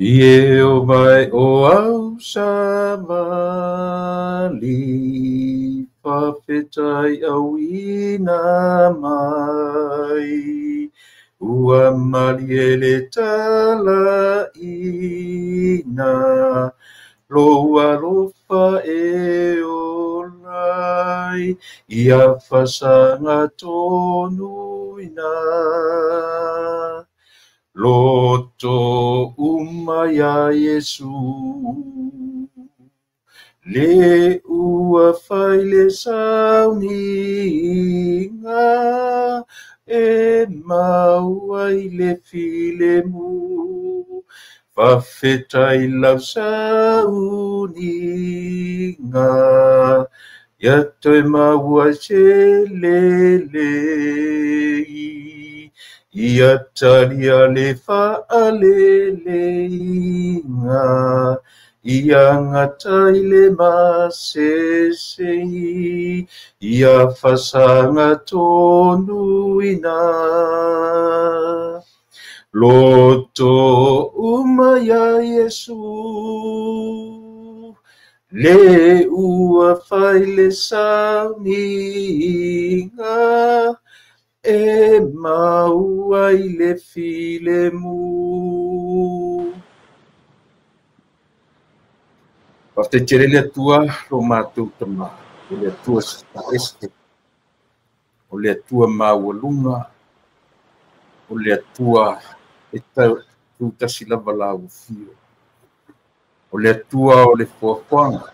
Ie o vai o au savali, whawhetai au ina mai. Ua malie le talaina, lo alofa e olai, ia fasanga tonuina. Loto uma ia Iesu, le ua fai le sauniga, e mau ai le filemu, whawhetai lau sauniga, ia toe mau ai se lelei. Ia talia le whaaleleiga, ia ngatai le masesei, ia fasanga tonuina. Loto uma ia Iesu, le ua fai le sauniga, e mau ai le filemu. Whawhai te rele atua lo mātou tama, o le atua este, o le atua maualunga, o le atua e tau tūtasi lava la ufio. O le atua o le fuafuaga,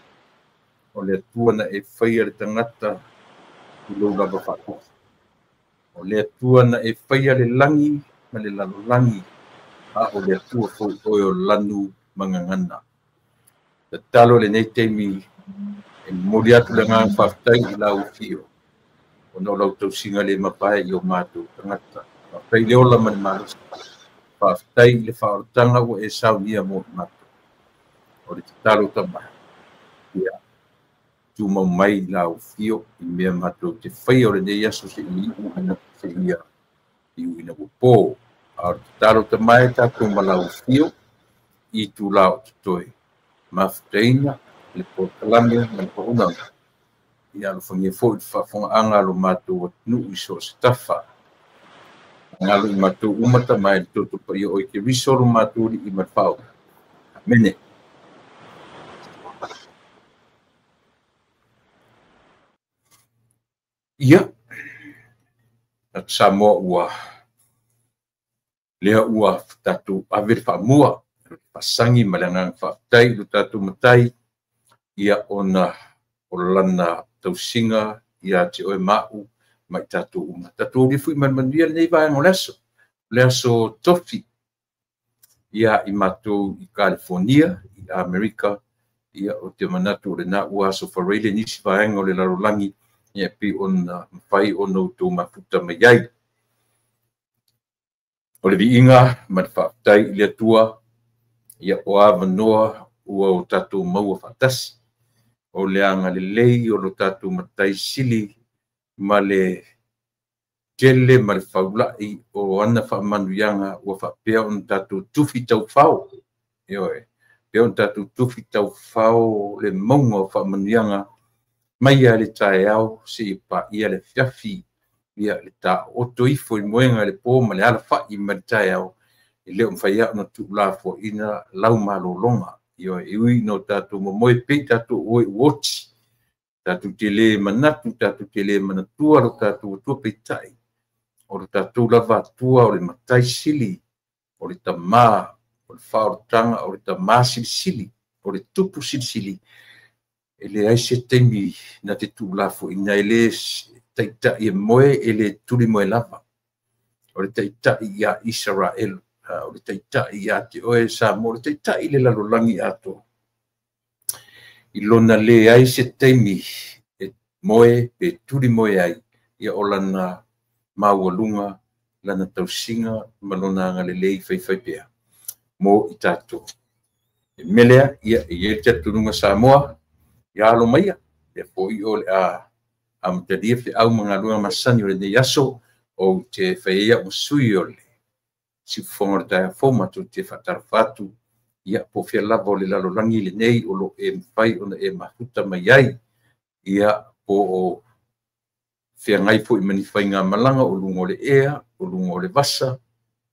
o le atua na e whaia le tangata i lou lava whaatoki. O le atua na e whaia le langi ma le lalolangi, a o le atua foi oe o lanu mangangana. Tatalo le nei teimi e momoli atu le agaga faafetai i lau afio, ona o lau tausiga le mapae i o matou tagata. Faafetai le ola ma le malosi, faafetai i le faaolotaga ua e saunia mo i matou. O le tatalo tama, ia tumau mai i lau afio i mea matou te faia o lenei aso seia iu seia iuina ua po. A o le tatalo tama e tatou ma lau afio i tula o totoe. Mafutaina le polokalame ma le paunaga ia alofagia foi le faafofogaaga a lo matou atunuu i so o se tafa. Galo i matou uma tama e le toto paia o i Keriso lo matou alii ma le faaola. Amene. Ia, atu Samoa ua lea ua tatou ave le faamua, fasangi ma le agaga faafetai i lo tatou matai, ia ona o lana tausiga ia te oe maau ma i tatou uma. Tatou ulifu i manumanuia lenei vaega o le aso. O le aso tofi ia i matou i California, i Amerika, ia o te manatu o lena ua aso faraile nisi vaega o le lalolagi, ia pei ona mafai ona outou mafuta mai ai. O le viiga ma le faafetai i le Atua, ia o avanoa ua o tatou maua faatasi. O le agalelei o lo tatou matai sili ma le tele ma le faulai o ana faamanuiaga ua faapea ona tatou tufi taufao. Ioe, pea ona tatou tufi taufao le mauga o faamanuiaga mai a le taeao seia paia le afiafi, ia le taoto ifo i moega i le po ma le alafai ma le taeao, e le o mafai ona tuulafoaina lau malologa. Ioe, e ui ina o tatou momoe pei tatou oe uoti, tatou te le manatu, tatou te le manatua lo tatou atua peitai, o lo tatou lava atua o le matai sili, o le tamā, o le faaolotaga, o le tamā silisili, o le tupu silisili, e leai se taimi na te tuulafoaina, e le taitai e moe, e le tuli moe lava. O le taitai ia Isaraelu, o le taitai ia te oe Samoa, o le taitai le lalolagi atoa. I lona le ai se taimi e moe pe tuli moe ai, ia o lana maualuga, lana tausiga ma lona agalelei faifai pea mo i tatou. E melea, ia e i ai le talitonuga Samoa, ia alo maia, ia foi o le a amatalia feau ma galuega masani o lenei aso, ou te fai ai au ma sui o le siufofoga o le taeao fou, matou te faatalofa atu Ia po fea lava o le lalolagi lenei o lo e mafai ona e mafuta mai ai. Ia po o feagai foi ma ni faigamalaga o luga o le ea, o luga o le vasa,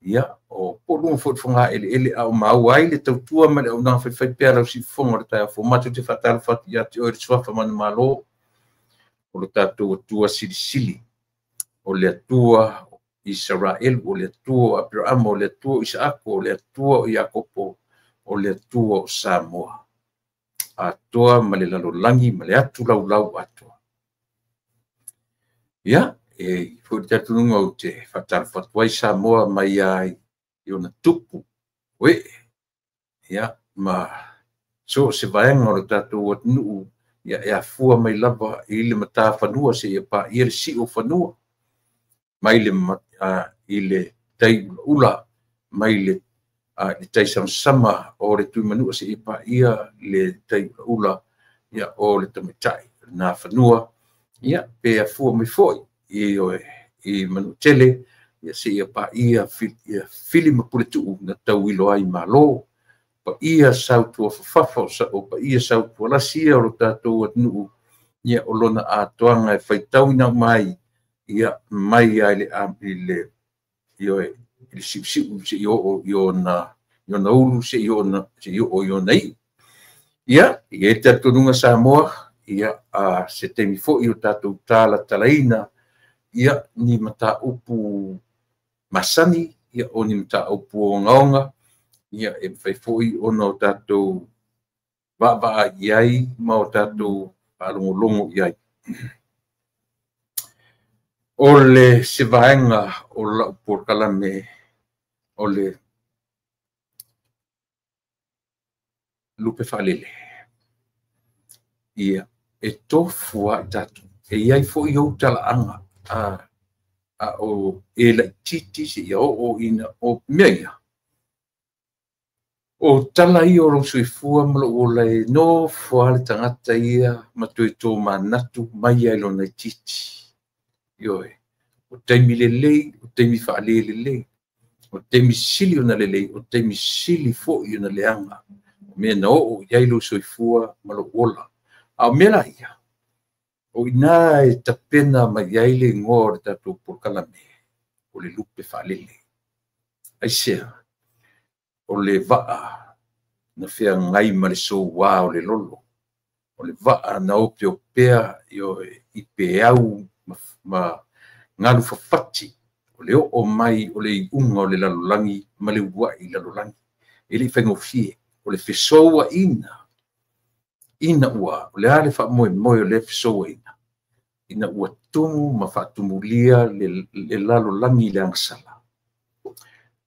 ia o po o luga foi o le fogaeleele a o maua ai le tautua ma le auaunaga faifaipea a lau siufofoga o le taeao fou. Matou te faatalofa atu ia te oe le suafa manumalo o lo tatou Atua Silisili, o le Atua o Isaraelu, o le Atua o Aperaamo, o le Atua o Isaako, o le Atua o Iakopo, o le Atua o Samoa atoa ma le lalolagi ma le atu laulau atoa. Ia, e foi le talitonuga ou te faatalofa atu ai Samoa mai ai i ona tupu, o ee, ia, ma so o se vaega o le tatou atunuu, ia e afua mai lava i le matafanua seia paia le sio o fanua, mai le i le tai ulaula, mai le taisamasama o le tuimanua seia paia le tai ulaula, ia, o le tamaitai na fanua, ia, pe afua mai foi i Manuatele, ia seia paia fili ma puletuu na tauilo ai malo. Paia sautuafafafa o paia sautualasi ia o lo tatou atunuu, ia o lona atoaga e faitauina mai, ia mai ai le le siusiu seia oo i ona ulu seia oo i ona iu. Ia, e i ai le talitonuga Samoa, ia, se taimi foi o tatou talatalaina, ia, ni mataupu masani, ia, o ni mataupu ogaoga, ia, e mafai foi ona o tatou vaavaai i ai ma o tatou faalogologo i ai. O le se vaega o lau polokalame o le lupe faalele. Ia, e tofu lava i tatou. E i ai foi ou talaaga a o e laitiiti seia oo ina o mea ia. O tala ia o lou soifua ma lou ola e nofo lava le tagata ia ma toe tomanatu mai ai lona itiiti. Ioe, o taimi lelei, o taimi faalelelei, o taimi sili ona lelei, o taimi sili foi ona leaga. O mea na oo i ai lou soifua ma lou ola. A o mea la ia, o ina e tapena mai ai le igoa o le tatou polokalame, o le lupe faalele. Aisea, o le vaa na feagai ma le soua o le lolo, o le vaa na opeopea i peau ma galu fafati, o le oo mai o le iuga o le lalolagi ma le uluai lalolagi. E le i faigofie, o le fesouaina ina ua, o le a le faamoemoe o le fesouaina, ina ua tumu ma faatumulia le lalolagi i le agasala.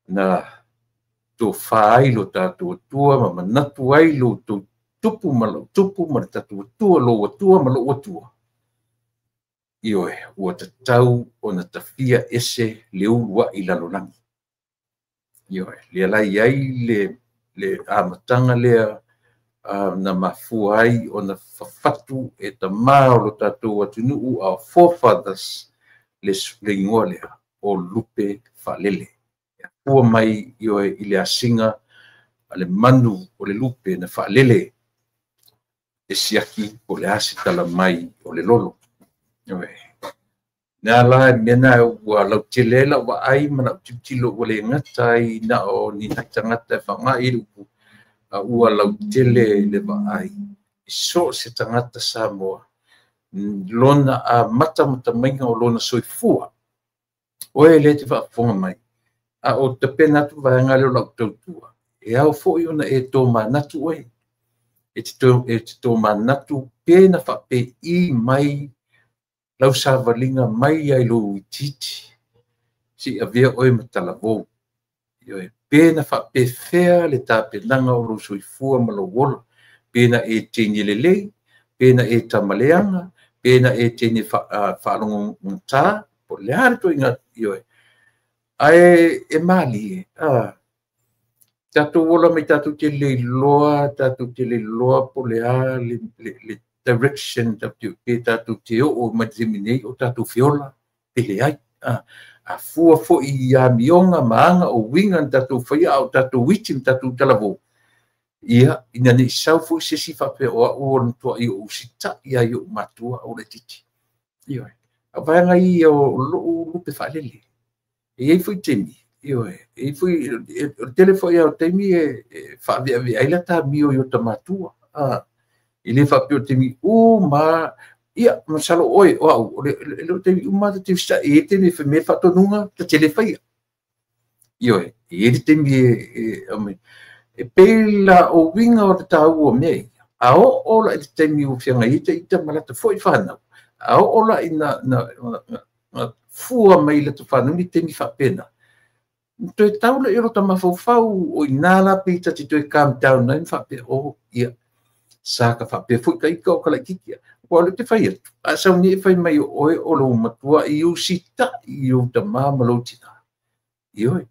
Na tofa ai lo tatou Atua ma manatu ai lo tou tupu ma lou tupu ma le tatou Atua, lou Atua ma lou Atua. Ioe, ua tatau ona tafia ese le uluai lalolagi. Ioe, lea la i ai le amataga lea na mafua ai ona fafatu e tamā o lo tatou atunuu, our forefathers, le igoa lea o lupe faalele. E afua mai ioe i le asiga a le manu o le lupe na faalele e siaki po o le a se tala mai o le lolo. Ioe. Nea la mea na ua lautele ai lau vaai ma lau tilotilo ua le gata ai na o ni nai tagata e faaaoga i le upu, a ua lautele le vaai i so o se tagata Samoa lona amatamatamaina o lona soifua. Oe le te faafofoga mai, a o tapena atu vaega lea o lau tautua, e ao foi ona e tomanatu oe. E te tomanatu pe na faapei mai lau savaliga mai ai lou itiiti, se i avea oe ma talavou. Ioe, pe na faapefea le tapenaga o lou soifua ma lou ola, pe na e teine lelei, pe na e tamaleaga, pe na e teine faalogogata, po o le a le ituaiga, ioe. Ae e malie, tatou ola mai tatou te le iloa, po o le a le direction pe tatou te oo mai le taimi nei o tatou feola pe leai. A fua foi i amioga ma aga o uiga na tatou faia a o tatou iti ma tatou talavou. Ia, ina nei sau foi se isi faapea o au o le matuai ou usita'i ai i ou matua a o laitiiti. Ioe. A o vaega ia o lou lupe faalele. E i ai foi taimi, ioe, e i ai foi, o le tele foi lava o taimi e faaveavea ai lata amio i ota matua. E le faapea o taimi uma, ia, masalo oe, o au, e le o taimi uma ta te usitai, e i ai taimi e fai mai ai le faatonuga, ta te le faia. Ioe, e i ai le taimi e aumai. E pei la o uiga o le taua o mea ia, a oo la i le taimi ua feagai ai ita ma lata foi fanau, a oo la ina na fua mai lata fanau ni taimi faapena, na toe tau lea i o lota mafaufau o i nā la pei ta te toe calm down ai ma faapea, oh, ia, sa ka faapea foi ka ita o ka laitiiti. Aua o lea ou te fai atu, a sau nei e fai mai o oe o lou matua i usita'i i ou tamā ma lou tinā. Ioe,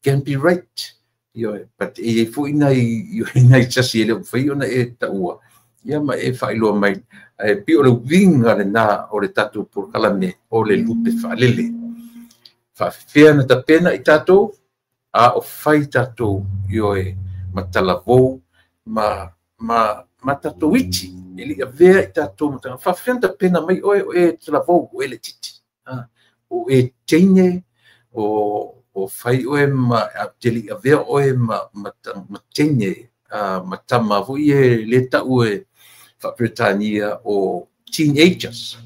can be right. Ioe, but e i ai foi nai sasi e le o mafai ona e taua, ia ma e faailoa mai. Ae pei o le uiga lena o le tatou polokalame o le lupe faalele. Faafefea na tapena i tatou, a o fai tatou, ioe, ma talavou, ma tatou iti, e le i avea i tatou ma tagata. Faafefea na tapena mai oe, o e talavou, o e laitiiti. O e teine, o fai oe ma te le i avea oe ma teine, ma tama foi e le tau e faa-Peretania o teenagers.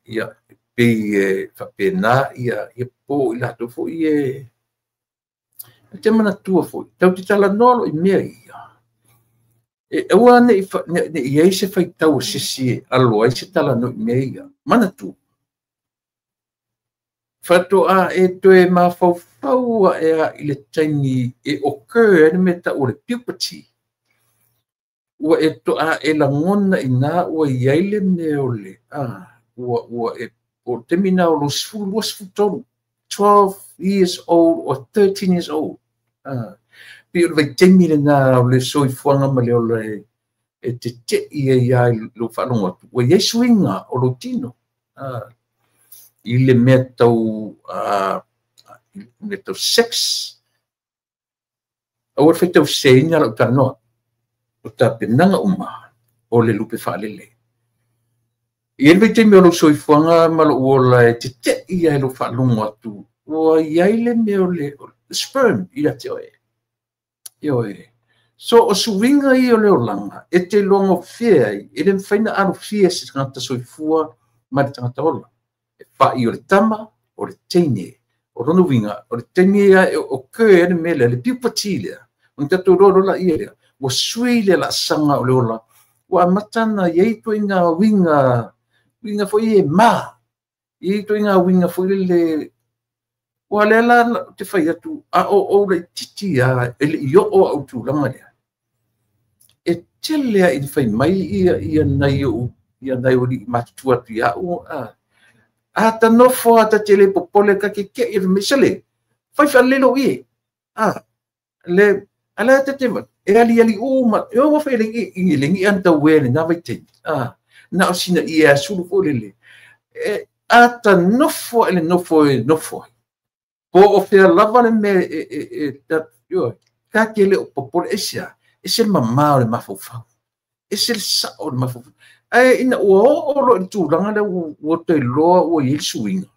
Ia, pei e faapena ia po i latou foi e te manatua foi. Tau te talanoa lo i mea ia. E aua ne i ai se faitau a sisi e alo ai se talanoa i mea ia. Manatua. Faatoa e toe mafaufau ae a i le taimi e occur ai le mea tau o le puberty. Ua e toa e lagona i nā ua i ai le mea o le, ua e, o le taimi nā o lo 12, 12 years old or 13 years old. Pei o le vaitaimi lena o le soifuaga ma le ola e tete'i ai lava i lou faalogo atu. Ua i ai suiga o lou tino. I le mea tau, mea tau sex. Aua le faitau seseina lau talanoa. O tapenaga uma o le lupe faalele. I ai le vaitaimi o lou soifuaga ma lou ola e tete'i ai lou faalogo atu, ua i ai le mea o le sperm ia te oe. Ioe. So o suiga ia o le olaga, e te iloagofie ai, e le mafai na alofia e se tagata soifua ma le tagata ola. E fa'i o le tama, o le teine. O lona uiga, o le taimi ia e occur ai le mea lea, le puberty lea, ona tatou iloa loa laia lea, ua sui le laasaga o le ola, ua amata na i ai ituaiga uiga, uiga foi e ma, i ai ituaiga uiga foi lele, ua lea la te fai atu, a o ou laitiiti lava, e le i oo au tulaga lea. E tele lava ina fai mai ia nai ou, ia nai alii matutua atu ia au, a ta nofo a ta te le popole ka ke ke'i e mai sale, fai faalelei lou ie. Le, a lea te te e aliali uma, e ua fai lengi, i lengi an tau e le nā vaitaimi. Na o sina ia sulu foi lele. E, a ta nofo e le nofo e nofo ai. Po o fea lava le mea e, ta, ioe, ka ke le o popole e sea, e se mamā o le mafaufau. E se le sa'o o le mafaufau. Ae ina ua oo loa i le tulaga lea ua toe iloa ua i ai le suiga.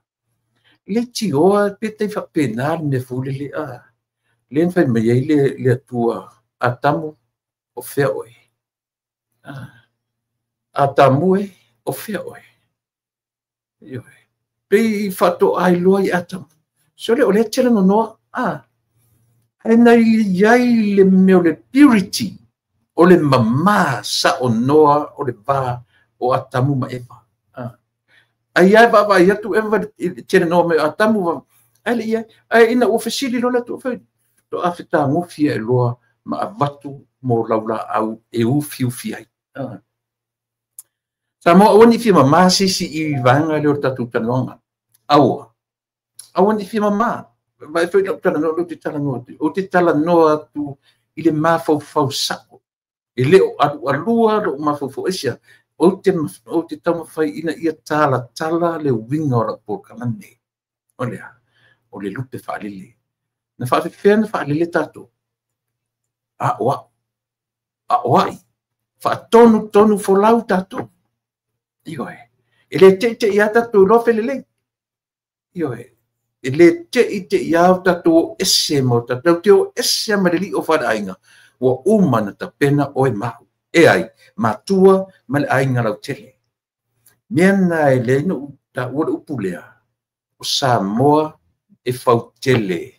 Le tioa pe tai faapena le mea foi lele, le na fai mai ai le Atua, Atamu, o fea oe. Atamu e, o fea oe. Ioe. Pei faatoa iloa i Atamu. So le o lea tele nonoa, ae na i ai le mea o le purity, o le mamā sa'onoa o le va o Atamu ma Eva. Ai ai vaavaai atu Eva i le tele noa mai o Atamu, ae le i ai. Ae ina ua fesili loa le Atua, fai, to'a fetagofia e loa ma avatu mo laulaau e ufiufi ai. Samoa, aua ne i fia mamā se isi i vaega lea o le tatou talanoaga. Aua. Aua ne i fia mamā. Vaai foi lau talanoa, ou te talanoa atu. Ou te talanoa atu i le mafaufau sa'o. E le o alualua lou mafaufau aisea. Ou te taumafai ina ia talatala le uiga o lau polokalame. O lea, o le lupe faalele. Na faafefea na faalele tatou. A o au. Aoai, faatonu tonu folau tatou. Ioe, e le teitei a tatou iloa felelei. Ioe, e le teitei a o tatou ese ma o tatou te o ese ma le lio faleaiga, ua uma na tapena oe mau. E ai, matua ma le aiga lautele. Mea na e le no ta ua le upu lea, o Samoa e fautele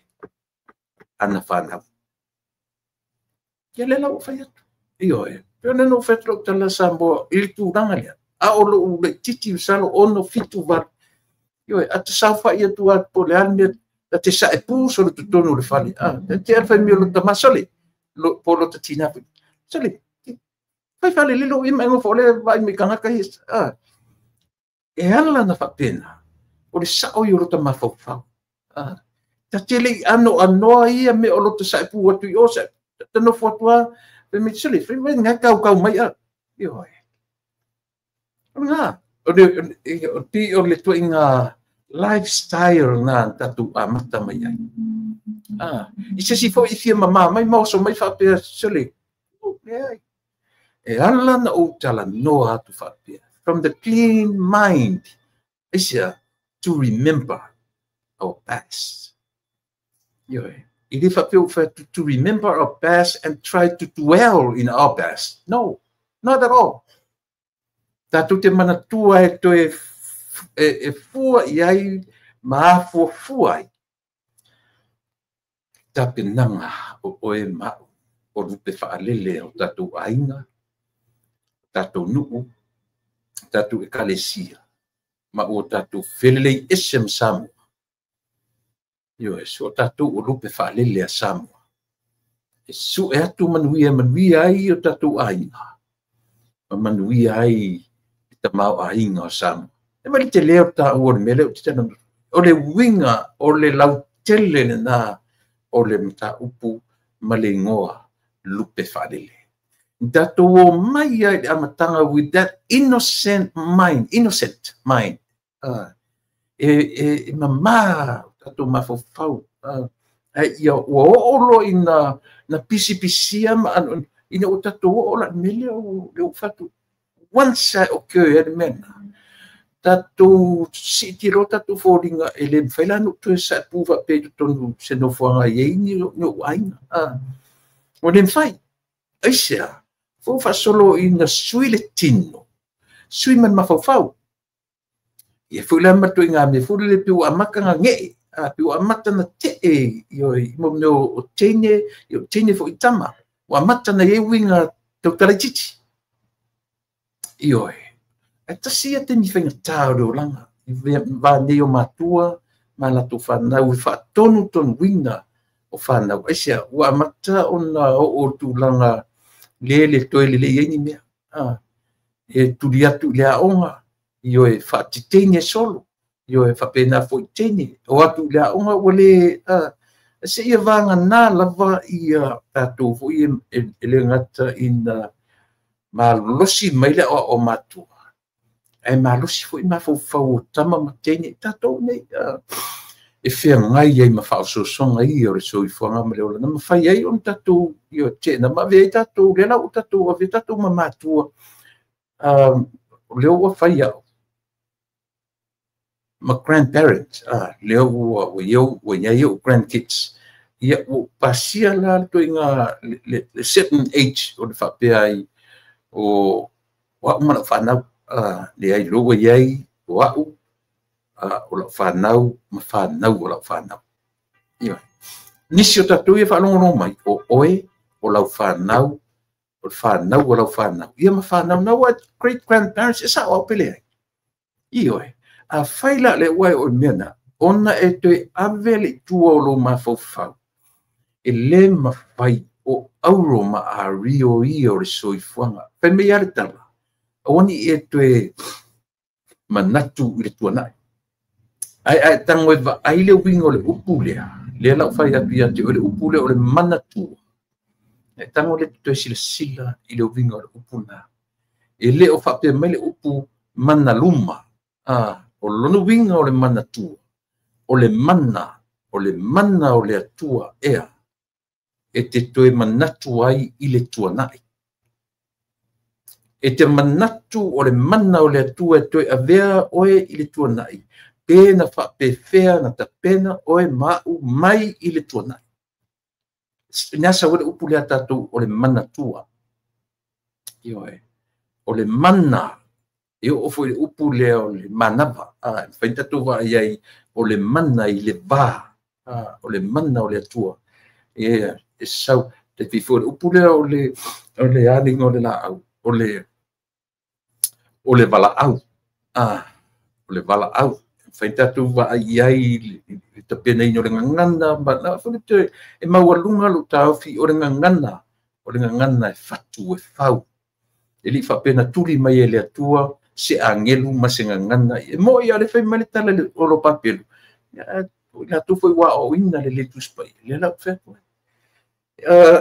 ana whanau. Ia le lau whai atu. Ioe, pe ona no whai atu tala Samoa i le tūranga lea. A o lo le titi usalo ono fitu valu. Ioe, ata saufai atu a po le ane, ta te sa e pū so le tutonu le fale. Te alwhai mio lo tamasole, po lo tatina. Sole, fai fale lilo ima e ngofo le vai me kangaka hi. E ala na whapena, o le sao i o lo tamafaufau. Ta te lei ano anoa ia me o lo te sa e pū atu i o sa, ta nofo atua, pe me sole, fai mai ngā kau kau mai a. Ioe. O ngā, o le pi o le tua i ngā lifestyle ngā tatu a mata mai ai. I se si fo i fia mama mai maoso mai whapea sole. E ala na o tala noa atu whapea. From the clean mind, is to remember our past. Ioe. I le whapea to remember our past and try to dwell in our past. No, not at all. Tātou te manatua e toe e fua i ai, ma fua fua ai. Tapenanga o oe mau, o lupe whaalele o tātou ainga, tātou nuu, tātou ekalesia, ma o tātou felelei ese ma Samoa. Ioe, so o tātou o lupe whaalele a Samoa. E su e atu manuia, manuia ai o tātou ainga. Ma manuia ai i ta mau ainga o Samoa. E mali te leo tā ua le mele o te tana, o le winga, o le lautele le nā, o le mata upu ma le ingoa lupe whaalele. Tātou o mai ai le amatanga with that innocent mind, innocent mind. E mama, tātou mawhawhau. Ia ua oolo i na pisipisia ma ano, ina o tātou o la mele o le o whatu. Once I occur e le mena, tātou siti ro tātou fōringa e le mwhailanu tue sa pūwa pe tonu se nofoanga i eini no ainga. O le mwhai, aisea, fō whasolo i na sui le tino, sui man mawhawhau. Ia fui la matu i ngā me furi le piu amaka ngā ngei, piu amata na te e, i mo meo o teine, i o teine fo i tama, o amata na e winga tau titi. Ioi, e tasi a te mi whainga tāo le olanga, i wā nei o matua, ma la tō whanau, i whaatonu tonu winga o whanau. Aisea, ua amata o na o tūlanga le le toi le le i mea. E turi atu i le aonga, ioi whaatiteine solo, ioi whapena fo i teine, o atu i le aonga ua le, se ia wānga nā lava i tātou fo i e le ngata i na malosi mai le o matua. E malosi fo i mawhauwhau o tama ma teine, tātou nei, e whia ngai ai ma whaososonga i o le soifuanga ma le ola. Na mawhai ai on tātou, i o tēna, ma vea i tātou, le lau tātou, a vea tātou ma matua, leo ua whai au. Ma grandparents, leo ua, ua iau, ua iai o grandkids. Ia, ua pasia la to i ngā, le certain age o le whapea ai, o wau mana whanau, le ai loa iai, o au, o lau whanau, ma whanau o lau whanau. Ia. Nisi o tātou ia whalongolong mai, o oe, o lau whanau, o whanau o lau whanau. Ia ma whanau, nau a great grandparents, e sa o pele ai. Ioe, a whaila le uai o mena, ona e toe ave le tua o lo mawhauwhau, e le mawhai o auro ma a rio i o le soifuanga. Whai mea le tala, awani e toe manatu i le tuanai. Ai ai tango e va ai le winga o le upu lea, lea lau whai atu ia te o le upu lea o le manatua. E tango le toe sila sila i le winga o le upu nā. E le o whapea mai le upu manaluma. O lono winga o le manatua. O le mana, o le mana o le atua ea. E te toe manatu ai i le tuanai. E te manatu o le mana o le Atua e toe avea oe i le tuanai, pe na faapefea na tapena oe ma'u mai i le tuanai. Nea sa uele upu lea tatou o le manatua. Ioe. O le mana, e oo foi le upu lea o le manava. Mafai tatou vaai ai o le mana i le va. O le mana o le Atua. E sau, te fifo le upu lea o le aliga o le laau. O le valaau. O le valaau. Mafai tatou vaai i ai le tapenaina o le gagana ma e maualuga lou taofi o le gagana e fatu e fau. E lei faapena tuli mai e le Atua se agelu ma se gagana. E moi a le fai mai le tala o lo papelu. O latou foi ua aoaoina le le Tusi Paia. Lea la ou fai atu ai.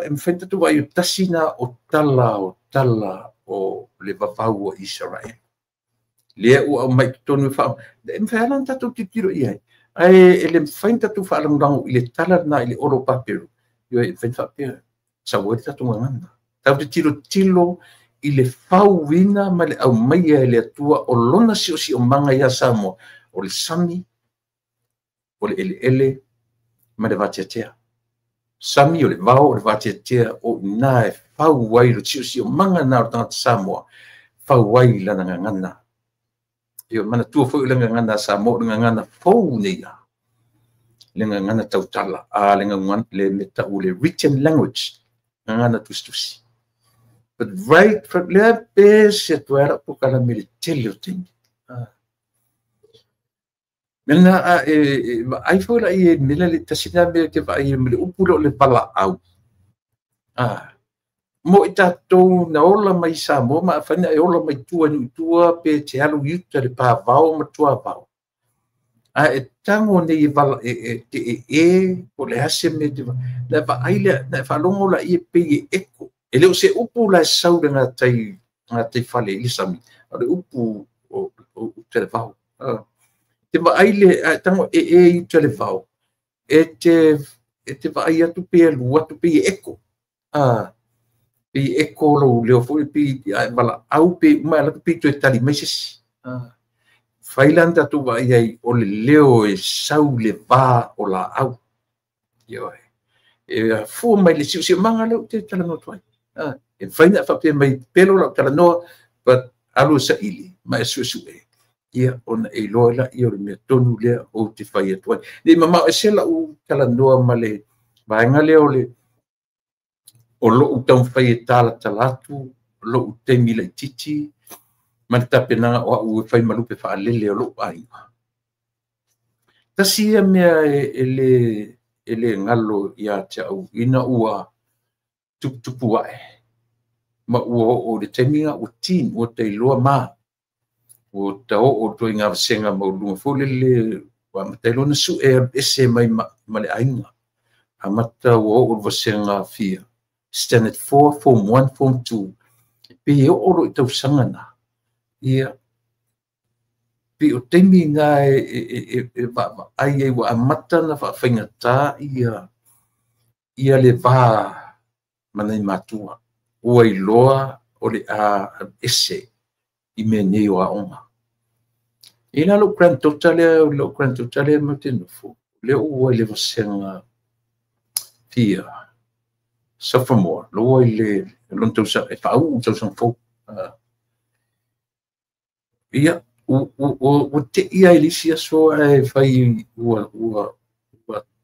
E mafai tatou vaai o tasi na o tala o le vavau o Isaraelu. Lea ua aumai totonu e e mafai lava ona tatou tilotilo i ai. Ae e le mafai ona tatou faalagolago i le tala lena i le olo papelu. Ioe, e mafai ona faapea, sau ai le tatou gagana. Tatou te tilotilo i le fauina ma le aumaia e le Atua o lona siosiomaga ia Samoa, o le sami, o le eleele ma le vateatea. Sami o le vao o le vateatea o ina e fau ai le siosiomaga na o le tagata Samoa, fau ai lana gagana. Io manatua foi o le gagana a Samoa, o le gagana fou nei la. Le gagana tautala, le gagana, le metau, le written language, gagana tusitusi. But right from lea pe se atu ai lau kala me le tele o taimi. Mena ai foi la i mela le tasina me te vaai me le upu leo le valaau. Mo i tatou na ola mai Samoa ma afai e ola mai tua ni tua pe te alu i uta le pāvao ma tuavao. A e tango nei e vala e te e po le ase me te na vaai le na whalongo la i e pe e eko. E leo se upu la e sau le ngā tai fale i le sami. O le upu o uta le vao. Te vaai le tango e i uta le vao. E te vaai atu pe alu atu pe e eko. Pe eko lou leo foi pe wala au pe uma ala pe toe tali mai sesi. Whailan tatou vaai ai o le leo e sau le vā o la au. Ioe. E fua mai le siosiomaga leo te talanoa atu ai. E whaina whapea mai pelo lau talanoa, but alu sa ili, ma e suesue. Ia ona e loa la ia o le mea tonu lea o te whai atu ai. Nei mamao e se lau talanoa ma le vaenga lea o le o lou taumafai e talatala atu, lou taimi laitiiti, ma le tapenaga o au e fai malupe faalele o lou aiga. Tasi ia mea e le galo ia te au ina ua tuputupu ae. Ma ua oo le taimi ua teen, ua tailoa ma. Ua taoo toi ngā vasenga mauluga foi lele, ua amata ai loa na sue alu ese mai ma le aiga. Amata ua oo le vasenga fia. Standard 4, Form 1, Form 2. Pe e oo lo i tausaga na. Ia, pe o taimi ngā e vaavaai ai ua amata na faafaigata ia le vā ma nai matua. Ua iloa o le a ese i mea nei o aoga. E la lou granddaughter lea, lou granddaughter lea ma te nofo. Lea ua i le vasenga fia. Sophomore, loa i le lona tausaga, e faauu tausaga fou. Ia, ua tei ai le isi aso ae fai ua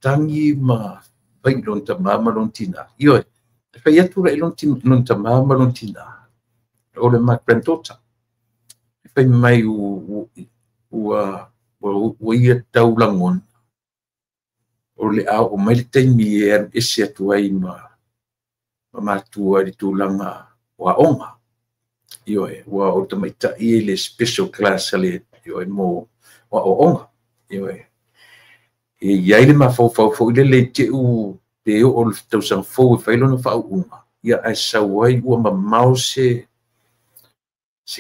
tangi ma fai lona tamā ma lona tinā. Ioe, e fai atu la i lona tamā ma lona tinā. O le ma granddaughter. E fai mai ua ia tau lagona. O le ao o mai le taimi e alu ese atu ai ma matua i le tulaga o aoga. Ioe, ua o tamaitai e le special class a le ioe mo o aoaoga. Ioe. E iai le mafaufau foi lele i te u pe oo le tausaga fou e fai lona faauuga. Ia ae sau ai ua mamao se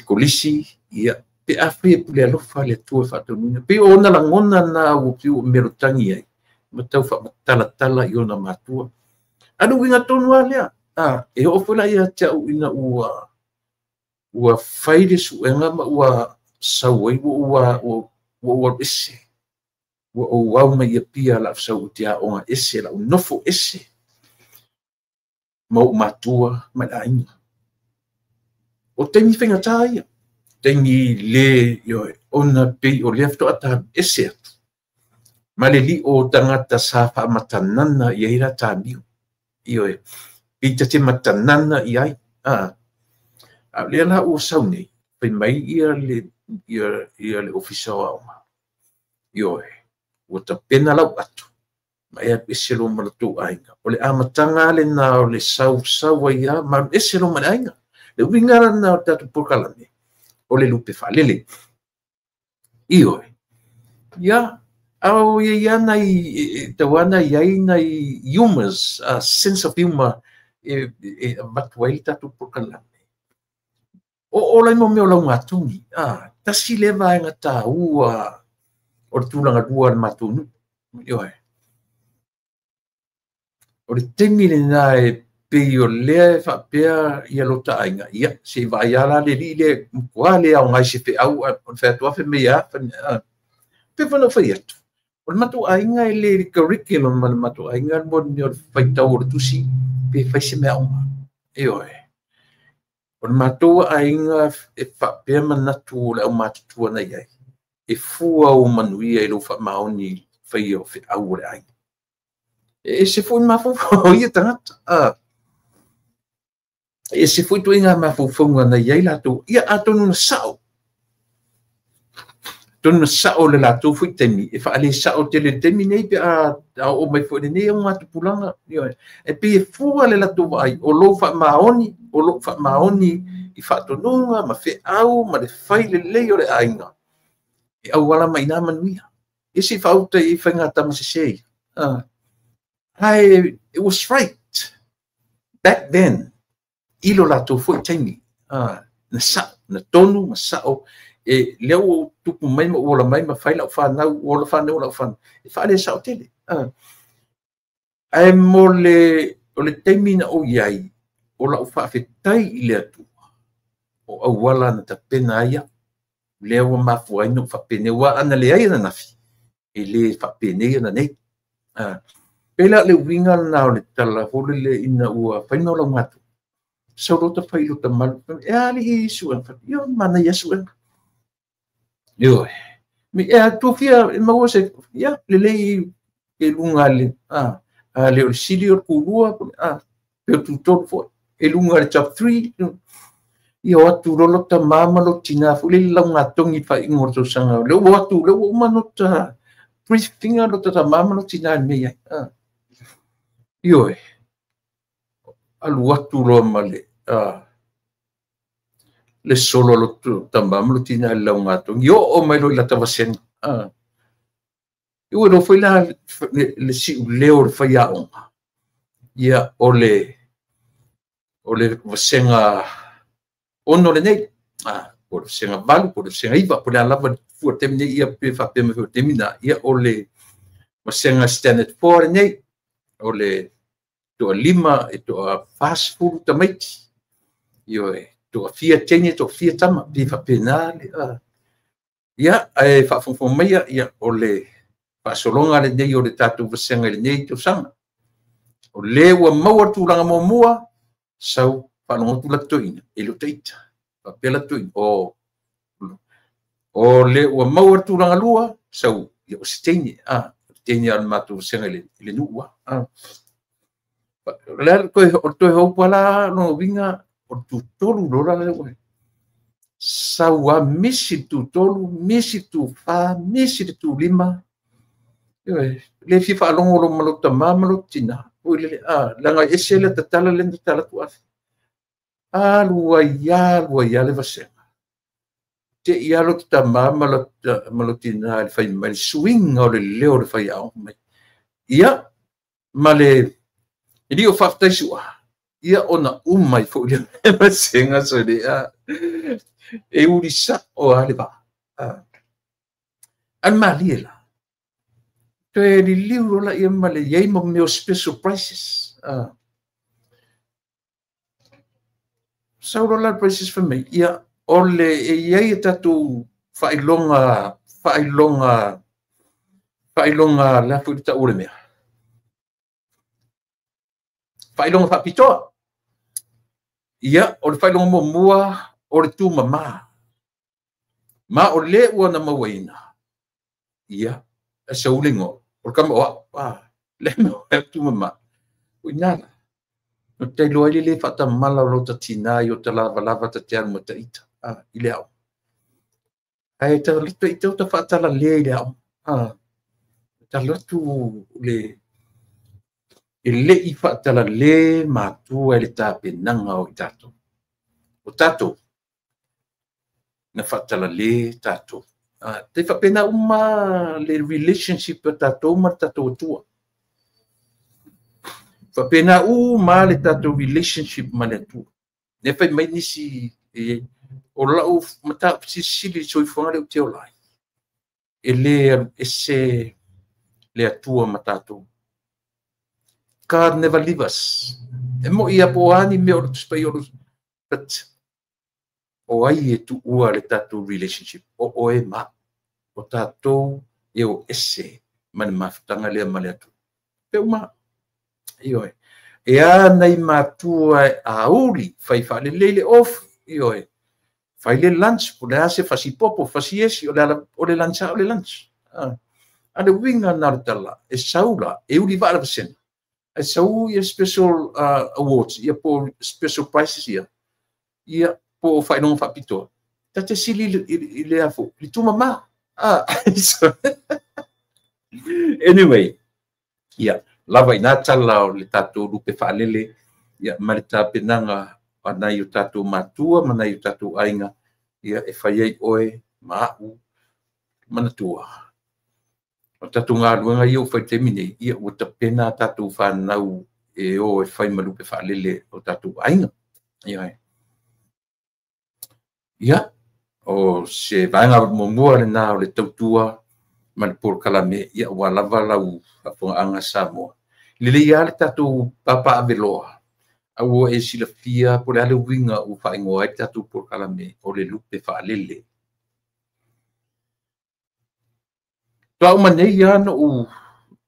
kolisi, ia pe afai e pule alofa le Atua e faataunuina. Pe o ona lagona na ua piu o melotangi ai, ma tau faamatalatala i ona matua. Alu uiga tonu lava lea. E oo foi la ia te au ina ua Ua fai le suega ma ua sau ai ua ua ese. Ua ou au mai ia pia la sau tia onga ese la nofo ese. Ma ou matua ma le aiga. O taimi faigata ia. Taimi le ona pei o lea faatoa ta ese atu. Ma le li o tagata sa faamatanana i ai la tamio. Ioe, pei ta te matanana i ai. A lea la ua sau nei, fai mai ia le ofisa o aoga. Ioe, ua tapena lau atu. Ma e alu ese loa ma le tou aiga. O le amataga lena o le sausau ai lava ma alu ese loa ma le aiga. Le uiga lena o le tatou polokalame, o le lupe faalele. Ioe, ia, au ia nai tauana iai nai humors, a sense of humor e avatu ai le tatou polokalame. O ola i mo mea o laugatuni, tasi le vaega taua o le tulaga lua o le matou nuu. Ioe. O le taimi lena e pei o lea e faapea ia lota aiga, ia, se i vaai ala le lii le matua le aoga i se feau, o le fai atu afe mea ia, pe fana fai atu. O le matou aiga e le curriculum ma le matou aiga mo le faitau o le tusi, pe fai se mea aoga. Ioe. O le matou aiga e faapea manatu o le aumatutua na iai. E fua o manuia i lou faamaoni faia o feau o le aiga. E se foi mafaufau ia tagata. E se foi tuiga mafaufauga na iai latou. Ia atonu na sao. Atonu na sao le latou foi taimi. E faale sao tele taimi nei pe a o mai foi nei au matupulaga. E pe e fua le latou vaai. O lou faamaoni, o lou faamaoni i faatonuga ma feau ma le fai lelei o le aiga. E auala mai nā manuia. E se faauta i whainga tama se sei. It was right back then. I lo latou foi taimi. Na sao, na tonu, ma sao. E lea ua tupu mai ma ua ola mai ma fai lau whanau, ua ola whanau lau whanau. E whaale sao tele. Ae mo le, o le taimi na o iai, o lau whaafetai i le atua. O auala na tapena aia. Lea ua mafua ai no whapene. Ua ana le ai na nafi. E le whapene ana nei. Pela le uiga na o le tala hole le ina ua whaina o lau ngatu. Sau lota whai lota malu. E ali i suenga. Ia mana ia suenga. Ioe. Mi e atu fia e maua se, ia, le lei e lunga le, le o le sili o le kulua, pe o tutolu foi. E lunga le top 3. Ia o atu lolota mama lo tina fu le lau ngatongi whai ingo tau sanga. Le o atu, le o manota briefinga lo tata mama lo tina me ia. Ioe. Alu atu loa ma le, le solo lo tama lo tina le lau ngatongi. O o mai lo i lata vasenga. Iwe lo foi la le siu leo le whai aonga. Ia o le vasenga ono le nei. Po le vasenga 8, po le vasenga 9, po le alava fua temine ia pe whapea me fua temina. Ia o le vasenga standard 4 le nei. O le toa 5 e toa 40 tamaiti. Ioe, toa fia teine, toa fia tama, pe whapea nā le. Ia, e whaafonfo maia, ia o le whaasolonga le nei o le tātou vasenga le nei tausaga. O le ua maua tūlanga mua, sau whaalongotu la toina, e lo teita. Whapea la toina. O le ua maua tūlanga lua, sau ia o se teine. O teine al mātou vasenga le nua. Le koe o toe haupa la longa winga, o tūtolu lola le ue. Sau a misi tūtolu, misi tūwhā, misi te tūlima. Le fia whaalongo lo malota mā malota tina. Ui le, langa ese le tatala le tatala tu afi. Alua ia le vasenga. Te ia lo tata mā malotina le whai mai, le swinga o le leo le whai ao mai. Ia, ma le, e li o whaftai sua. Ia ona umai fo le vasenga so le a. E uri sa o a le va. Al malie la. Toe li liu la ia ma le iei mo meo special prices. Sau loa la le Princess fai mai, ia, o le e i ai a tatou faailoga, faailoga, faailoga, le a foi le tau o le mea? Faailoga faapitoa. Ia, o le faailoga muamua, o le tumama. Ma o le ua na mauaina, ia, e sau le igoa, o le kama o au, le mea o tumama. O ina la, no te iloa ai le le faatamala o lo ta tina i o ta lavalava ta te alu ma ta ita, i le ao. Ae ta lotu i tau ta faatalale i le ao. Ta lotu le e le i faatalale matua i le tapenaga o i tatou. O tatou, na faatalale tatou. Te faapena uma le relationship a tatou ma le tatou Atua. Faapena uma le tatou relationship ma le Atua. Ne fai mai nisi e, o lau mataupu silisili i le soifuaga lea ou te ola ai, e le alu ese le Atua ma tatou. God never leave us. E moi ia po o a ni mea o le Tusi Paia o le, but o ai e tuua le tatou relationship? O oe ma o tatou e o ese ma le mafutaga lea ma le Atua. Pe uma. Ioe. E a nai matua e auli, fai faalelei le ofu, ioe. Fai le lunch, po o le a se fasipopo, fasiesi, o le ala, o le lunch lava o le lunch. A le uiga lena o le tala, e sau la, e uli vaa le vasega, ae sau ia special awards, ia po o special prizes ia, ia po o faailoga faapitoa. Ta te sili i le a foi, i le tumama. Anyway, ia, lava i nā tala o le tatou lupe faalele, ia, ma le tapenaga a nai o tatou matua ma nai o tatou aiga, ia, e fai ai oe ma a'u manatua. O tatou galuega ia ua fai i le taimi nei, ia, ua tapena a tatou fanau e o e fai ma lupe faalele o tatou aiga. Ia, ia, o se vaega muamua lena o le tautua ma le polokalame, ia, ua lava lau faafofogaaga Samoa. Lelei lava le tatou papaaveloa, a ua e silafia po o le a le uiga ua faaigoa ai le tatou polokalame o le lupe faalele. Faatoa uma nei lava ona ou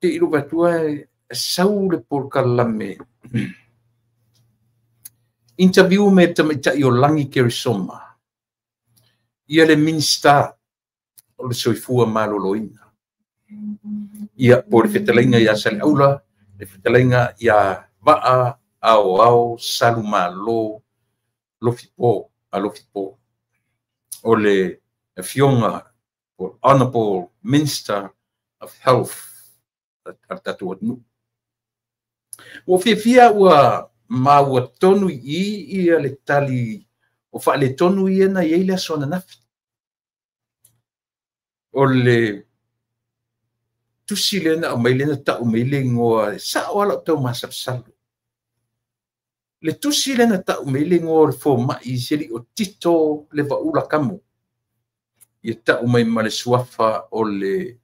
te i lou vaai atu e sau le polokalame interview me le tamaitai o Lagi Keresoma, ia le Minisita o le Soifua Maloloina. Ia, po o le fetalaiga ia Saleaula, le fetalaiga ia Vaa Aoao Salumalo Lofipo, a Lofipo. O le afioga o Honorable Minister of Health a le tatou atunuu. Ua fiafia ua maua tonu i i ia le tali o faaletonu ia na i ai le aso ananafi. O le tusi lea na aumai lea na tau mai le igoa, e sao lava lau tau masalosalo. Le tusi lea na tau mai le igoa o le fomai se alii o Tito le Vaula Kamu. Ia tau mai ma le suafa o le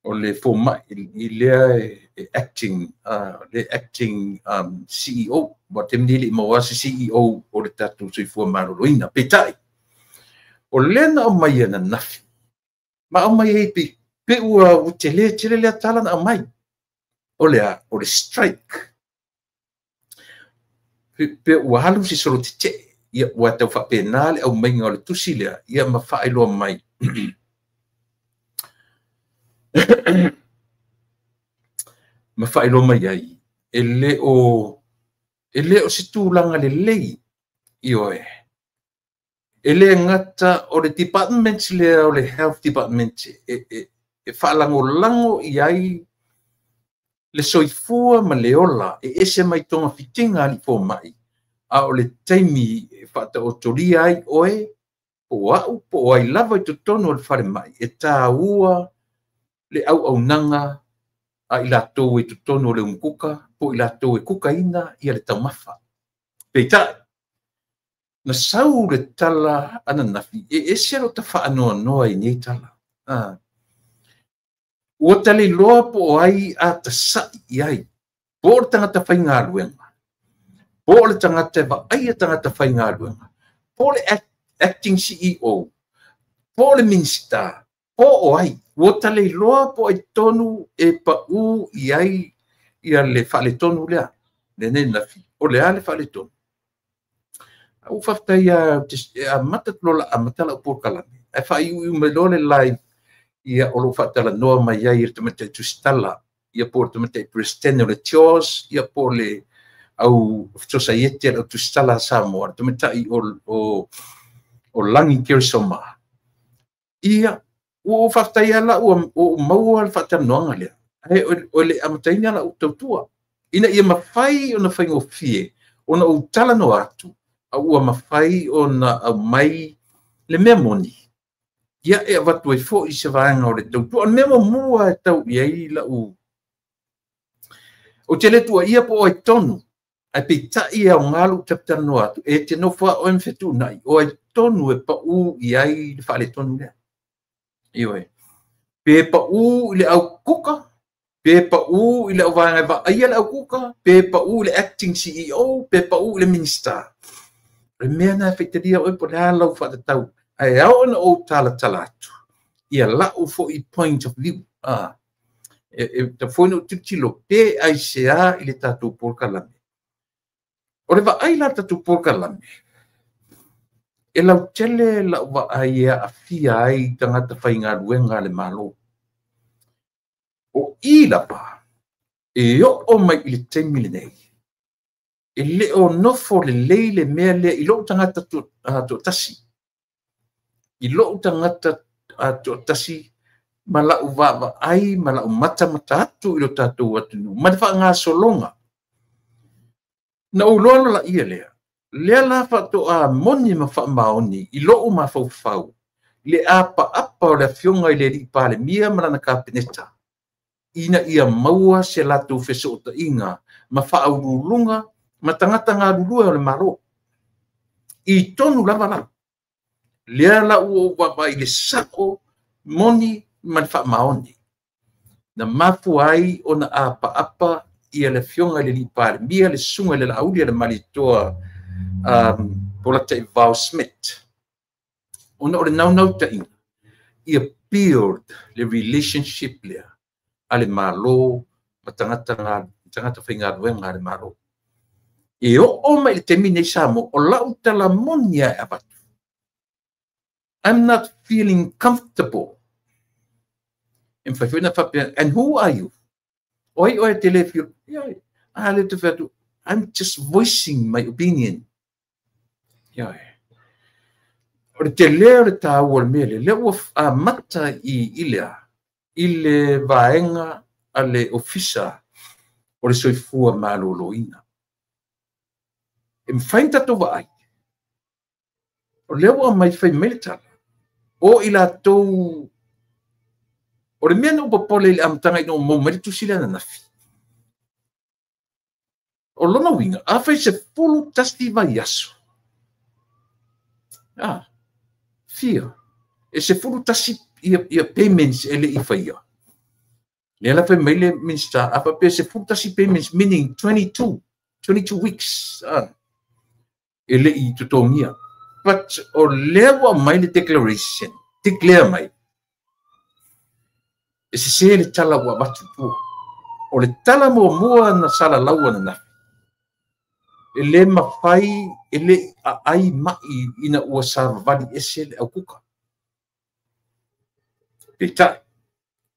o le fomai i lea e acting, le acting CEO. Ua taimi nei e le i maua se CEO o le tatou soifua maloloina. Peitai, o lea na aumai ananafi, ma aumai ai pei pe ua tele tele lea tala na aumai. O le a? O le strike. Pe ua alu se solo tetee. Ia, ua tau faapena le aumaiga o le tusi lea, ia ma faailoa mai. Ma faailoa mai ai, e le o, e le o se tulaga lelei, ioe. E le gata o le department lea o le Health Department e, e, e faalagolago i ai le soifua ma le ola e ese mai togafitiga a alii fomai, a o le taimi e faataotolia ai oe, po o au, po o ai lava i totonu o le falemai, e taua le auaunaga a i latou i totonu o le umukuka, po o i latou e kukaina ia le taumafa. Peitai, na sau le tala ananafi, e ese lota faanoanoa i nei tala. Ua taliloa po o ai a tasa'i i ai, po o le tagata faigaluega, Po o le tagata e vaaia tagata faigaluega, po o le acting CEO, po o le Minisita, po o ai, ua taleiloa po ai tonu e pau i ai ia le faaletonu lea, lenei nafi, o le a le faaletonu. Ua faafetai e amata lola amata lau polokalame, ae faaiuiu mai loa le live ia o lou faatalanoa mai ai e le tamaitai tusitala, ia po o le tamaitai Peresetene o le CHOGM, ia po o le au sosaiete le au tusitala a Samoa, le tamaitai o Lagi Keresoma. Ia, ua ou faafetai lava ua ou maua le faatalanoaga lea, ae o le amataina lau tautua, ina ia mafai ona faigofie ona ou talanoa atu, a ua mafai ona aumai le mea moni, ia e avatu ai foi se vaega o le tautua. O le mea muamua e tau i ai lau, ou te le tuuaia po o ai tonu, ae peitai e aoga lou talatalanoa atu, e te nofo lava oe ma fetuunai, o ai tonu e pau i ai le faaletonu lea. Ioe. Pe pau i le au kuka, pe pau i le au vaega e vaaia le au kuka, pe pau i le acting CEO, pe pau i le Minisita. O le mea na e faitalia oe po o le a lau faatatau, ae ao ona ou talatala atu ia lau foi point of view. E tau foi ona ou tilotilo pe aisea i le tatou polokalame. O le vaai la tatou polokalame, e lautele lau vaai e aafia ai tagata faigaluega a le Malo. O i lava, e oo mai i le taimi lenei, e le o nofo lelei le mea lea i lou tagata toatasi. I lou tagata toatasi ma lau vaavaai ma lau matamata atu i lo tatou atunuu, ma le faagasologa. Na ou iloa loa laia lea, lea la faatoa moni ma faamaoni i lou mafaufau, le apaapa o le afioga i le alii Palemia ma lana Kapeneta, ina ia maua se latou fesootaiga ma faauluuluga ma tagata galulue o le Malo. I tonu lava la, lea la ua ou vaavaai i le sao, moni ma le faamaoni. Na mafua ai ona apaapa ia le afioga i le alii Palemia, le susuga i le Laauli a le Malietoa Polataivao Schmidt, ona o le naunautaiga ia build le relationship lea a le Malo ma tagata faigaluega a le Malo. E oo mai i le taimi nei Samoa, o lau tala moni lava e avatu, I'm not feeling comfortable. E mafai foi ona faapea, and who are you? O ai oe te le feel? Ia, a le te fai atu, I'm just voicing my opinion. Ia, o le tele o le taua o le mea lea, lea ua amata i lea, i le vaega a le Ofisa o le Soifua Maloloina. E mafai ona tatou vaai, o lea ua aumai fai mai le tala, o i latou, o le mea na ou popole i le amataga ina ua maua mai le tusi lea ananafi. O lona uiga, afai 11 vaiaso, fia, e 11 ia payments e le i faia. Lea la fai mai le Minisita, a faapea 11 payments, meaning 22 weeks, e le i totogia. But o lea ua aumai le declaration, declare mai, e sese le tala ua avatu i tua. O le tala muamua na salalau ananafi, e le mafai, e le aai mai ina ua savavali ese le au kuka. Peitai,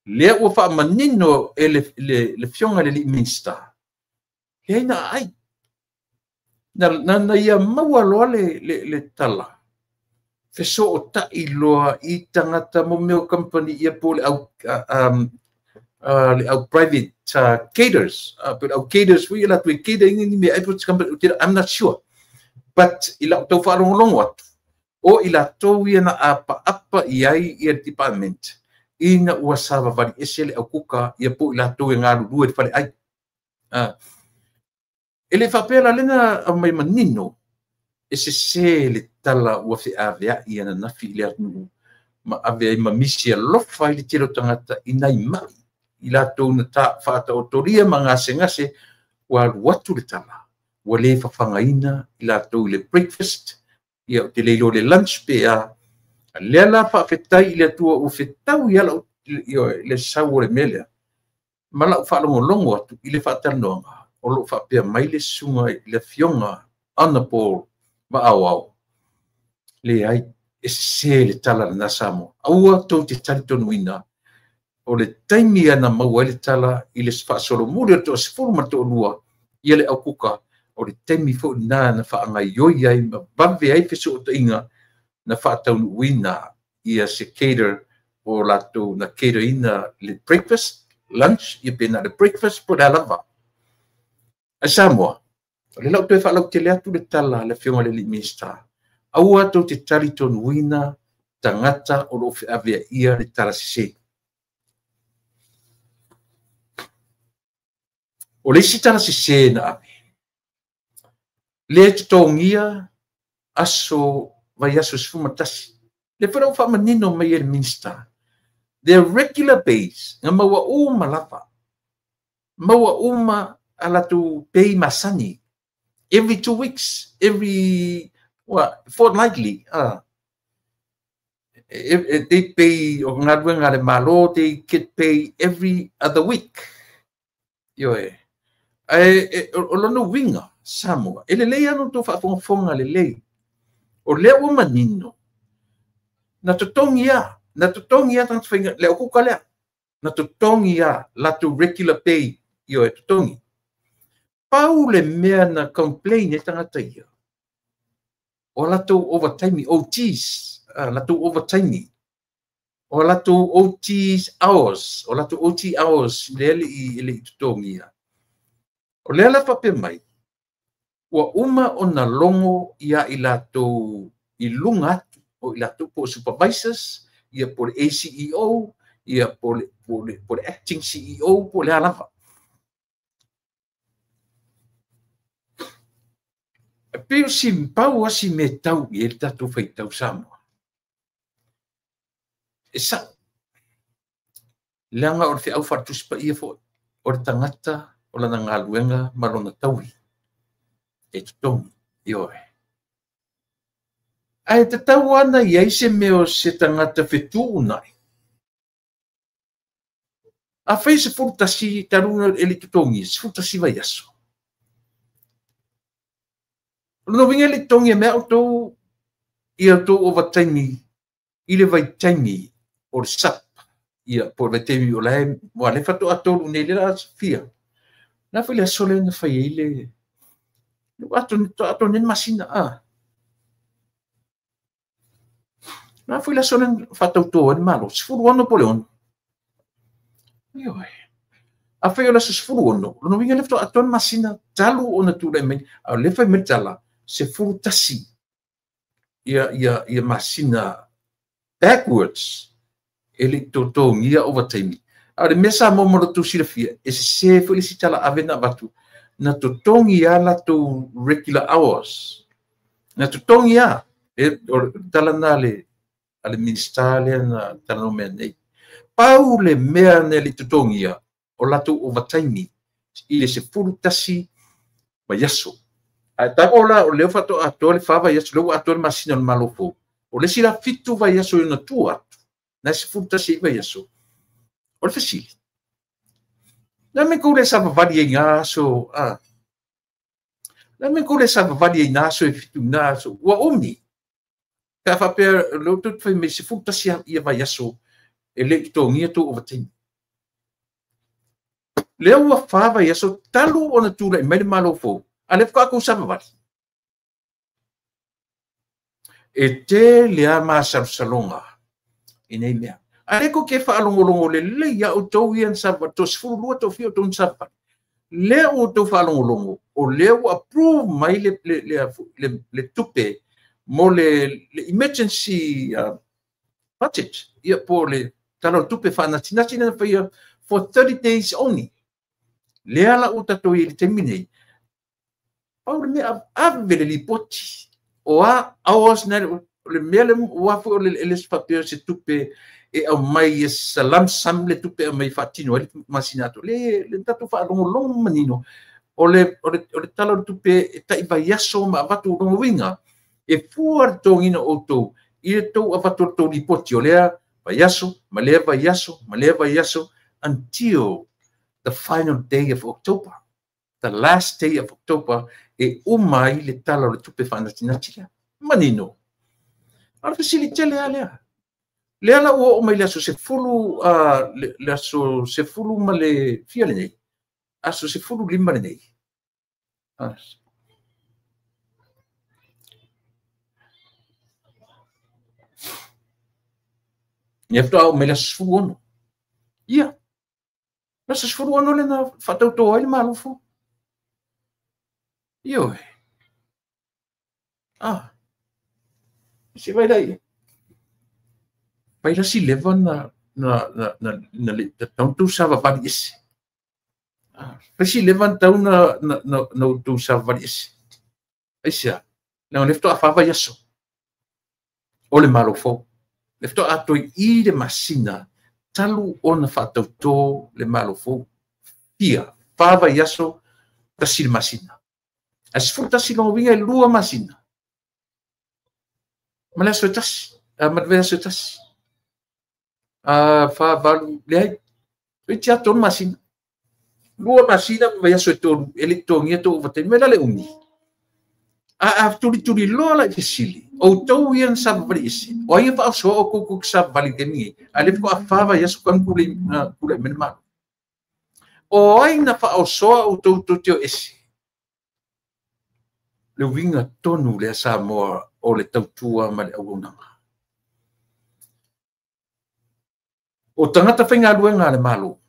lea ua faamanino e le afioga i le alii Minisita, leai na aai. Na ia maua loa le tala, fesootai loa i tagata mo mea o company ia po le au le au private caterers, po le au caterers foi ia latou e cater ina ni mea ai po se company, I'm not sure. But i lau tau faalogologo atu, o i latou ia na apaapa i ai ia le department, ina ua savavali ese le au kuka ia po i latou e galulue i le faleai. E le faapea la lena aumai manino, e sese le tala ua feaveai ananafi i le atunuu, ma ave ai ma misi alofa i le tele o tagata i nai mai, i latou na faataotolia ma gasegase, ua alu atu le tala, Ua le fafagaina i latou i le breakfast, ia o te le iloa le lunch pe a. A lea la faafetai i le Atua ua fetaui lava lau le sau o le mea lea, ma lau faalogologo atu i le faatalanoaga o lo o faapea mai le susuga i le Afioga Honorable Vaaoao, leai, e sese le tala lena Samoa. Aua tou te talitonuina o le taimi na maua ai le tala i le faasolomuli o le 12 ia le aukuka, o le taimi foi lena na faagaioi ai ma vave ai fesootaiga na faataunuuina ia se cater o latou na caterina le breakfast, lunch, ia pe na le breakfast po o le a lava. Ae Samoa, o le lau toe faalautele atu le tala a le Afioga i le Minisita, aua tou te talitonuina tagata o lo o feaveaia le tala sese. O le isi tala sese na ave, le totogia aso vaiaso 11. Le foi lau faamanino mai e le Minisita, their regular pays, nga maua uma lava, maua uma a latou pay masani, every 2 weeks, every fortnightly. They pay o galuega le Malo, they get pay every other week. Ioe. Ae o lona uiga Samoa, e lelei lava ona outou faafogafoga lelei. O lea ua manino, na totogi lava tagata faigaluega, le aukuka lea, na totogi lava latou regular pay, ioe, totogi. Pau le mea na complain ai tagata ia, o latou overtime, OTs, latou overtime, o latou OT hours, o latou OT hours lea le i totogia. O lea la faapea mai, ua uma ona logo ia i latou i luga atu, o i latou po o supervisors, ia po le ACEO, ia po le acting CEO, po le a lava. E pei o si pau a si me tau i e le tatou faitau Samoa. E sa'o, leaga o le feau faaletusi paia foi, o le tagata o lana galuega ma lona taui e totogi, ioe. Ae tatau ana i ai se mea o se tagata fetuunai. A fai 11 talu e le totogi, 11 vaiaso. O lona uiga e le totogi e mea outou ia outou ovataimi i le vaitaimi o le SAP, ia po o le vaitaimi o la e ua le faatoa tolu nei le la fia. Na foi le aso lea na fai ai le ato nei masina a. Na foi le aso lea faatauto ai le Malo, 16 po o le 6. Ioe. A fai o le aso 16, lona uiga le faatoa atoa le masina talu ona tulai mai, a o le fai mai le tala, 11 ia masina backwards e le totogia ovataimi. A o le mea Samoa ma lo outou silafia, e sese foi le isi tala ave na avatu, na totogi lava latou regular hours. Na totogi lava, o le tala na a le Minisita lea na talanoa mea nei. Pau le mea na le totogia, o latou ovataimi i le 11 vaiaso. Ae tago la o lea faatoa atoa le 4 vaiaso, lea ua atoa le masina o le Malo fou. O le isi la 7 vaiaso i ona tua atu, na 11 vaiaso. O le fesili, na me kou le savavali ai ngā aso, na me kou le savavali ai ngā aso e 7 ngā aso, ua umi. Ka whapea, leo tau whai mei 11 ia vaiaso e le totogia tō ovataimi. Lea ua 4 vaiaso talu ona tulai mai le Malo fou, a le whakakou savavali. E tele a masalosaloga i nei mea. A le ko ke whaalongolongo le lei ia o tau ia na to 12 tau fia o tau na savavali. Lea o tau whaalongolongo, o lea ua approve mai le tupe mo le emergency budget. Ia po le tala o tupe whaanatinati na whaia for 30 days only. Lea la o tatou i le taimi nei. Pau le mea ave le lipoti. O a hours na le mea le ua foi o le le papel se tupe e au mai e salam sam le tupe au mai whaatino ai le masina atu. Le tatou whaalongolongo manino. O le tala o le tupe e tai vaiaso ma avatu o longa uiga, e fua le totogiina o outou i le tou avatu o le tou lipoti o lea vaiaso, ma lea vaiaso, ma lea vaiaso, until the final day of October. The last day of October, e uma ai le tala o le tupe faanatinati lea. Manino. A o le fesili tele lava lea. Lea la ua oo mai le aso 10, le aso 10 ma le fia lenei, aso 15 lenei. Ia faatoa oo mai le aso 16. Ia, le aso 16 lea na faatauto ai le Malo fou. Ioe. Ah, se vai lai. Vai la si leva na na na tau savavali ese. Ah, vai si leva tau na na na tau savavali ese. Aisea, na le faatoa fa vaiaso. O le Malo fou. Le faatoa atoi i le masina talu ona faatautō le Malo fou. Fia, fa vaiaso tasi le masina. A 11 longa uiga e 2 masina. Ma le aso e tasi. Ma le aso e tasi. Fa valu, leai. E tia 3 masina. 2 masina ma vaiaso e 3. E le totogia tou ovataimi. Me la le umi. A tuli loa la i fesili. O tau ia na savavali ese. O ai e faasoa o kou savavali taimi nei. A le faatoa fa vaiaso kanu tulai mai le Malo. O ai na faaosoa o tou tou te o ese. Le uiga tonu lea Samoa o le tautua ma le auaunaga. O tagata faigaluega a le Malo,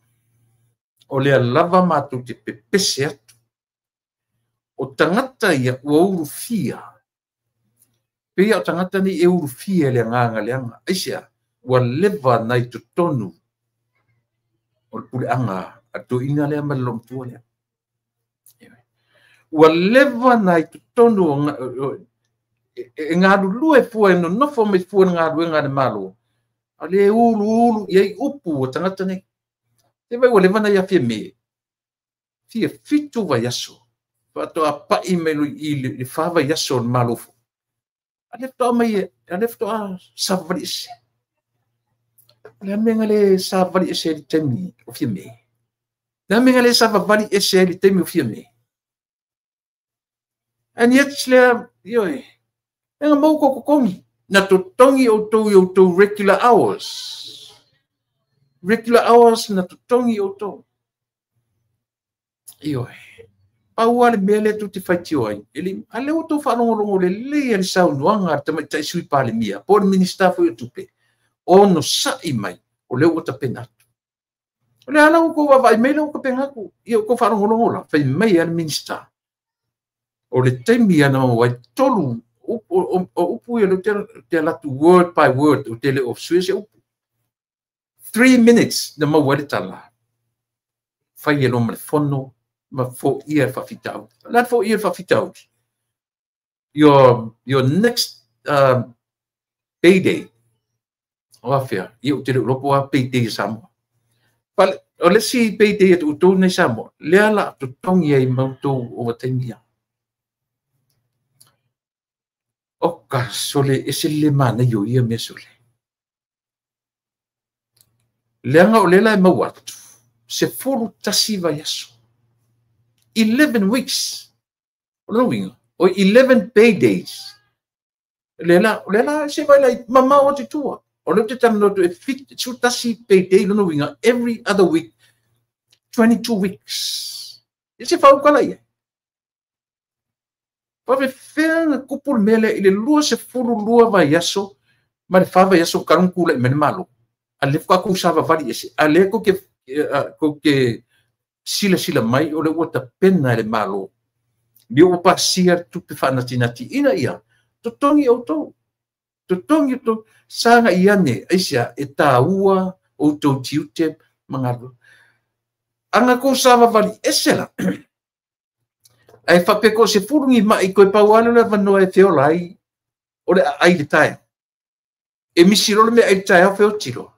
o lea lava matou te pepese atu. O tagata ia ua ulufia. Peia o tagata nei e ulufia e le agaga leaga. Aisea, ua leva nai totonu o le puleaga a le toeaina lea ma le loomatua lea. Ua leva nai totonu e galulue fua e nonofo mai fua le galuega a le Malo. A le ulu ulu i ai upu o tagata nei. Te vai ua leva nai afia me. Fia 7 vaiaso. Faatoa pai mai i le 4 vaiaso o le Malo fou. A le faatoa mai a le faatoa savavali ese. O le a mea le savavali ese ai le taimi o fia me. Le a mea le savavali ese ai le taimi o fia me. And yet lea, ioe, e nga mau ko totogi. Na totogi outou i outou regular hours. Regular hours na totogi outou. Ioe. Pau lava le mea lea tou te faitio ai. E le, a lea ua tou faalogologo lelei a le saunoaga a le tamaitai sui Palemia, po o le Minista foi o Tupe, ono sa'i mai, o lea ua tapena atu. O le ala ua kou vaavaai mai la ua tapena atu, ia ua kou faalogologo la, fai mai a le Minista. O le taimi ana maua ai 3 o upu ia lea te alu atu word by word, o te le o sui se upu. 3 minutes na maua ai le tala. Fai e loa ma le fono, ma foia le faafitauli. La foia le faafitauli. Your next payday. O afea, ia o te le ulopo a payday i Samoa. O le si payday e outou nei Samoa, lea la totogi ai ma outou ovataimi ia. O ka sole e se le mana i o ia mea sole. Leaga o le la e maua atu, 11 vaiaso. 11 weeks. O le uiga, o 11 paydays. Le la se vai lai mamao atu i tua. O le te talanoa atu e 71 payday lona uiga, every other week, 22 weeks. E se faaukala ia. Faafefea na kupu le mea lea i le 22 vaiaso ma le 4 vaiaso kalu kula i mai le Malo. A le faatoa kou savavali ese. A lea kou ke silasila mai o le ua tapena e le Malo. Lea ua pasia le tupe faanatinati ina ia. Totogi outou. Totogi outou. Saga i ane, aisea, e tāua outou tiute ma galuega. Aga kou savavali ese la. Ae faapea ko se fulu ni mai koe pau lava le avanoa e feola ai o le aai le taeao. E misi loa le mea ai le taeao feoti loa.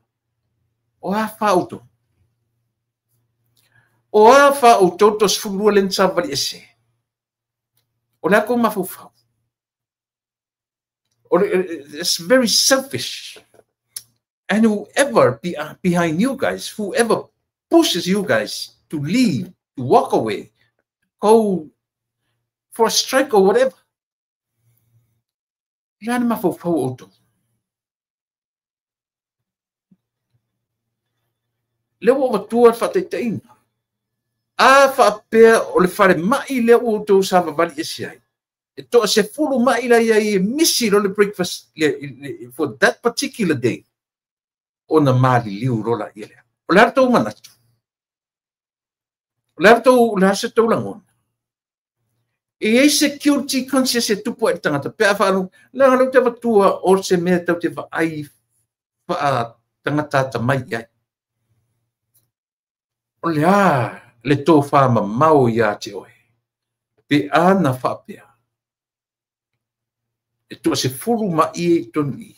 O a fa outou. O a fa o toto sefululua lea na savavali ese. O le a kou mafaufau. It's very selfish. And whoever be behind you guys, whoever pushes you guys to leave, to walk away, go for a strike or whatever, le a le mafaufau o outou. Lea ua avatua le faataitaiga. A faapea o le falemai lea ua outou savavali ese ai, e toa 10 mai la iai e misi lo le breakfast for that particular day, ona maliliu lo la ia lea. O le a le tou manatu? O le a tou, le a se tou lagona? E iai security conscious e tupu ai le tagata, pe a faalogo, leaga lea ou te avatua o se mea tau te vaai faa tagata atamai i ai. O le a le tofa mamao ia te oe, pe a na faapea, e toa 10 mai e i tonu i,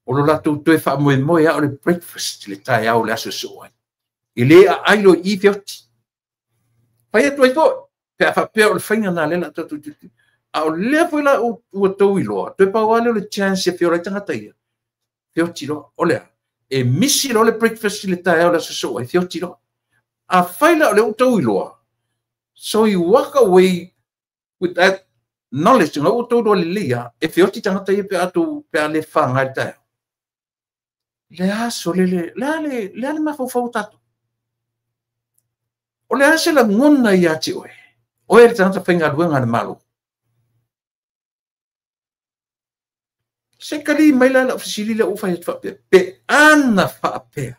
o lo latou toe faamoemoe a o le breakfast le taeao le aso soo ai. E le aai lo i feoti. Fai atu ai foi, pe a faapea o le faiga nā lea la tatou tutu. A o lea foi la ua tou iloa, toe pau lava lea o le chance e feola ai tagata ia. Feoti loa, o lea, e misi loa le breakfast i le taeao le aso soo ai, feoti loa. A fai la o lea ua tou iloa, so you walk away with that knowledge, nga ua tou iloa lelei a, e feoti tagata ia pe a tou, pe a le whangai le taeao. Le aso le le, le a le, le a le mafaufau o tatou. O le a se lagona ia te oe, oe le tagata faigaluega a le Malo. Se kali mai la lau fesili lea ua fai atu faapea, pe ana faapea.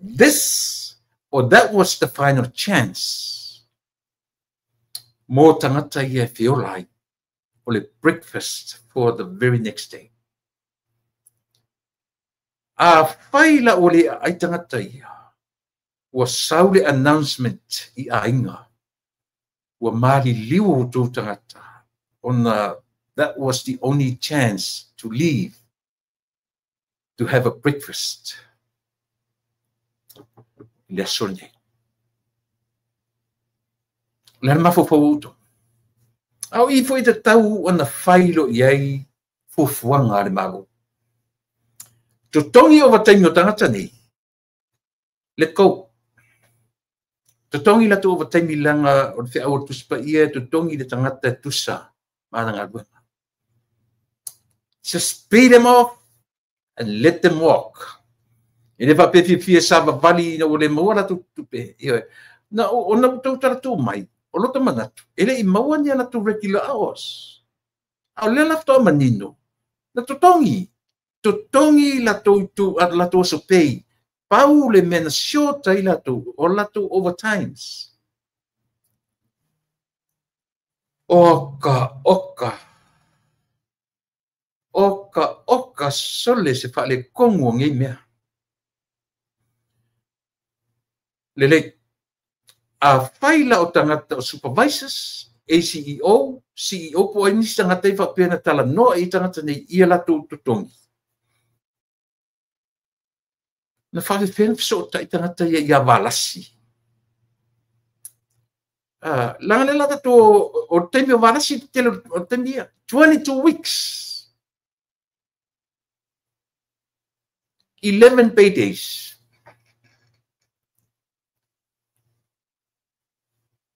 This or that was the final chance mo tagata ia e feola ai o le breakfast for the very next day. A fai la ua le aai tagata ia, ua sau le announcement i aiga, ua maliliu o outou tagata, ona that was the only chance to leave, to have a breakfast. I le aso lenei. O le a le mafaufau o outou. A o i foi tatau ona fai lo i ai fuafuaga a le Malo. Totogi ovataimi o tagata nei, let go. Totogi latou ovataimi leaga o le feau o le Tusi Paia e totogi le tagata e tusa ma ana galuega. Just pay them off and let them walk. E le faapea fiafia savavali ina ua le maua latou tupe. Ioe. Na ona ua tau talatuu mai, o lota manatu, e le i maua ni a latou regular hours. A o lea la faatoa manino, na totogi. Totogi latou itu, a latou aso pay. Pau le mea na short ai latou, o latou overtimes. Oka, oka. Oka, oka sole se faalekogu o nei mea. Lelei. A fai la o tagata o supervisors, ACEO, CEO po ai nisi tagata i faapea na talanoa i tagata nei ia latou totogi. Na faafefea na fesootai tagata ia ia Valasi. Leaga lea la tatou o le taimi o Valasi le tele o le taimi ia. 22 weeks. 11 paydays.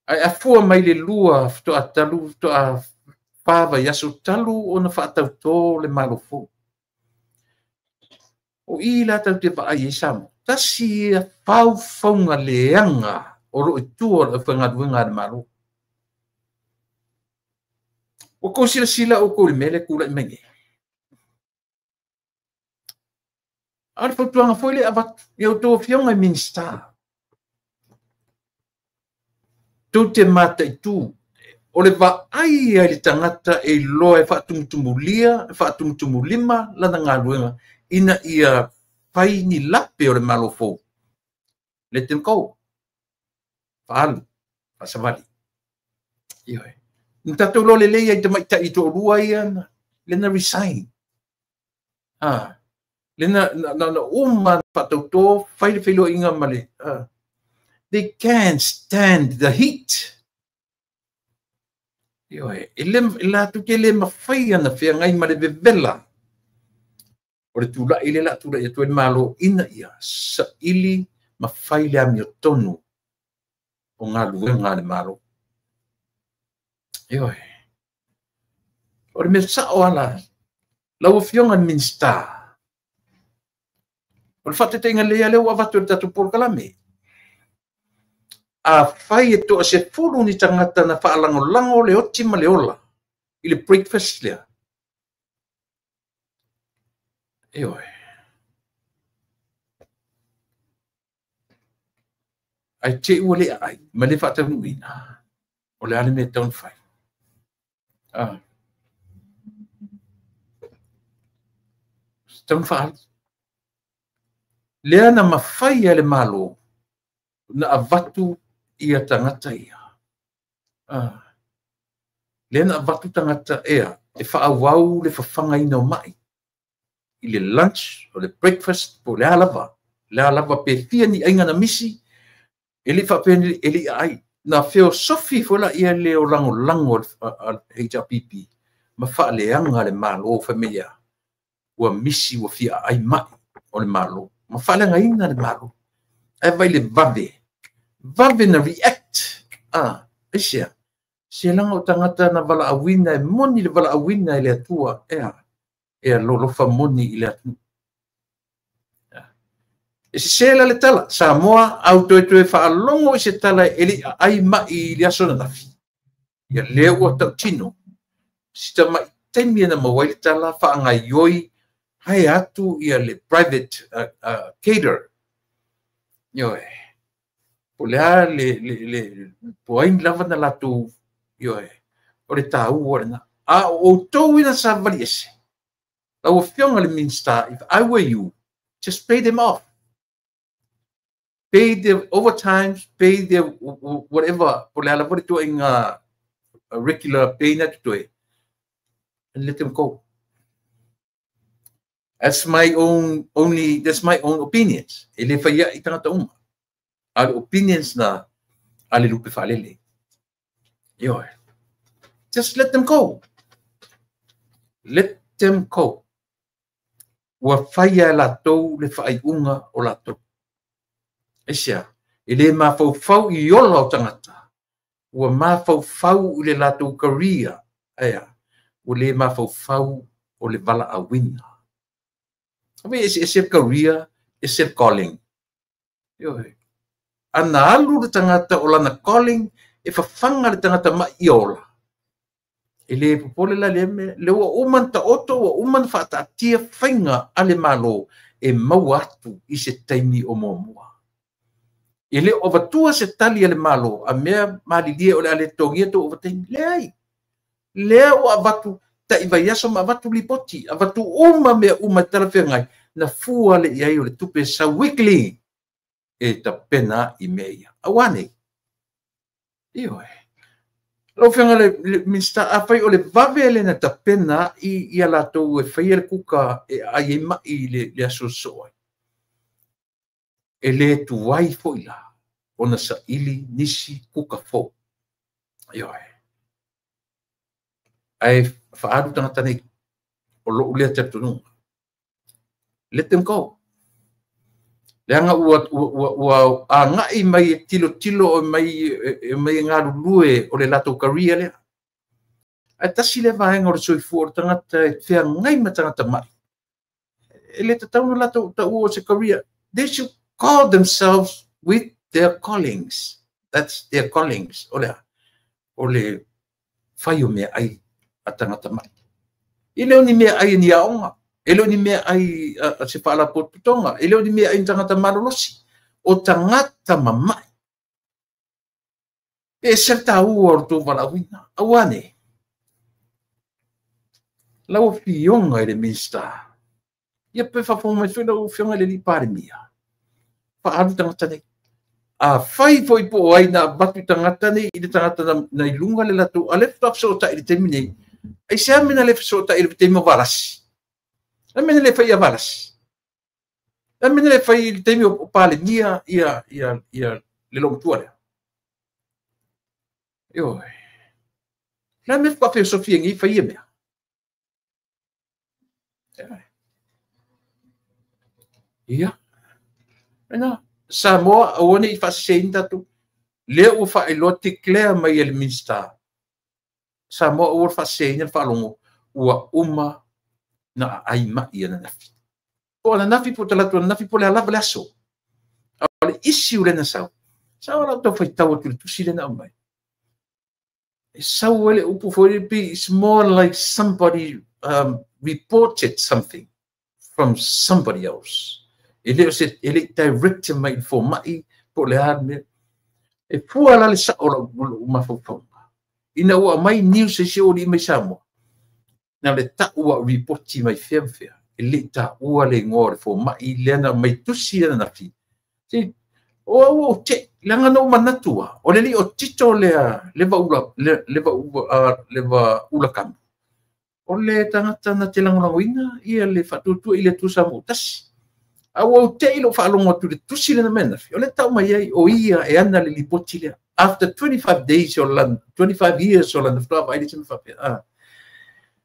Ae afua mai le lua faatoa talu, faatoa fa vaiaso talu ona faatautō le Malo fou. O i la tau te vaai ai Samoa. Tasi ia faufauga leaga o loo i tua o le aufaigaluega a le Malo. Ua kou silasila oukou i le mea lea e tulai mai nei. A o le fautuaga foi lea e avatu i a outou afioga i Minisita, tou te mataitu, o le vaai ai le tagata e iloa e faatumutumulima lana galuega ina ia fai ni lape o le Malo fou. Let them go. Faaalu, faasavali. Ioe. Na tatou iloa lelei ai tamaitai toalua ia lea na resign. Lea na uma faatautō, fai le feiloaiga ma le... They can't stand the heat. Ioe, e le latou te le mafai ona feagai ma le vevela o le tula'i lea o le a tula'i atu ai le Malo ina ia saili ma fai le amiotonu o galuega a le Malo. Ioe. O le mea sa'o lava la, lau Afioga i le Minisita, o le faataitaiga lelei lava lea ua avatu e le tatou polokalame. Afai e toa-10 ni tagata na faalagolago le oti ma le ola i le breakfast lea, ioe, ae te i ua le aai ma le faataunuuina, o le a le mea e tatau ona fai? Ah. Tatau ona faaalu. Lea na mafai e le Malo na avatu ia tagata ia. Ah. Lea na avatu tagata ea e faaauau le fafagaina o mai i le lunch o le breakfast po o le a lava, le a lava pe fia ni aiga na misi, e le i faapea e le i aai. Na feosofi foi laia le o lagolago a le HRPP ma faaleaga le Malo fai mai ea ua misi ua fia aai mai o le Malo ma faaleagaina le Malo. Ae vaai le vave, vave na react. Ah, aisea? Se leaga o tagata na valaauina e moni le valaauina e le Atua ea e alolofa moni i le atunuu. E sese la le tala, Samoa, au toe faalogo i se tala e le i aai mai i le aso ananafi. Ia lea ua tautino. Si tamai taimi na maua ai le tala faagaioi hae atu ia le private caterer. Ioe. Po o le a le po ai lava na latou, ioe, o le taua lena. A o outou ina savali ese, lau Afioga i le Minisita, if I were you, just pay them off. Pay their overtimes, pay their whatever, po o le a lava le tuuaiga regular pay na totoe, and let them go. That's my own, only, that's my own opinions. E le fai ai tagata uma. A le opinions na a le lupe faalele. Ioe. Just let them go. Let them go. Ua faia e latou le faaiuga o latou. Aisea, e le mafaufau i ola o tagata, ua mafaufau i le latou career, aea, ua le mafaufau o le valaauina. Ave e ese le career, ese le calling. Ioe. Ana alu le tagata o lana calling, e fafaga le tagata mai ia ola. E le popole la lea mea, lea ua uma ona taoto, ua uma ona faataatia faiga a le Malo e maua atu i se taimi o muamua. E le o avatua se tali a le Malo, a mea malilie o le a le totogia tou ovataimi. Leai. Lea ua avatu tai vaiaso ma avatu lipoti, avatu uma mea uma e talafeagai, na fua le i ai o le tupe sau weekly e tapena i mea ia. Aua nei. Ioe. Lau Afioga i le Minisita, afai o le vave lea na tapena i ia latou e faia le kuka e aai ai mai i le aso sosoo ai, e le tuai foi la ona saili nisi kuka fou. Ioe. Ae faaalu tagata nei o lou lea talitonuga. Let them go. Leaga ua agai mai e tilotilo mai e mai e galulue o le latou career lea. Ae tasi lea vaega o le soifua o le tagata e feagai ma tagata mai. E le tatau ona latou taua o se career. They should call themselves with their callings. That's their callings. O le a? O le fai o meaai a tagata mai. E le o ni meaai a ni aoga. E le o ni meaai a se faalapotopotoga. E le o ni meaai a ni tagata malolosi. O tagata mamai. E ese le taua o le tou valaauina. Aua ne. Lau Afioga i le Minisita, ia pe faafofoga mai foi lau Afioga i le Alii Palemia, faaalu tagata nei. Afai foi po o ai na avatu i tagata nei i le tagata na i luga le latou, a lea faatoa fesootai i le taimi nei, aisea mea na le fesootai i le taimi o Valasi? O le a le mea na le fai ia Valasi? O le a le mea na le fai i le taimi o Palemia ia Le loomatua lea. Ioe. Le mea faafeosofia nei faia mea. Ia. Lena Samoa aua ne i faaseseina tatou. Lea ua faailoa declare mai e le Minisita. Samoa aua le faaseseina le faalogo ua uma na aai mai ananafi. Po o ananafi po o talaatu ananafi po o le a lava le aso. A o le issue lea na sau, sau o lau tau faitau atu i le tusi lea na aumai. E sau ai le upu foi lea pei it's more like somebody reported something from somebody else. E le o se, e le i direct mai i le fomai po o le a le mea. E fua la le sao o lau mafaufauga. Ina ua aumai news e si o alii mai Samoa, na le tau a ripoti mai fea ma fea, e le i taua le igoa o le fomai lea na aumai tusi ananafi. Se, o au o te, leaga na ou manatu lava, o le alii o Tito lea, le vaula, le, le vaula, le vaula kamu. O le tagata na te lagolagoina ia le faatuatua i le Atua Samoa tasi. A ua ou te i lou faalogo atu i le tusi lea na aumai ananafi, o lea e tau mai ai o ia e ana le lipoti lea. After 25 days o lana, 25 years o lana faatoa vaai le se mea faapea.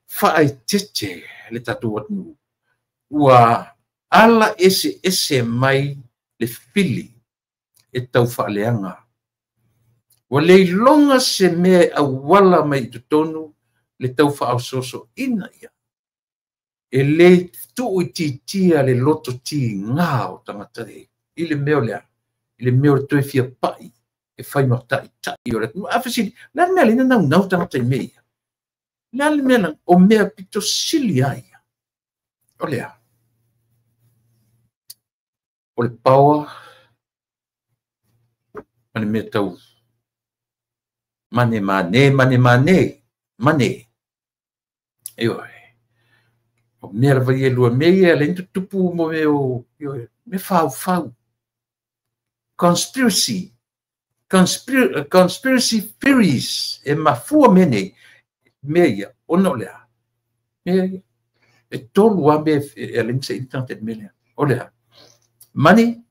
Faaeteete le tatou atunuu. Ua ala eseese mai le fili e tau faaleaga. Ua le iloga se mea e auala mai i totonu le tau faaosoosoina ia. E le tuuitiitia le loto tiga o tagata nei i le mea o le a? I le mea o le toe fia pai e fai ma taitai o le atunuu. A fesili, o le a le mea lea na naunau tagata i mea ia? O le a le mea na, o mea pito sili ai ia? O le a? O le power ma le mea tau mane mane, mane mane, mane. Ioe. O mea lava ia e lua, mea ia e ala ai ona tutupu mo mea o, ioe, mea faufau. Conspiracy. Conspiracy theories e mafua mea nei, mea ia, ona o le a? Mea ia. E tolu lava mea e ala ai ona saili tagata i le mea lea. O le a? Money,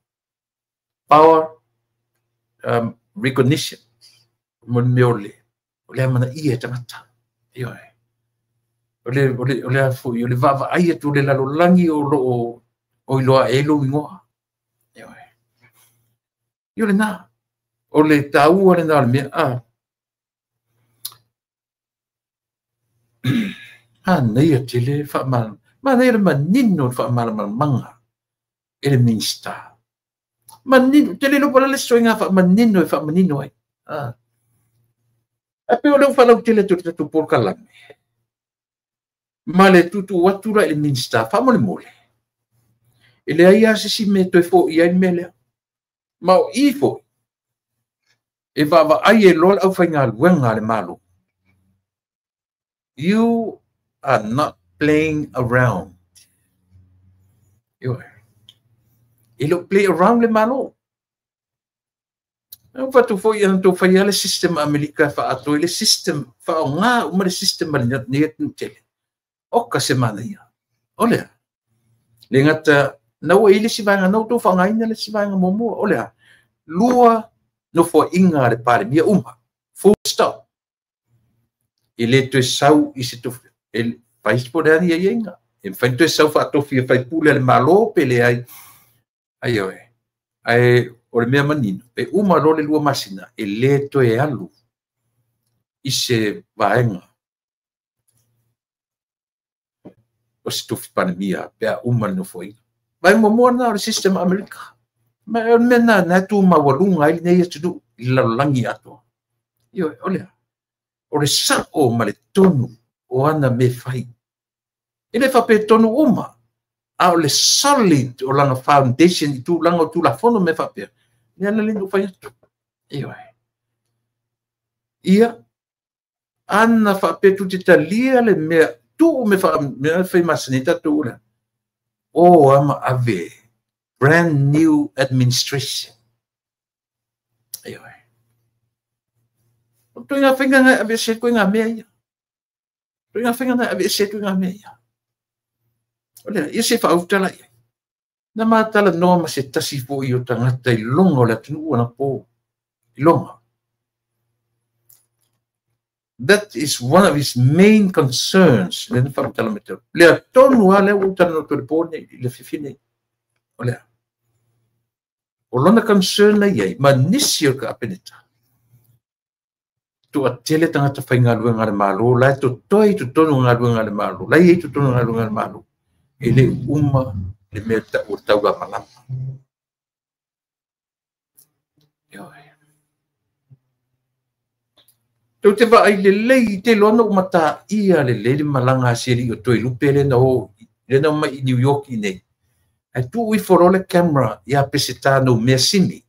power, recognition. Mo le mea o le, o le amanaia e tagata. Ioe. O le, o le, o le a foi, o le vaavaai atu o le lalolagi o lo o, o iloa e lou igoa. Ioe. Io lena. O le taua lena o le mea, a. Manaia tele faamalamalamaga. Manaia le manino o le faamalamalamaga e le Minisita. Manino, tele iloa po o le a le isi faamanino e faamanino ai. Ae pei o lea ua faalautele atu e le tatou polokalame. Ma le tuutuu atu la i le Minisita, faamolemole. E leai lava se isi mea e toe foia ai le mea lea. Ma o i foi, e vaavaai ai loa le aufaigaluega a le Malo. You are not playing around. Ioe. E le o play around le Malo. E ua atu foi ana tou faia le system a Amerika e faaatoa ai le system, faaaoga uma le system a lenei atunuu tele. Oka se manaia. O le a? Le gata, na ua i ai le isi vaega, na ua outou faaaogaina le isi vaega muamua. O le a? Lua nofoaiga a le Palemia uma. Full stop. E le toe sau i se tofi, e fai po o le a ni aiaiga. E mafai ona toe sau faatofi e faipule a le Malo pe leai. Ai oe. Ae o le mea manino, e uma loa le 2 masina, e le toe alu i se vaega o se tofi Palemia pe a uma le nofoaiga. Vaega muamua lena o le system a Amerika. Ma o le mea lena na e tu maualuga ai lenei atunuu i le lalolagi atoa. Ioe, o le a? O le sao ma le tonu o ana mea fai. E le faapea tonu uma, a o le solid o lana foundation i tulaga o Tulafono mea faapea, lea la le na ou fai atu. Ioe. Ia, ana faapea tu te talia le mea, tuu me wha, mea whai masani tatou ula. O ama ave, brand new administration. Ioe. O toi ngā whainga ngai ave se koe ngā mea ia. Toi ngā whainga ngai ave se koe ngā mea ia. O lea, ia se whaautala ia. Na mātala noa ma se tasi foi o tagata i luga o le atunuu anapo. I Roma. That is one of his main concerns. Le na whakatala me te. Lea tonu a lea ua no te pōne i le whiwhine. O lea. O lona concern na iai, ma nisi o ka apeneta. Tua tele tangata whai ngā luenga le malo, lai to toi to tonu ngā luenga le malo, lai e to tonu ngā luenga le malo. E le uma le mea ta o taua malama. Ioi. Tau te vaai le lei te loa na umata ia le lei le malanga a seri o toi lupe le na o, le na mai i New York i nei. Ai tu ui foro le camera ia peseta no mea simi.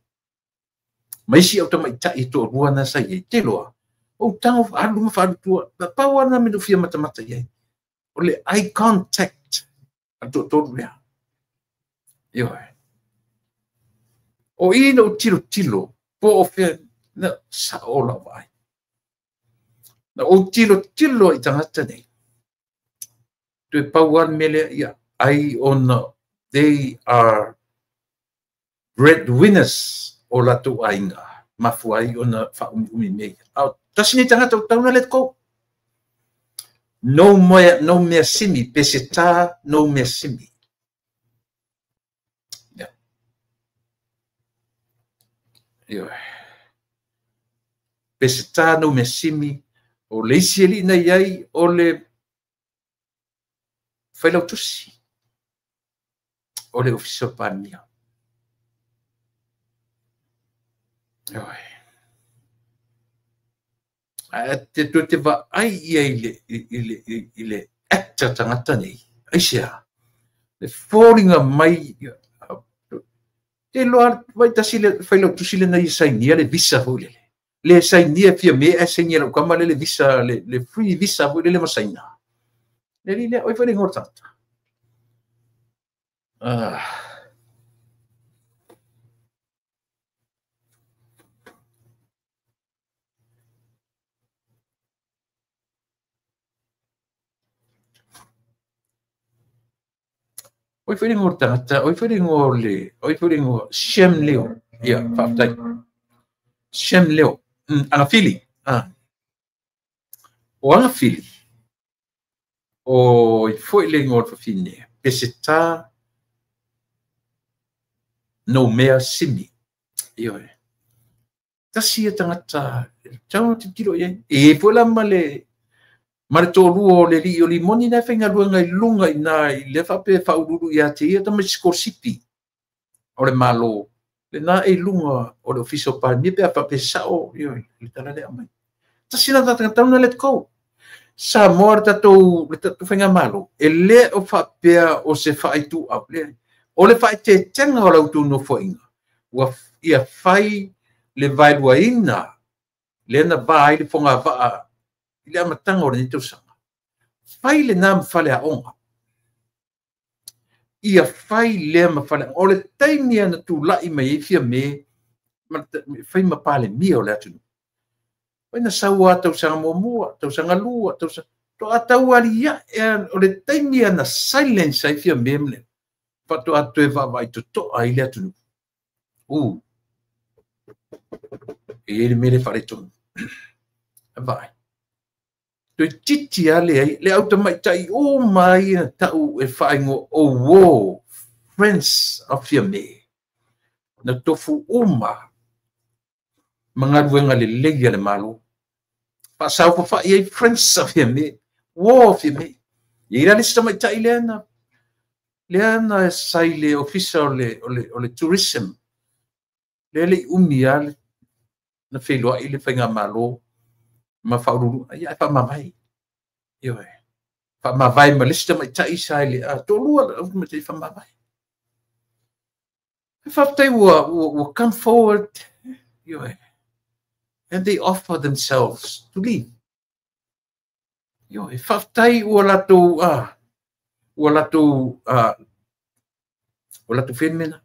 Mai si au tamai tai to rua na sa i te loa. O tango alu ma wharu tua, pau ana me fia matamata iai. O le eye contact a to toru lea. Ioi. O i no tilo tilo, po o fea, na sa o lau vai. Na o tilo tilo i tangata nei. Toe pau an mele ia, ai ona, they are breadwinners o latou ainga. Mafu ai ona whaumi mei. Au, tasi nei tangata o tauna let go. No mea, no mea simi, peseta, no mea simi. Yeah. Ioi. Peseta, no mea simi. O leisi eli na iai o le whailautusi. O le ofisa pānia. Ioi. A te tō te va ai ia i le actor tangata nei. Ai sea. Le fōringa mai. Te loa vai tasi le whailautusi le nei sainia le visa hoi lele. Le sainia fia me a sainia lau kama le visa, le free visa hoi lele masaina. Le li le oi wharinga o tata. Ah. Oi wharinga o tangata, oi wharinga o le, oi wharinga o Shem Leo. Ia, whaatai. Shem Leo. Angafili. Ah. O Angafili. O i foi le ngor whawhine. Peseta no mea simi. Ioi. Tasi e tangata, tau te tiro iai. E foi la male, male tō o le li o limoni nai whainga luenga i lunga i nā i le whape whaururu i a te ia tama sikosipi o le malo. Le nā e lunga o le ofisa o pānia pe a whape sao, ioi, le tala lea mai. Tasi nā tangata tauna let go. Sa moa le tatou whainga malo. E le o whapea o se whaaitu au. Le, o le whae te tenga o lautu no whainga. Ua ia whai le vailuaina, le na vai le whonga waa, i le amatanga o le nitausanga. Whai le nā mwhale a onga. Ia whai le mwhale. O le taimi ana tū lai mai e fia me, whai mapale mia o le atunu. Wai na saua tausanga muamua, tausanga lua, tausanga... To atau ali ia, o le taimi ana silence ai fia me mle. Whato atu e vaavai totoa i le atunu. U. E ele mele whare tonu. Vai. Toi titi a le ai, le auta mai tai o mai na tau e whaingo o wo, friends of fia me. Na tofu uma, mangaluenga le leia le malo. Whaasau whawhai ai friends of fia me, wo fia me. Ia ira le sita mai tai le ana, le ana sai le ofisa o le tourism. Le le umi a le, na whenua i le whainga malo, ma whaururu, ai ai whamawai. Ioi. Whamawai ma lista mai tai sai le a tōlua ma te whamawai. Whaftai ua come forward, ioi. And they offer themselves to leave. Ioi. Whaftai ua latou, ua latou, ua latou whenmena.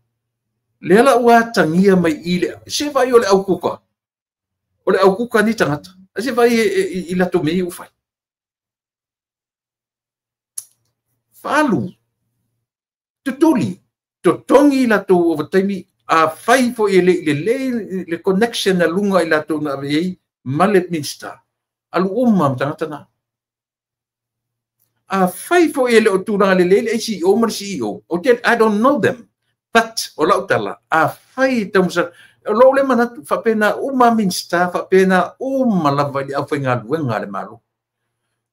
Le ala ua tangia mai i le, se vai o le au kuka. O le au kuka ni tangata. Se vai i latou mei u whai. Whalu. Tutuli. Totongi latou o wataimi A fai foi e le i lelei le connection na luga i latou na ave ai ma le Minista, alu uma ma tagata na. A fai foi e le o tulaga lelei le ACEO ma le CEO, I don't know them, but o lau tala, a fai e taumasa, o lou le manatu, faapena uma Minista, faapena uma lava i le aufaigaluega a le Malo.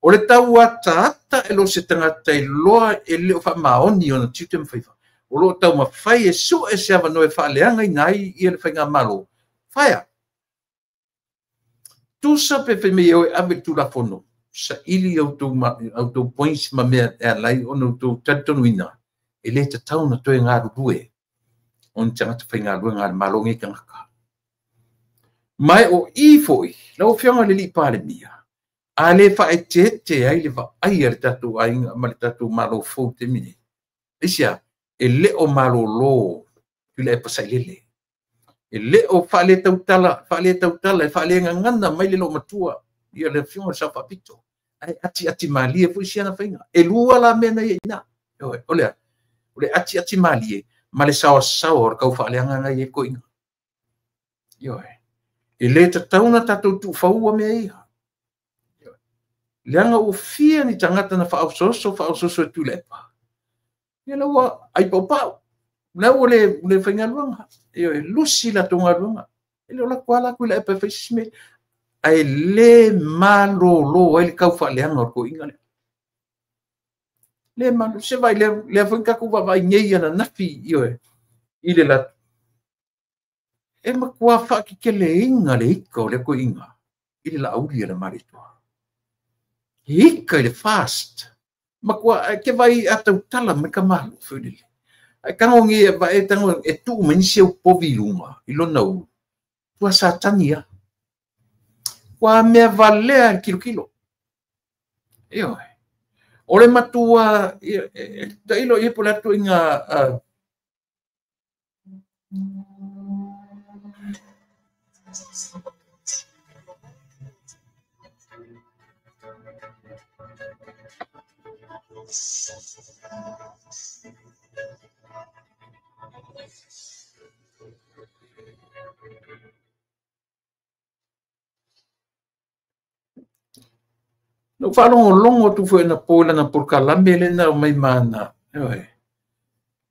O le tau ataata e lo se tagata i loa e le o faamaoni ona tiute ma faiva. O lo o taumafai e sue se avanoa e faaleagaina ai ia le faigamalo. Faia. Tusa pe fai mai e oe ave le Tulafono, saili outou points ma mea e ala ai ona outou talitonuina, e le tatau ona toe galulue o ni tagata faigaluega a le Malo nei tagata. Ma e o i foi, lau Afioga i le Alii Palemia, a le faaeteete ai le vaai a le tatou aiga ma le tatou Malo fou i le taimi nei. Aisea, e le o malolo Tuilaepa Sailele. E le o faaletautala, e faalegagana mai le loomatua ia le Afioga i le Sao Faapito. Ae atiati malie foi siana faiga. E lua la mea na ia ina. O le atiati malie ma le saoasaoa o le kaufaaleaga na i ai koiga. E le tatau na tatou tuufaua mea ia. Leaga ua fia ni tagata na faaososo e Tuilaepa. Ia lau ua ai paupau. Lau ua le faigaluega. E lusi latou galuega. E le o latou ala Tuilaepa e fai se isi mea. Ae le malolo ai le kaufaaleaga o le toeaina lea. Le malo, se vai lea foi tatou vaavaai nei ananafi i le latou. E matua faateteleina le ika o lea toeaina i le laauli a le Malietoa. E ika i le fast. Matua, ke vai a tautala mai ka malo foi lele. Ai tango ngi e vai tango e tuu mai nisi au povi i luga, i lona ulu. Tua satani ia. Ua mea valea le kilokilo. Ioe. O le matua, tailo ia po le atu inga No whaalongolongo atu foi na pō lana polokalame le na o mai mana.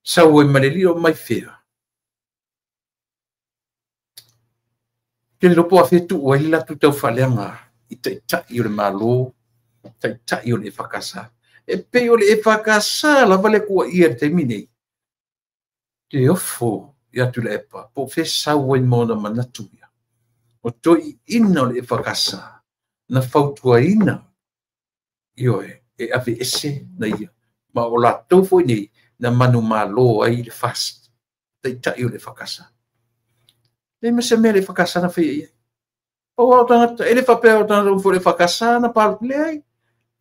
Sau ai maleli o mai fea. Ke le lopo a whetu o ai latu tau whaleanga i taitai o le malo, taitai o le e whakasa. E pei o le e whakasa lava le kua ia le taimi nei. Te ofo i atu le epa, po whe sau ai mona manatu ia. O toi ina o le e whakasa, na fautuaina ioe, e ave ese na ia. Ma o latou foi nei, na manu malo ai le fast. Taitai o le whakasa. Nei ma se mea le whakasa na whaia ia. O au tangata, e le whapea o tangata umfo le whakasa na palo le ai.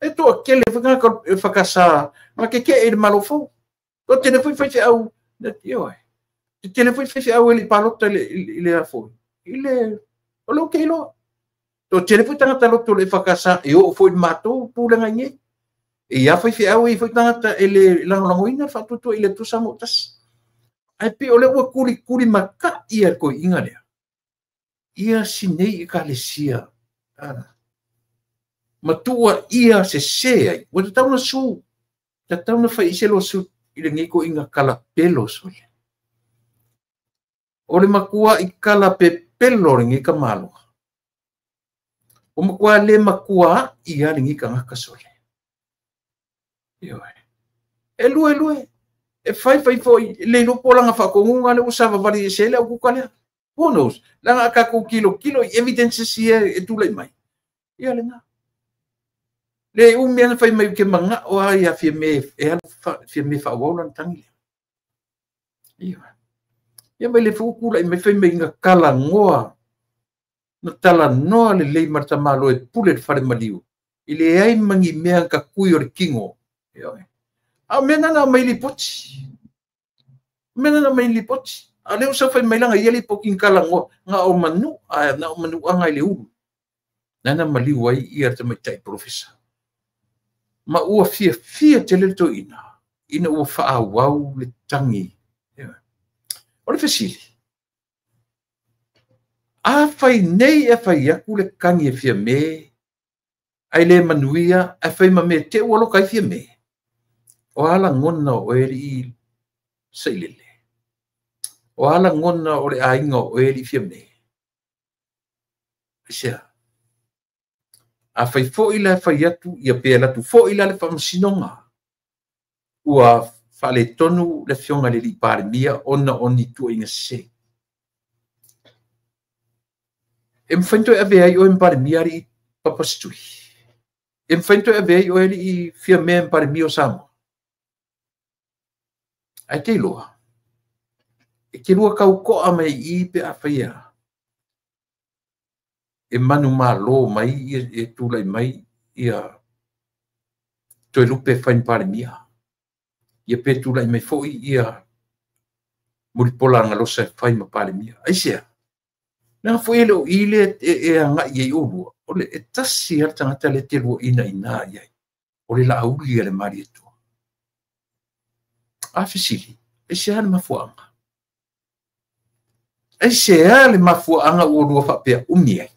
E toa kele whakanga e whakasa, ma ke ke e le malo fau. O tene fui whai au, ioe. Te tene fui whai au e le palota i le afo. I le, o leo ke iloa. To tele foi tangata loto le whakasa e o foi mātou pūlenga i nei. E ia whai whiau e foi tangata e le langolangoina whaatutua i le tusa mo tasi. Ai pe o le ua kuri kuri maka ia koe inga lea. Ia sinei i ka le sia. Matua ia se se ai. Ua tatau na su. Tatau na whai ise lo su i le ngei koe inga kalapelo sole. O le makua i kalapepelo le ngei ka maloa. O makua le makua ia le ngika ngaka sole. Ioe. E lue lue. E fai fai foi le lopo langa whakongunga le usawa wali e sele au kuka lea. Who knows? Langa akaku kilo kilo i evidences ia e tūlei mai. Ia le ngā. Le umi ana whai mai ke manga o ai a fia me e alu fia me whaawau lan tangi lea. Ioe. Ia mai le fukula i mai whai mai ngā kala ngoa. Na tala noa le lei marta malo e pule le whare maliu. I le ai mangi mea ka kui o le kingo. A mea nana mai li poti. Mea nana mai li poti. A leo sa whai mai langa ia li poki ngā kala ngoa. Ngā o manu, a ngā o manu anga i le ulu. Nana maliu ai ia te mai tai profesa. Ma ua fia fia te le toina. Ina ua whaawau le tangi. O le fesili. Afai nei e fai atu le kagi e Fiame, ai le manuia, e fai ma me te ua loka i Fiame. O ala ngona o eli sailele. O ala ngona o le ainga o eli Fiame. Aisea. A fai foi la fai atu, ia pe latu foi la le whamasinoga. Ua whale tonu le fionga le li palemia ona oni tua inga se. E mwhainto e ave ai o mpalemia li papastui. E mwhainto e ave ai o eli i Fiame mpalemia o Samoa. Ai te iloa. E ke lua kau koa mai i pe a whaia. E manu malo mai e tūlai mai ia toe lupe whain palemia. Ia pe tūlai mai foi ia muripola ngalosa e whai ma palemia. Ai sea. Nā foi ele o ile e anga i ei olua. Ole e tasi hara tangata le te lua ina ina iai. Ole la auli ale mari e tua. A fisili, e sea le mafuanga. E sea le mafuanga o lua whapea umi ai.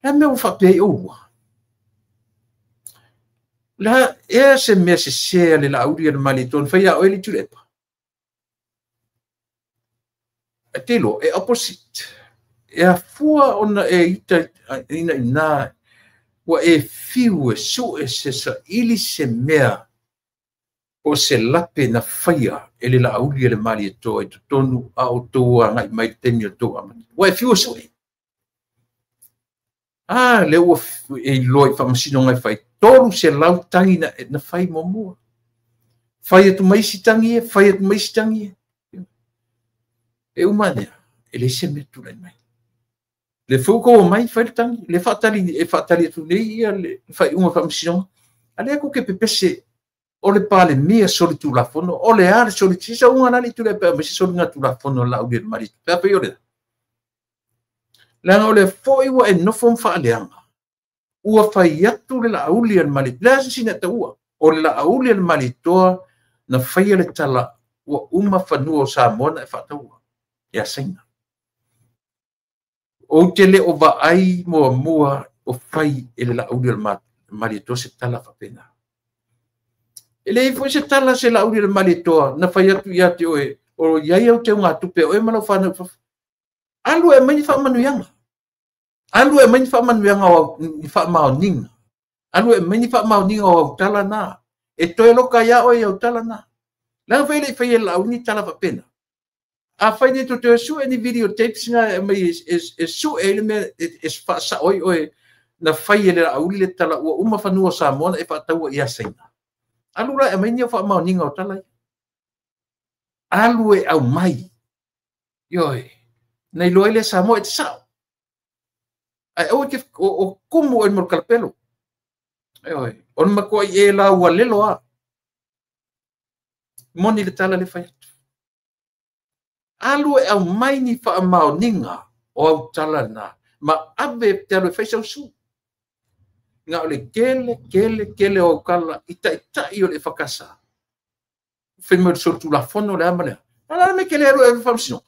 La mea o whapea i olua. La ea se mea se sea le la auli ale mari e tua. Whai a oele turepa. E te loa, e opposite. E a fua ona e ita ina ina ua e fiu e su e se sa ili se mea o se lape na whaia e le la auli e le mali e toa e totonu a o tōa ngai mai te temi o tōa amata. Ua e fiu e su e. A le ua e iloa i whamasino ngai whai. Tolu se lau tangi na whai momua. Whai atu maisi tangi e, whai atu maisi tangi e. E umanea, e le se mea tūlai mai. Le fauko o mai whai tangi, le whaatali, e whaatali atu nei ia, le whai unga whamasinoga. A lea kuke pepese o le pale mea soli tūlafono, o le ale soli tisa unga nani tūlai pea, me se soli ngā tūlafono la uli mari. Pea pe ore. Leanga o le foi ua e nofo mwhaaleanga. Ua whai atu le la auli al mali. Lea sina te ua. O le la auli al mali toa na whai le tala ua uma whanua o Samoa e whaataua. Ia saina. O te le o vaai mua mua o whai e le la auli al mali toa se tala whapena. E le ifo se tala se la auli al mali toa na whai atu ia te oe. O iai au te unga tupe oe mana whanau whawha. Alu e mai ni whaamanuianga. Alu e mai ni whaamanuianga o ni whaamaoninga. Alu e mai ni whaamaoninga o au tala nā. E toe loka ia oe au tala nā. Langa whai le whai e lau ni tala whapena. A whai ni tō te su e ni video tapes ngā e mai e su e le mea e whaasa oi oe na whai e le auli le tala ua uma whanua Samoa e whaataua ia saina. Alu la e mai ni au whaamaoninga o tala ia. Alu e au mai. Ioi. Nei loa ile Samoa e te sao. Ai au ke o kumu e mo kalapelo. Ai oi, on makoa i e la ua lelo a. Moni le tala le whai atu. Alu e au mai ni whaamaoninga o au tala nā. Ma ave te alu e whaisa usu. Ngā o le kele, kele, kele o au kala i tai tai o le whakasa. Whenua le sotu la fono le ama lea. Ala me kele alu e whamsino.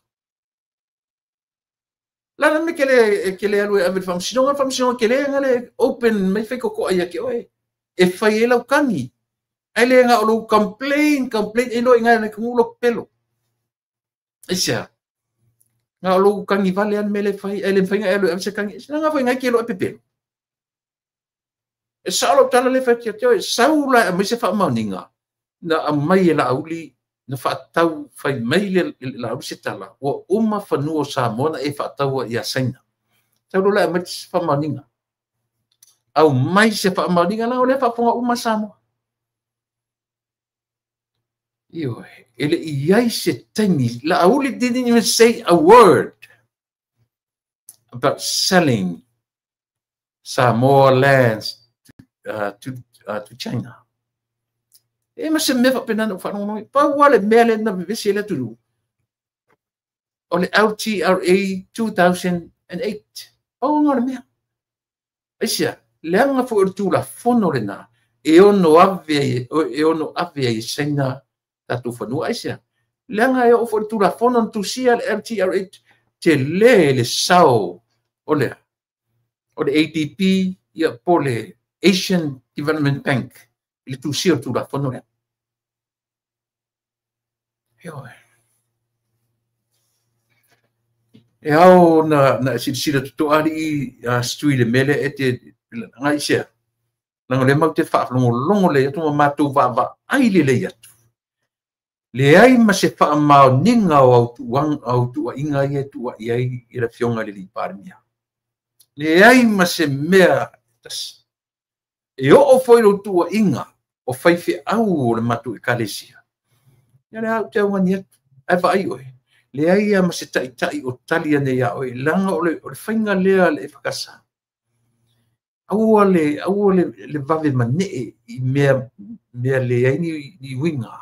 La me kele alu e ave le whamsino, whamsino kele ngale open mai whai koko ai ke oe. E whai e lau kangi. Ai le ngā o lou complain, complain, e loe ngā le kungulo pelo. Aisea, ngā o lou kangi vale an mele whai, ai le whai ngā alu e ave se kangi, sina ngā whai ngā ke lo e pepelo. E sa lau tala le whai kia te oe, saula e mai se whaamauninga, na a mai e la auli, na whaatau whai mai le la auli se tala, ua uma whanua o Samoa e whaataua ia saina. Tau lola e mai se whaamauninga. Au mai se whaamauninga la o le whaafonga uma Samoa. Ioe, ele iai se taimi, la auli didn't even say a word about selling Samoa lands to China. E ma se mea whapena na whanongo, pa wale mea le na vevesi le turu. O le LTRA 2008. Pau ngā le mea. Aisia, leanga fo o tū la fono le nā, e ono ave ai saina tātou whanua. Aisia, leanga e o fo o tū la fono na tūsia le LTRA tele le sao o le ADB ia po le Asian Development Bank i le tusia o le Tulafono lea. E ao na silasila totoa alii a stui le mele e te ngai sea. Langa le mau te whaalongolongo le atu ma mātou vaavaai lelei atu. Leai ma se faamaoniga o au tuuaiga ia e tuuai ai i le Afioga i le alii Palemia. Leai ma se mea tasi. E oo foi lou tuuaiga o faifeau o le matou ekalesia. Ia le au te augani atu, ae vaai oe. Leai ia ma se taitai o tali ane ia oe, langa o le faiga lea le EFKS. Aua le vave manee i mea leai ni uiga.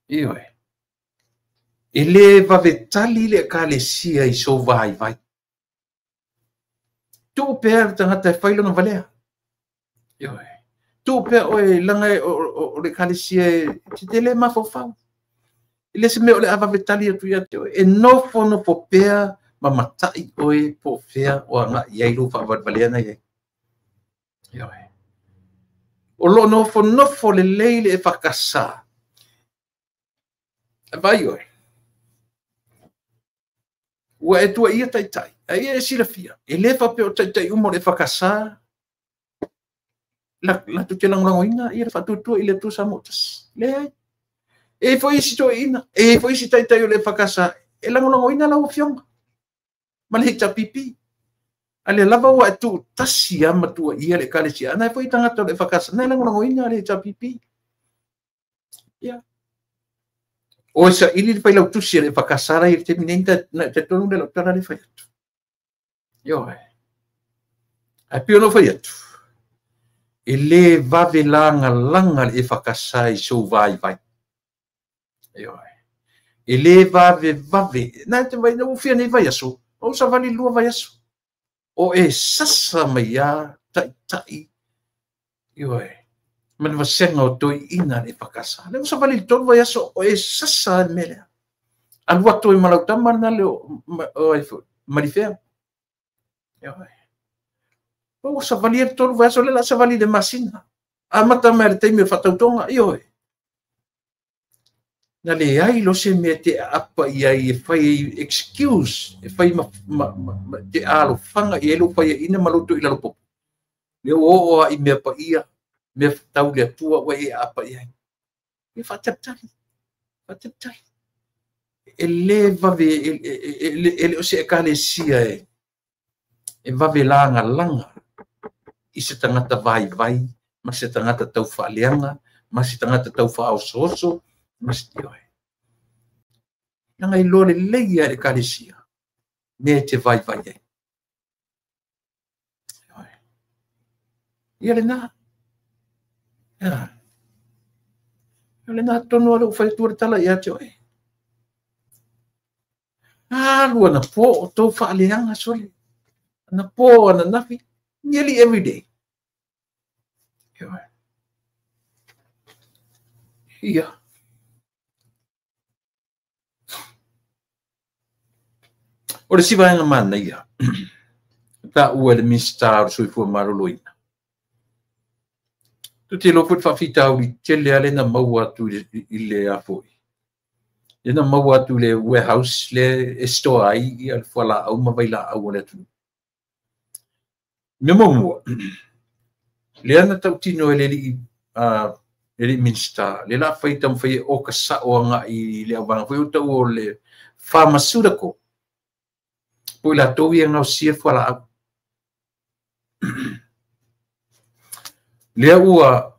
Ioe. E le vave tali le ekalesia i sou vaivai. Tuu pea le tagata e fai lona valea. Ioe. Tuu pea oe langa o le ekalesia e te le mafaufau. E le se mea o le a vave tali atu ia te oe. E nofonofo pea ma matai oe po o fea o agai ai lou faavalevalea na i ai. Ioe. O loo nofonofo lelei le EFKS. Vai oe. Ua e tuaia taitai. Ai e silafia. E le faapea o taitai uma o le EFKS latou te lagolagoina ia le faatuatua i le Atua Samoa tasi. Leai. E foi isi toeaiina, e foi isi taitai o le EFKS e lagolagoina lau afioga ma le HRPP. A lea lava ua e tuutasi lava ma tuaia le ekalesia. Ana e foi tagata o le EFKS na e lagolagoina le HRPP. Ia. O e saili le failautusi a le EFKS la i le taimi nei na te tonu le lau tala le fai atu. Ioe. Ae pei ona ou fai atu, e le vave lagalaga le EFKS i sou vaivai. Ioe. E le vave vave. Na te vai na ufia nei vai aso. O savali lua vai aso. O e sasa mai a taitai. Ioe. Ma le vasega o toeaiina le EFKS. Le o savali le tolu vai aso o e sasa le mea lea. Alu atu ai ma lau tama lena le o ai foi. Malifea. Ioe. O savali le tolu vai aso le la savali le masina. Amata mai le taimi o faatautoga. Ioe. Na leai lo se mea te aapa i ai e fai excuse, e fai ma te alofaga i ai lou faiaina ma lou toilalo popo. Le o oo a i mea paia, mea tau le Atua ua e aapa i ai. E faatalitali, faatalitali. E le vave, e le o se ekalesia e vave lagalaga i se tagata vaivai, ma se tagata tau faaleaga, ma se tagata tau faaosooso, ma se ioe. Langa iloa lelei a le ekalesia, mea e te vaivai ai. Ioe. Ia lena. Ia. Ia lena tonu a lou fai atu le tala ia te oe. Alu ana po o tau faaleaga sole. Ana po ana nafi. Nearly every day. Ioe. Ia. O le sivaega manaia, taua e le Minista o le Soifua Maloloina. Tu te iloa foi le faafitauli tele lea na maua atu i le afoi. Lea na maua atu i le warehouse lea e store ai ia le fualaau ma vailaau o le atunuu. Mea muamua, lea na tautino e le alii Minista, lea la fai taumafai e oka sao agai i le auvaega foi o tau o le pharmaceutical. Po i latou ia gaosia le fualaau. Lea ua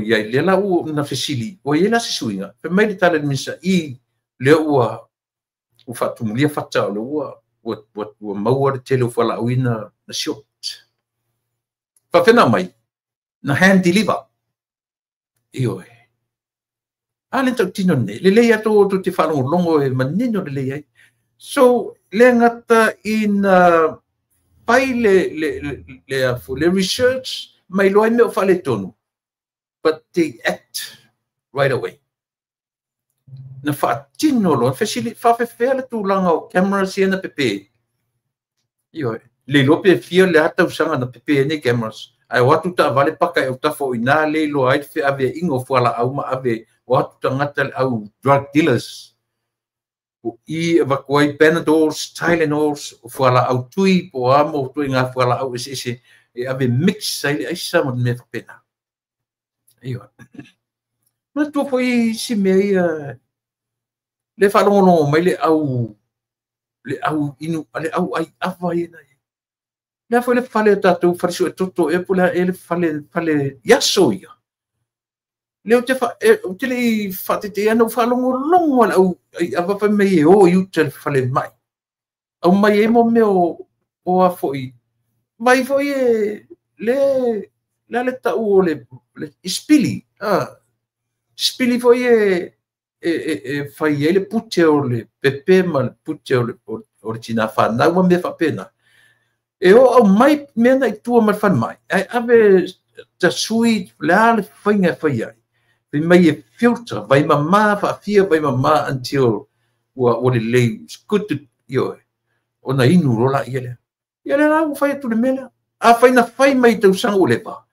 iai, lea la ua na fesili, ua iai la se suiga, fai mai le tala i le Minista, i lea ua faatumulia fata o le ua maua le tele o fualaau i na short. Faafena mai, na hand deliver. Ioe. A le tautino nei, lelei atu o te faalogologo e manino lelei ai. So, le gata ina fai le research mai loa ai mea o faaletonu, but they act right away. Na faatino loa fesili faafefea le tulaga o cameras ia na pepe. Ioe, le iloa pe fia le a tausaga na pepe ai nei cameras, ae o atu taavale paka i autafa o i ina le iloa ai le feaveaiga o fualaau ma ave o atu tagata le au drug dealers. O i e avatu ai Panadols, Tylenols, o fualaau tui po o a mo ituaiga fualaau eseese e ave mix ai le aisa ma mea faapena. Ioe. Manatua foi isi mea ia le faalogologo mai le au inu le au ai ava ia na i. Le a foi le fale o tatou fale suetoto ea po o le a ea le fale i aso ia. Le ou te le i faatetea na ou faalogologo le au ai ava fai mai e o i uta le fale mai. Au mai ai mo mea o a foi. Vai foi e le le tau o le ispili. Spili foi e fai ai le pute o le pepe ma le pute o le tina whanau ma mea faapena. E o au mai mea na i tua ma le falemai, ai ave ta sui le a le faiga e fai ai. Fai mai e filter, vai mama faafia, vai mama until ua lelei. It's good to, ioe, ona inu loa laia lea. Ia lea la ua fai atu le mea lea. A fai na fai mai tausaga ua leva.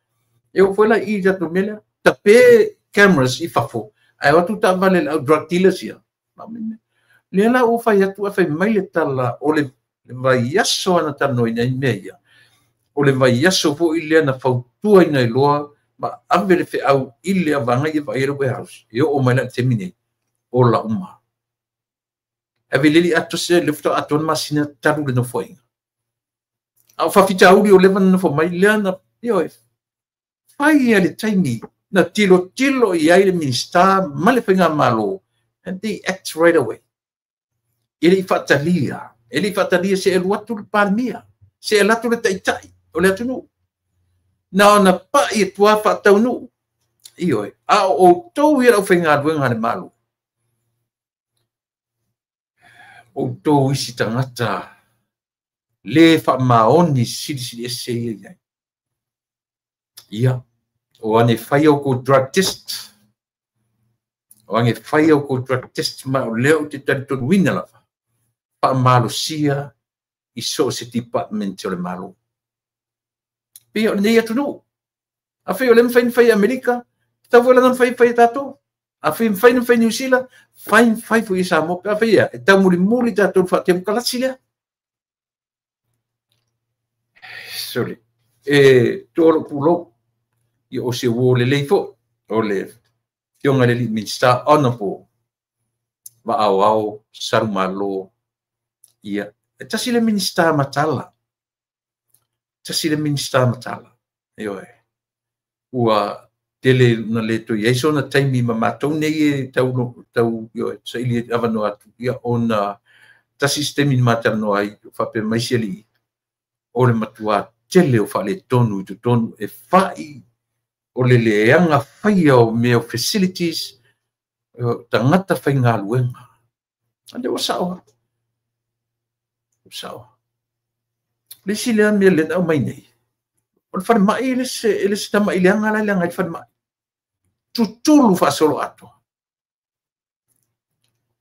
E o foi la i tatou mea lea. Tape cameras i fafo. Ai o atu taavale le au drug dealers ia. Lea la ua fai atu a fai mai le tala o le vaiaso ana talanoaina ai mea ia. O le vaiaso foi lea na fautuaina i loa ma ave le feau i le avaga ia vaai le warehouse. E oo mai la le taimi nei, ola uma. Ave leli ato se le faatoa atoa le masina talu le nofoaiga. A o faafitauli o leva na nofo mai lea na, ioe, fai ia le taimi na tilotilo i ai le Minista ma le Faigamalo, and they act right away. E le i faatalia se alu atu le Palemia, se alu atu le Taitai o le atunuu. Na ona pai e tua faataunuu. Ioe, a o outou ia lau faigaluega a le Malo. Outou isi tagata le faamaoni silisili ese ia i ai. Ia, o ane fai au kou drug test. O ane fai au kou drug test ma o lea o te talitonuina lava. Faamalosia i so o se department o le Malo. Pei o lenei atunuu. A fai o le mafai na fai Amerika, tau foi lana fai fai tatou. A fai mafai na fai Niu Sila, fai fai foi i Samoa. A fai ia, e taumulimuli tatou faatemokalasi lea. Sorry. E tuo pulou. Ia o se uo le lei fo. O le fionga le li Minista Honorable Va'aoao Salumalo. Ia, e tasi le Minista matala. Tasi le Minista matala. Ioe. Ua tele na le toi ai sona taimi ma matou nei e tau ioe, saili e avanoa atu. Ia ona tasi se taimi na matalanoa ai faapea mai si alii. O le matua tele o faaletonu i totonu e fai o le leaga faia o mea o facilities tagata faigaluega. Ande ua sao. Ua sao. Le isi lea mea lea na aumai nei. O le falemai e le se tama'i leaga la e leaga ai le falemai. Tutulu faasolo atoa.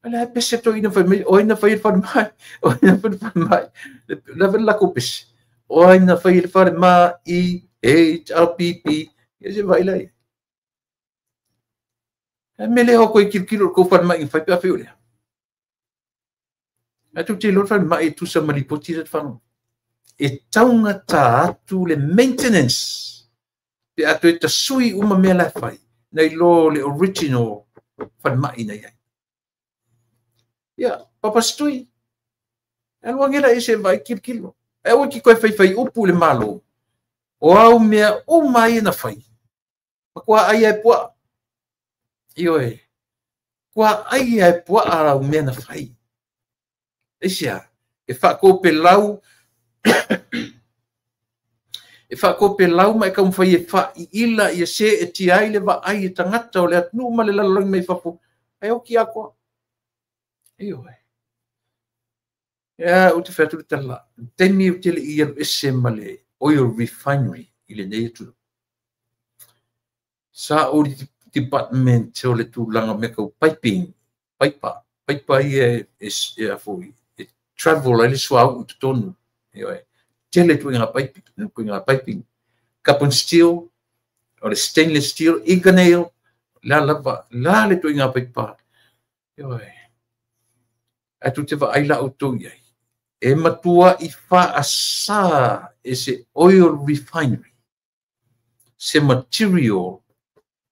Ale pese toeaina fai mai, o ai na fai le falemai, o ai na fai le falemai. Le ave le lakou pese. O ai na fai le falemai, HRPP. Ia se vai lai. E mele o koe kilokilo le kou falemai i fai pe a fai o lea. Ae tou te iloa le falemai e tusa ma lipoti le whanau. E taugata atu le maintenance. Pe a toe tasui uma mea la e fai. Nei lo le original falemai na i ai. Ia, papasitui. E alu age la e se vai kilokilo. E aua ki koe faifai upu i le Malo. O au mea uma ai na fai. Ma kua ai e puaa. Ioe. Kua ai e puaa au mea na fai. Aisea, e whaakope lau, e whaakope lau ma e kaumawhai e whaiila ia se e tia ai le vaai e tangata o le atunuu ma le lalolagi mai fafo. Ai o ki a koa. Ioe. Ia, o te whai atu le tala. Taimi o te le i alu ese ma le oil refinery i le nei atunuu. Sa o le department o le tulaga mea kau piping. Paipa, paipa ia e foi e travel ai le suauu i totonu. Ioe, tele ituaiga paipi, ituaiga piping. Carbon steel, o le stainless steel, Inconel, la lava, la le ituaiga paipa. Ioe. Ae tou te vaai la outou i ai. E matuai faasa e se oil refinery, se material,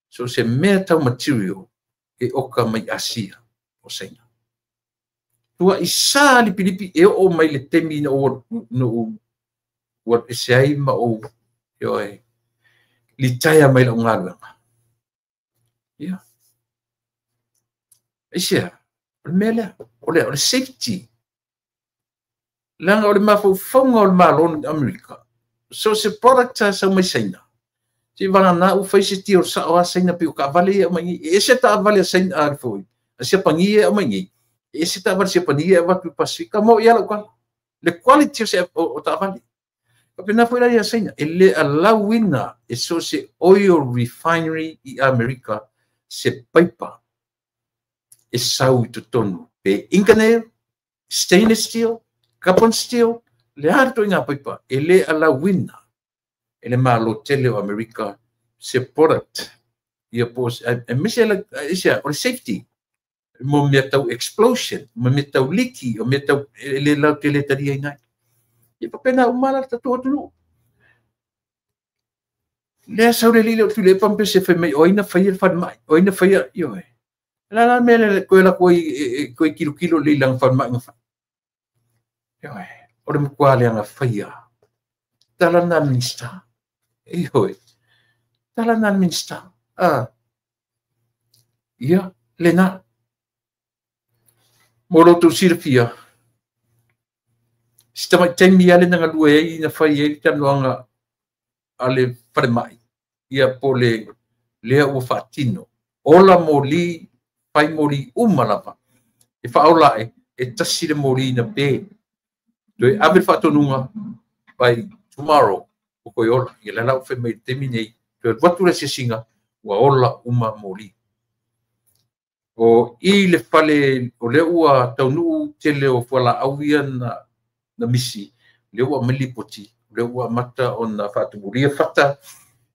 so se mea tau material e oka mai Asia o Saina. Tua i sa lipilipi e oo mai le taimi na ou ua ese ai ma ou, ioe, litaea mai lau galuega. Ia. Aisea, o le mea lea, o le safety. Leaga o le mafaufauga o le Malo o Amerika, so se product sa sau mai Saina, se vagana ua fai se tio sao a Saina pe o taavale ia aumai nei. E ese taavale a Saina a foi, a Siapani ia aumai nei, e ese taavale Siapani ia avatu i Pasifika, mo i ala tala. Le quality o se o taavale. Faapena foi la ia Saina, e le alauina e so se oil refinery i Amerika se paipa e sau i totonu. Pe Inconel, stainless steel, carbon steel, le a ituaiga paipa, e le alauina e le Malo tele o Amerika se product. Ia po, aemaise o le safety, mo mea tau explosion, mo mea tau leaky, o mea tau e le lau te le talia i nai. Ia faapena uma la le tatou atunuu. Lea sau le lile o Tuilaepa ma pese fai mai o ai na faia le falemai, o ai na faia, ioe. La la mea le koe la koe koe kilokilo le ilanga falemai nga fai. Ioe, o le matua leaga faia. Tala na Minista. Ioe. Tala na Minista. Ah. Ia, lena. Mo lo tou silafia. Si tamai taimi ale na galue ai na fai ai le talanoaga a le falemai. Ia po le lea ua faatino. Ola moli, fai moli uma lava. E faaola e tasi le moli na pe. Toe ave le faatonuga by tomorrow o koe ola. Ia la lau fai mai le taimi nei. Toe alu atu le asiasiga ua ola uma moli. O i le fale o lea ua taunuu tele o fualaau ia na misi, lea ua aumai lipoti, lea ua amata ona faatumulia fata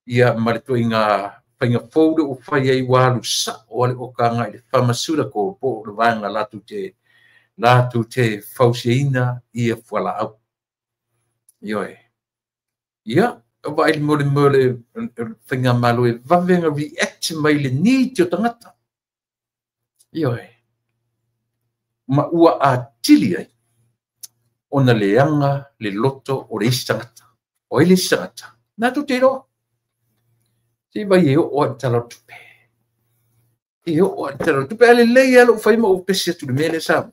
ia ma le ituaiga faiga fou lea ua fai ai ua alu sao ale oka agai i le pharmaceutical po o le vaega latou te fausiaina ia fualaau. Ioe. Ia, vaai mo le faigamalo e vave ona react mai le need o tagata. Ioe. Ma ua atili ai ona leaga le loto o le isi tagata. O ai le isi tagata? Na tou te iloa. Se vai e oo ai le tala o le tupe. E oo ai le tala o le tupe. A lelei lava lou fai ma ou pesi atu i le mea lea sa.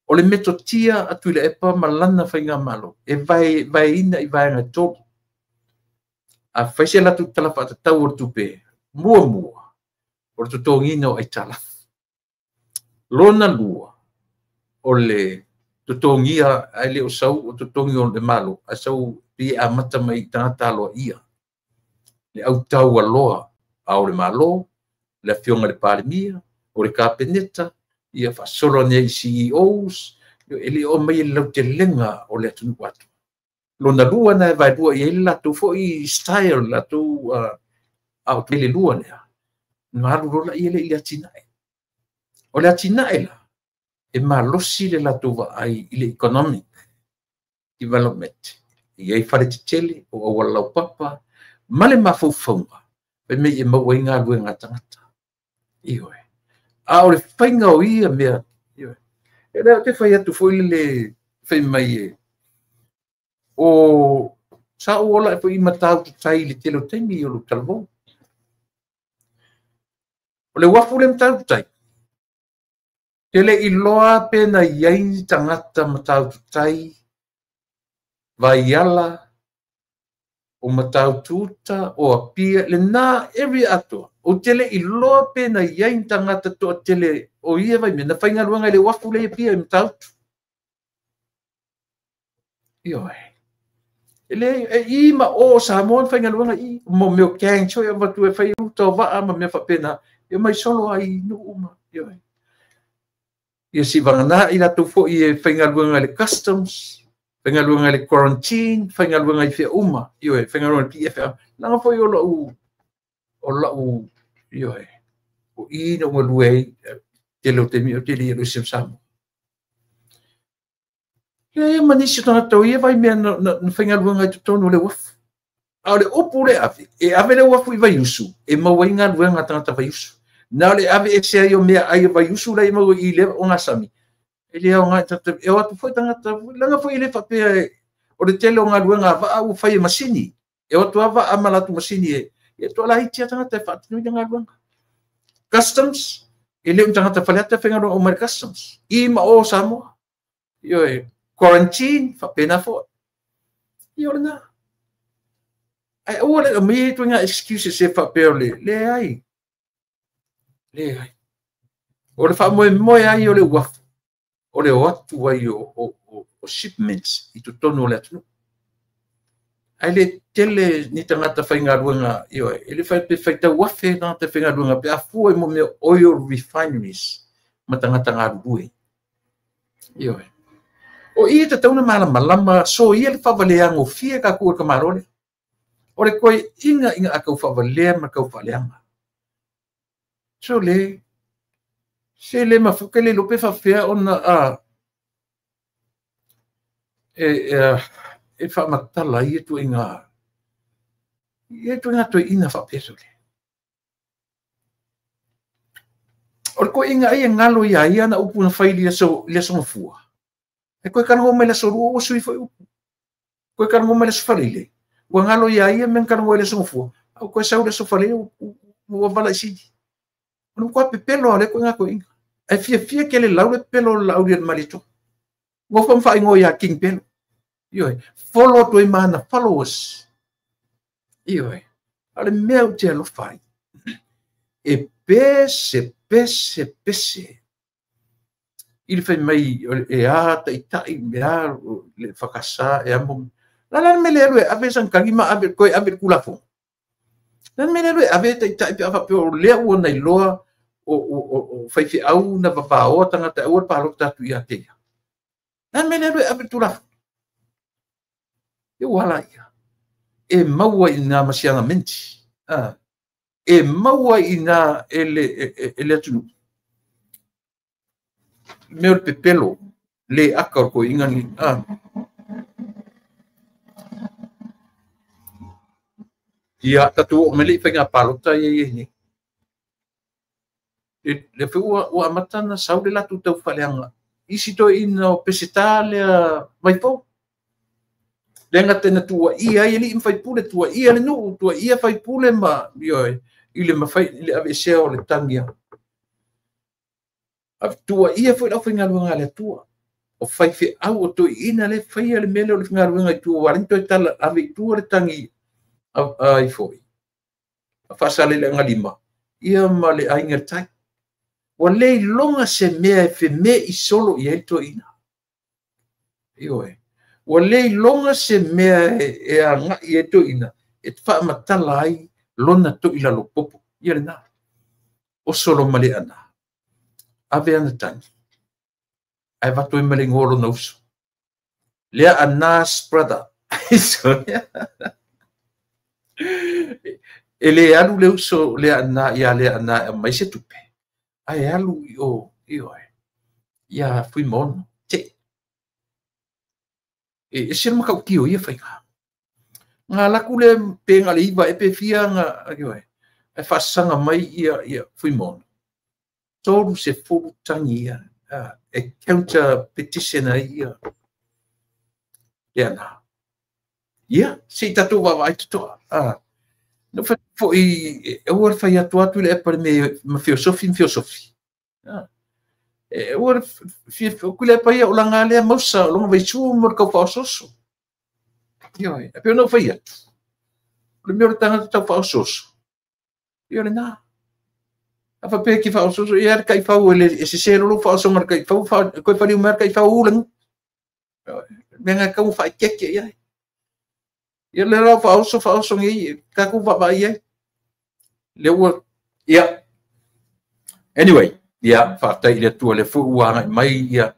O le metotia a Tuilaepa ma lana faigamalo e vaeina i vaega e tolu. A fai se latou tala faatatau o le tupe, muamua, o le totogiina o aitalafu. Lona lua, o le totogia ae le o sau o totogi o le Malo, ae sau pe amata mai i tagata aloaia. Le autau aloa a o le Malo, le afioga i le Palemia, o le Kapeneta, ia faasolo ane ai i CEOs, e le o mai e le lautelega o le atunuu atu. Lona lua na e vaelua i ai le latou foi style, le latou a o le lua lea, na alu loa laia lea i le atinae. O le atinae la, e malosi le latou vaai i le economic development. E i ai fale tetele, o auala laupapa, ma le mafaufauga, fai mai e maua ai galuega a tagata. Ioe. A o le faiga o ia mea, ioe. E lea ou te fai atu foi le fai mai e, o sa ou ola foi i Matautu tai i le tele o taimi o lou talavou. O le uafu le Matautu tai, te le iloa pe na i ai ni tagata Matautu tai, Vaiala, o Matautu uta, o Apia, lena area atoa. Ou te le iloa pe na i ai ni tagata toatele o ia vaimea, na faigaluega i le uafu lea i Apia i Matautu. Ioe. E le, e i ma o Samoa na faigaluega i, mo mea o gangs foi avatu e fai uta o vaa ma mea faapena, e omai solo ai i nuu uma. Ioe. Ia si vagana i latou foi e faigaluega i le customs, faigaluega i le quarantine, faigaluega i fea uma, ioe, faigaluega i le PFL. Leaga foi o lau ioe, o i na galue ai tele o taimi o tele i alu ese ma Samoa. Ia ma nisi o tagata o ia vai mea na faigaluega i totonu o le uafu. A o le upu le ave, e ave le uafu i Vaiusu, e maua ai galuega a tagata Vaiusu. Na o le ave ese ai o mea ai o Vaiusu la i maua i le o gasami. E le aoga e o atu foi tagata, leaga foi le faapea o le tele o galuega a vaa ua fai e masini. E o atu a vaa ma latou masini e toa laiti a tagata e faatinoina galuega. Customs, e le o ni tagata Faleata e faigaluega uma i le customs. I ma o Samoa. Ioe, quarantine, faapena foi. Ia o lena. Ai aua le aumai ai ituaiga excuses e faapea o le leai. Leai. O le faamoemoe ai o le uafu, o le o atu ai o shipments i totonu o le atunuu. Ai le tele ni tagata faigaluega, ioe, e le faitau afe tagata faigaluega pe a fua i mo mea oil refineries ma tagata galulue. Ioe. O ia tatau na malamalama so ia le faavaleagofie tatou e ka Malo lea. O le koe inga inga a kau faavalea ma kau faaleaga. So le se le mafuke le lope faafefea ona e faamatala ai ia tuaiga toeaina faapea sole. O le koeina ai e galo ia ia na upu na fai i le aso gafua. E koe kalago mai le aso lua ua sui foi upu. Koe kalago mai le aso Faleile. Ua galo ia ia mea kalago ai le aso gafua. Au koe sau le aso Faleile ua vala i sili. O le matua pepelo a le koe ngā koeina. Ai fiafia ke le lau le pepelo o le lauli o le Malietoa. Ua fa mawhaingo ia King Pelo. Ioe, follow atu ai mana followers. Ioe, a le mea o te alofa ai. E pese, pese, pese. I le fai mai e a taitai, e a le whakasa, e a mo. La la mele alu e ave sankagi ma ave koe ave le kulafono. La mele alu e ave taitai pe a whapea o lea ua nei loa o whaiwhiau na vavaoa tangata aua le palota atu ia te ia. La mele alu e ave le tulafono. E ua ia. E maua i ngā masianga menti. E maua i ngā e le atunu. Mea o le pepelo, le aka o koe ingani. Ia, tatu o mele i whainga palota ia ia ni. Le whiu ua amata na sau le latu tau whaleanga. Isi toi ina o peseta lea maifou. Le ngata na tua ia i li whaipule, tua ia le nuu, tua ia whaipule ma, ioe, i le mawhai, i le ave esea o le tangia. A tua ia foi lau whaingaluenga le tua. O whaiwhe au o toi ina le whaia le mele o le whaingaluenga i tua, wale toi tala ave i tua le tangi a i foi. A whaasale le ngalima. Ia ma le ainga tai. Wa le longa se mea e wheme i solo i hei toi ina. Ioe. Wa le longa se mea e a ngai e toi ina. E te whaamatala ai lona toi lalo popo. Ia le nā. O solo male ana. Ave ana tangi. Ai vato i male ngolo na uso. Lea Anas brother. E le alu le uso lea ana ia lea ana e mai se tupe. Ai alu i o ioe. Ia Fuimaono. Te. E se makau kio ia whainga. Ngā laku le penga le iwa e pe fia ngā ioe. E whaasanga mai ia Fuimaono. Toru se fulu tangi ia. E counter petition a ia. Lea nā. Ia, se i tatou wawa ai tutoa. No whai e ua whai atu atu le epa me ma filosofi filosofi. E ua kule epa ia o langa lea mausa o longa vaisu mo le kau whaososo. Ioe, e peo no whai atu. O le mea o le tangata tau whaososo. Ia le nā. A whapea ki whaososo, ia le kai whau e se se lolo whaosonga le kai whau, koe whariu mea le kai whau ulangu. Mea ngā kau whai keke ia. Ia le rau whaoso, whaoso ngi, kaku wawai ai. Le ua, ia. Anyway, Ia, faafetai i le Atua o lea foi ua agai mai ia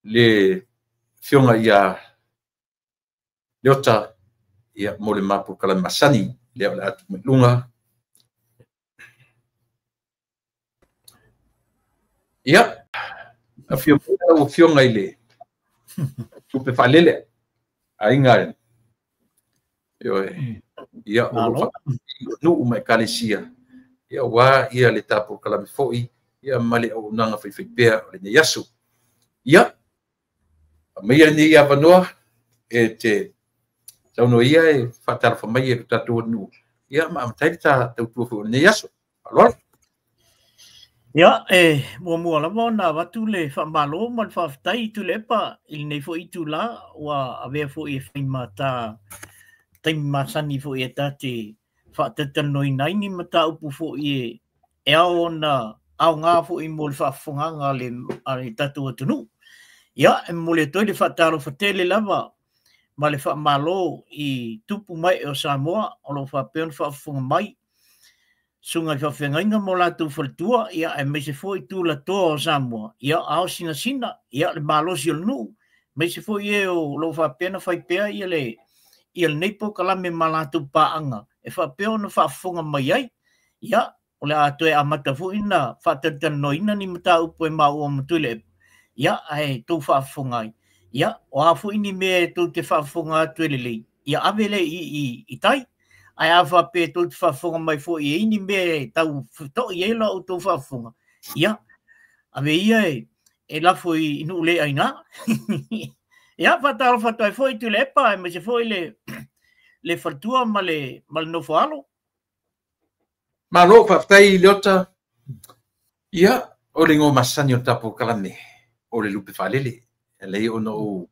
le afioga ia Leota, ia, mo le ma polokalame masani lea o le a tuu mai i luga. Ia, afio mai lau afioga i le Tupe Faalele, aiga ioe, ia, o lo o nuu ma ekalesia, ia, aua ia le ta polokalame foi, ia, ma le auaunaga faifaipea o lenei aso. Ia, aumaia lenei avanoa e te saunoa ia e faatalofa mai e lo tatou atunuu, ia, ma amata ai le ta tautua foi o lenei aso. Faaaloalo. Ia, e muamua lava ona avatu le faamalo ma le faafetai i Tuilaepa i lenei foi itulā ua avea foi e fai ma ta taimi masani foi e ta te faatalatalanoaina ai ni mataupu foi e ao ona aoga foi mo le faafofogaga a le tatou atunuu. Ia, e momoli atu ai le faatalofa tele lava ma le faamalo i tupu mai o Samoa o lo o faapea ona faafofoga mai, susuga i faafeagaiga ma o latou faletua, ia, aemaise foi tulatoa o Samoa, ia, ao sinasina, ia, le malosi o le nuu, aemaise foi e o lo o faapea ona fai pea ia le ia lenei polokalame ma latou paaga e faapea ona faafofoga mai ai. Ia, o le a toe amata foi na faatalatalanoaina ni mataupu e maua ma Tuilaepa, ia, ae tou faafofoga ai. Ia, o a foi ni mea e tou te faafofoga atu e lelei, ia ave le i tai. Ae a faapea tou te faafofoga mai foi e i ni mea e tau feto'i ai la outou faafofoga, ia, ave ia e lafo i nuu le aina. Ia, faatalofa atu ai foi Tuilaepa, aemaise foi le faletua ma le nofo alo. Malo, faafetai Leota. Ia, o le igoa masani o le ta polokalame o le Lupe Faalele. E lelei ona ou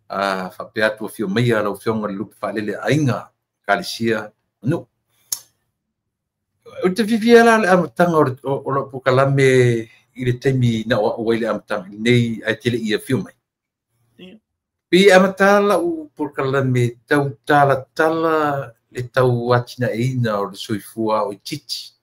faapea atu, afio maia lau afioga i le Lupe Faalele, aiga, ekalesia, nuu. Ou te fiafia la le amataga o lau polokalame i le taimi na o au ai le amataga nei ae te le i afio mai. Pe amata lau polokalame tau talatala le tau atinaeina o le soifua o itiiti.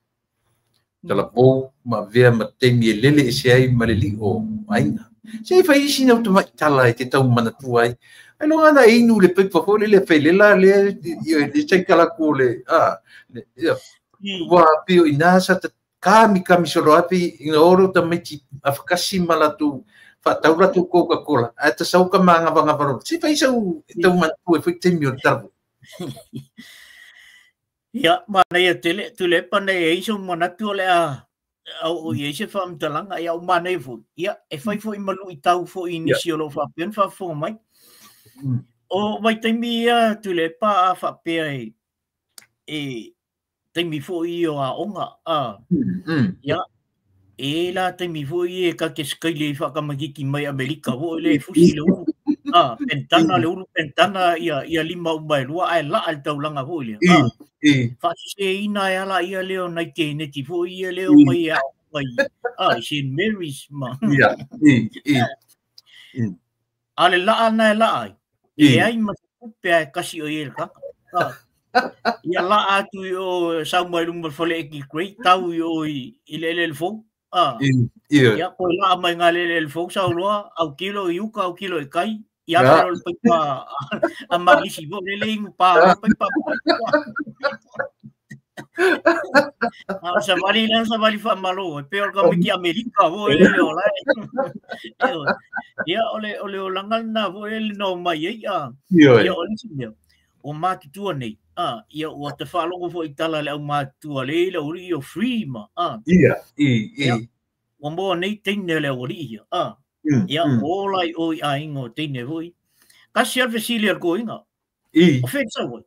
Talavou ma avea ma taimi e lele ese ai ma le lio aiga. Se i fai isi na utamai tala e te tau manatua ai. Ai loga na inu le paipa foi le felela le le sai kala ku le a ia ua pio ina sa ta kami kami solo api ina oro tamaiti afakasi ma latu faatau latu Coca-Cola ae ta sau ka magavagava se fai sau tau manatua e foi taimi o le talavou. Ia, manaia tele, Tuilaepa nei e ai sou manatu o le a o i ai se faamatalaga, ia o manaia foi. Ia, e fai foi ma luitau foi i nisi o lo o faapea ona faafofoga mai. O vaitaimi ia Tuilaepa a faapea e taimi foi ia o aoga, a. Ia, e la taimi foi e ka te skaile i faakamakiki mai Amerika foi le fusi le ulu. A, pentana le ulu pentana ia ia lima uma e lua ae laa le taulaga foi lea. A, faasiseina e ala ia lea o nai teneti foi ia lea o mai e aoga i a i St Mary's ma. Ia, i, i. A le laa na e laa ai. E leai ma se tupe ae kasi o i e le kaka. Ia laa atu i o sau mai luma o le fale eki Grey, tau i o i le eleele fou. Ia, koe laa mai ngā le eleele fou, sau loa, au kilo i uka, au kilo i kai, ia afe loa le paipa a Malisi foi lele inu pa loa paipa. A o savali lea, savali faamalo, e pei o le tamaiti Amerika foi lele o lae. Ia, o le olaga lena foi lele na omai ai, a. Ia, o le isi mea, ua matutua nei, a, ia, ua ta faalogo foi i tala a le aumatutua le le aualii o free ma, a. Ia, i, i. Ia, ua moa nei teine le aualii ia, a. Ia, ua ola i o i aiga o teine foi. Kasi lava le fesili a le toeaina. O fea e sau ai?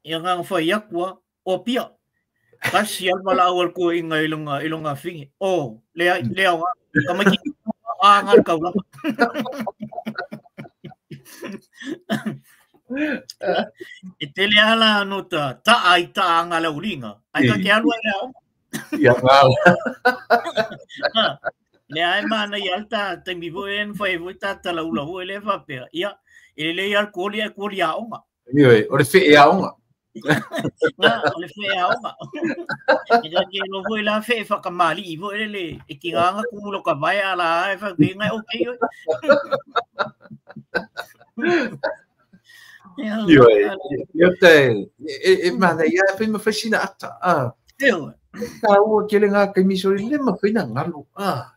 Ia na ona fai atu lava, o Apia. Kasi lava le valaau a le toeaina i lona afine. O, leai, le aoga. Tamaiti a nga le taulaga. E tele lava la no ta taa i taaga a le auliga, ae ta te alu ai i le aoga. Ia, ngala. Lea e manaia lava ta taimi foi lea na fai ai foi ta talaula foi lea faapea. Ia, e lelei lava le koli ae koli aoga. Ioe, o le fee aoga. Na, o le fe'e aoga. E ta te iloa foi la fe'e fa'akamali'i foi lele e tigaga tu lo ka vae a la e fa'apea okay oe. Ioe, ia te, e mana ia e whai ma whai sina ata. Ah. Tāua kele ngā kaimi sori le ma whai na ngalo. Ah.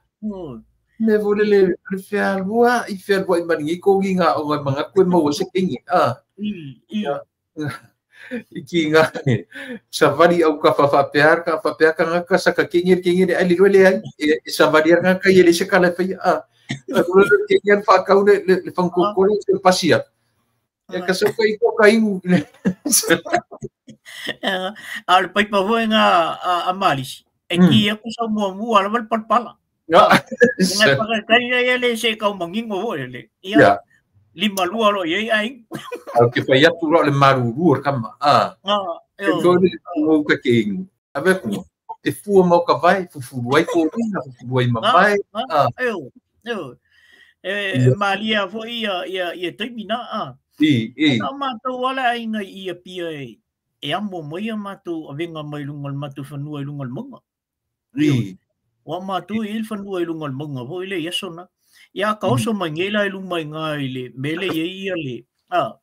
Me vole le le whealua i whealua i maringi ko ngi ngā o ngā manga koe maua se kingi. Ah. I ki ngā savali au ka whawhapea ka whapea ka ngā ka saka kingi kingi ai liro le ai e savali ngā ka i le se kala whai. Ah. Le kingi an whakau le le whankokore se pasia. E ka soka i ko ka ingu. A le paipa foi ngā a malisi. E ki aku sa mua mua ala wale palpala. Ngai pakakai ia le se kau mangingo foi le. Ia lima lua lo iai ai. Au ke whai atu ro le maruru o kama. Ah. E tō le ngau ka ke ingu. Ave ku. Te fua mau ka vai, fufuru ai ko ina, fufuru ai mamae. Ah. Eo. Eo. E malia foi ia ia ia taimi na a. I. Na mātou ala ai ngai ia pia e amo mai a mātou avenga mai lunga le mātou whanua i lunga le maunga. I. Wa mātou i le whanua i lunga le maunga foi le iaso na. Ia ka oso mai ngei la i luma i ngā i le mele ia ia le a.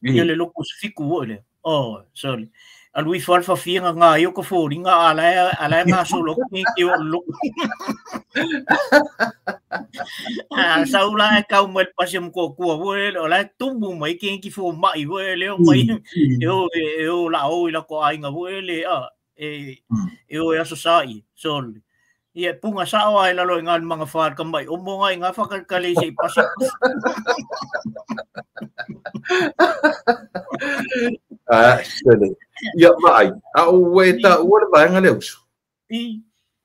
Ia le loko fiku foi le. Oh, sorry. Alu i whalfa whianga ngā i o ka fōringa ala e ngā solo ki ki o loko. A saula e kau mai pasi mo ko kua foi o la tumu mai ki ki fo mai foi le o mai e o la o i la ko ainga foi le a e e o e aso sai sol. Ia punga sa o ai lalo i ngā mga whaar ka mai o mo ngai ngā whakakale se pasi. Ah, sele. Ia mai. A o e ta o le vaenga le uso. I.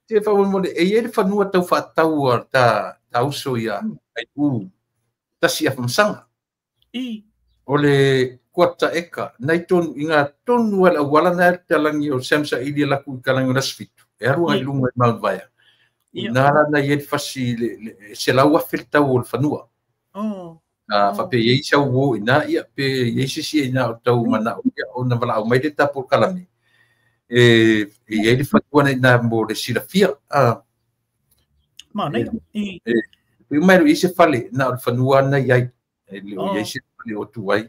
Te wha mo le e le whanua tau whataua ta ta uso ia ai u. Tasi a whamsanga. I. O le kuata eka. Nei tonu i ngā tonu ala wala na te langi o Samsa ili laku i kalangi o Lasfitu. E aru ai lunga i Mount Vaea. Nā rana i e fasi le se lau afe le tau o le whanua. Oh. Whape iei sau wo i nā ia, pe iei sisi i nā o tau mana o ia, o na wala au mai le tapo kalame. E iei le whanua nei nā mō le silafia. Ma nei. E mai ro i se whale nā o le whanua nei ai. E le o iei se whale o tuai.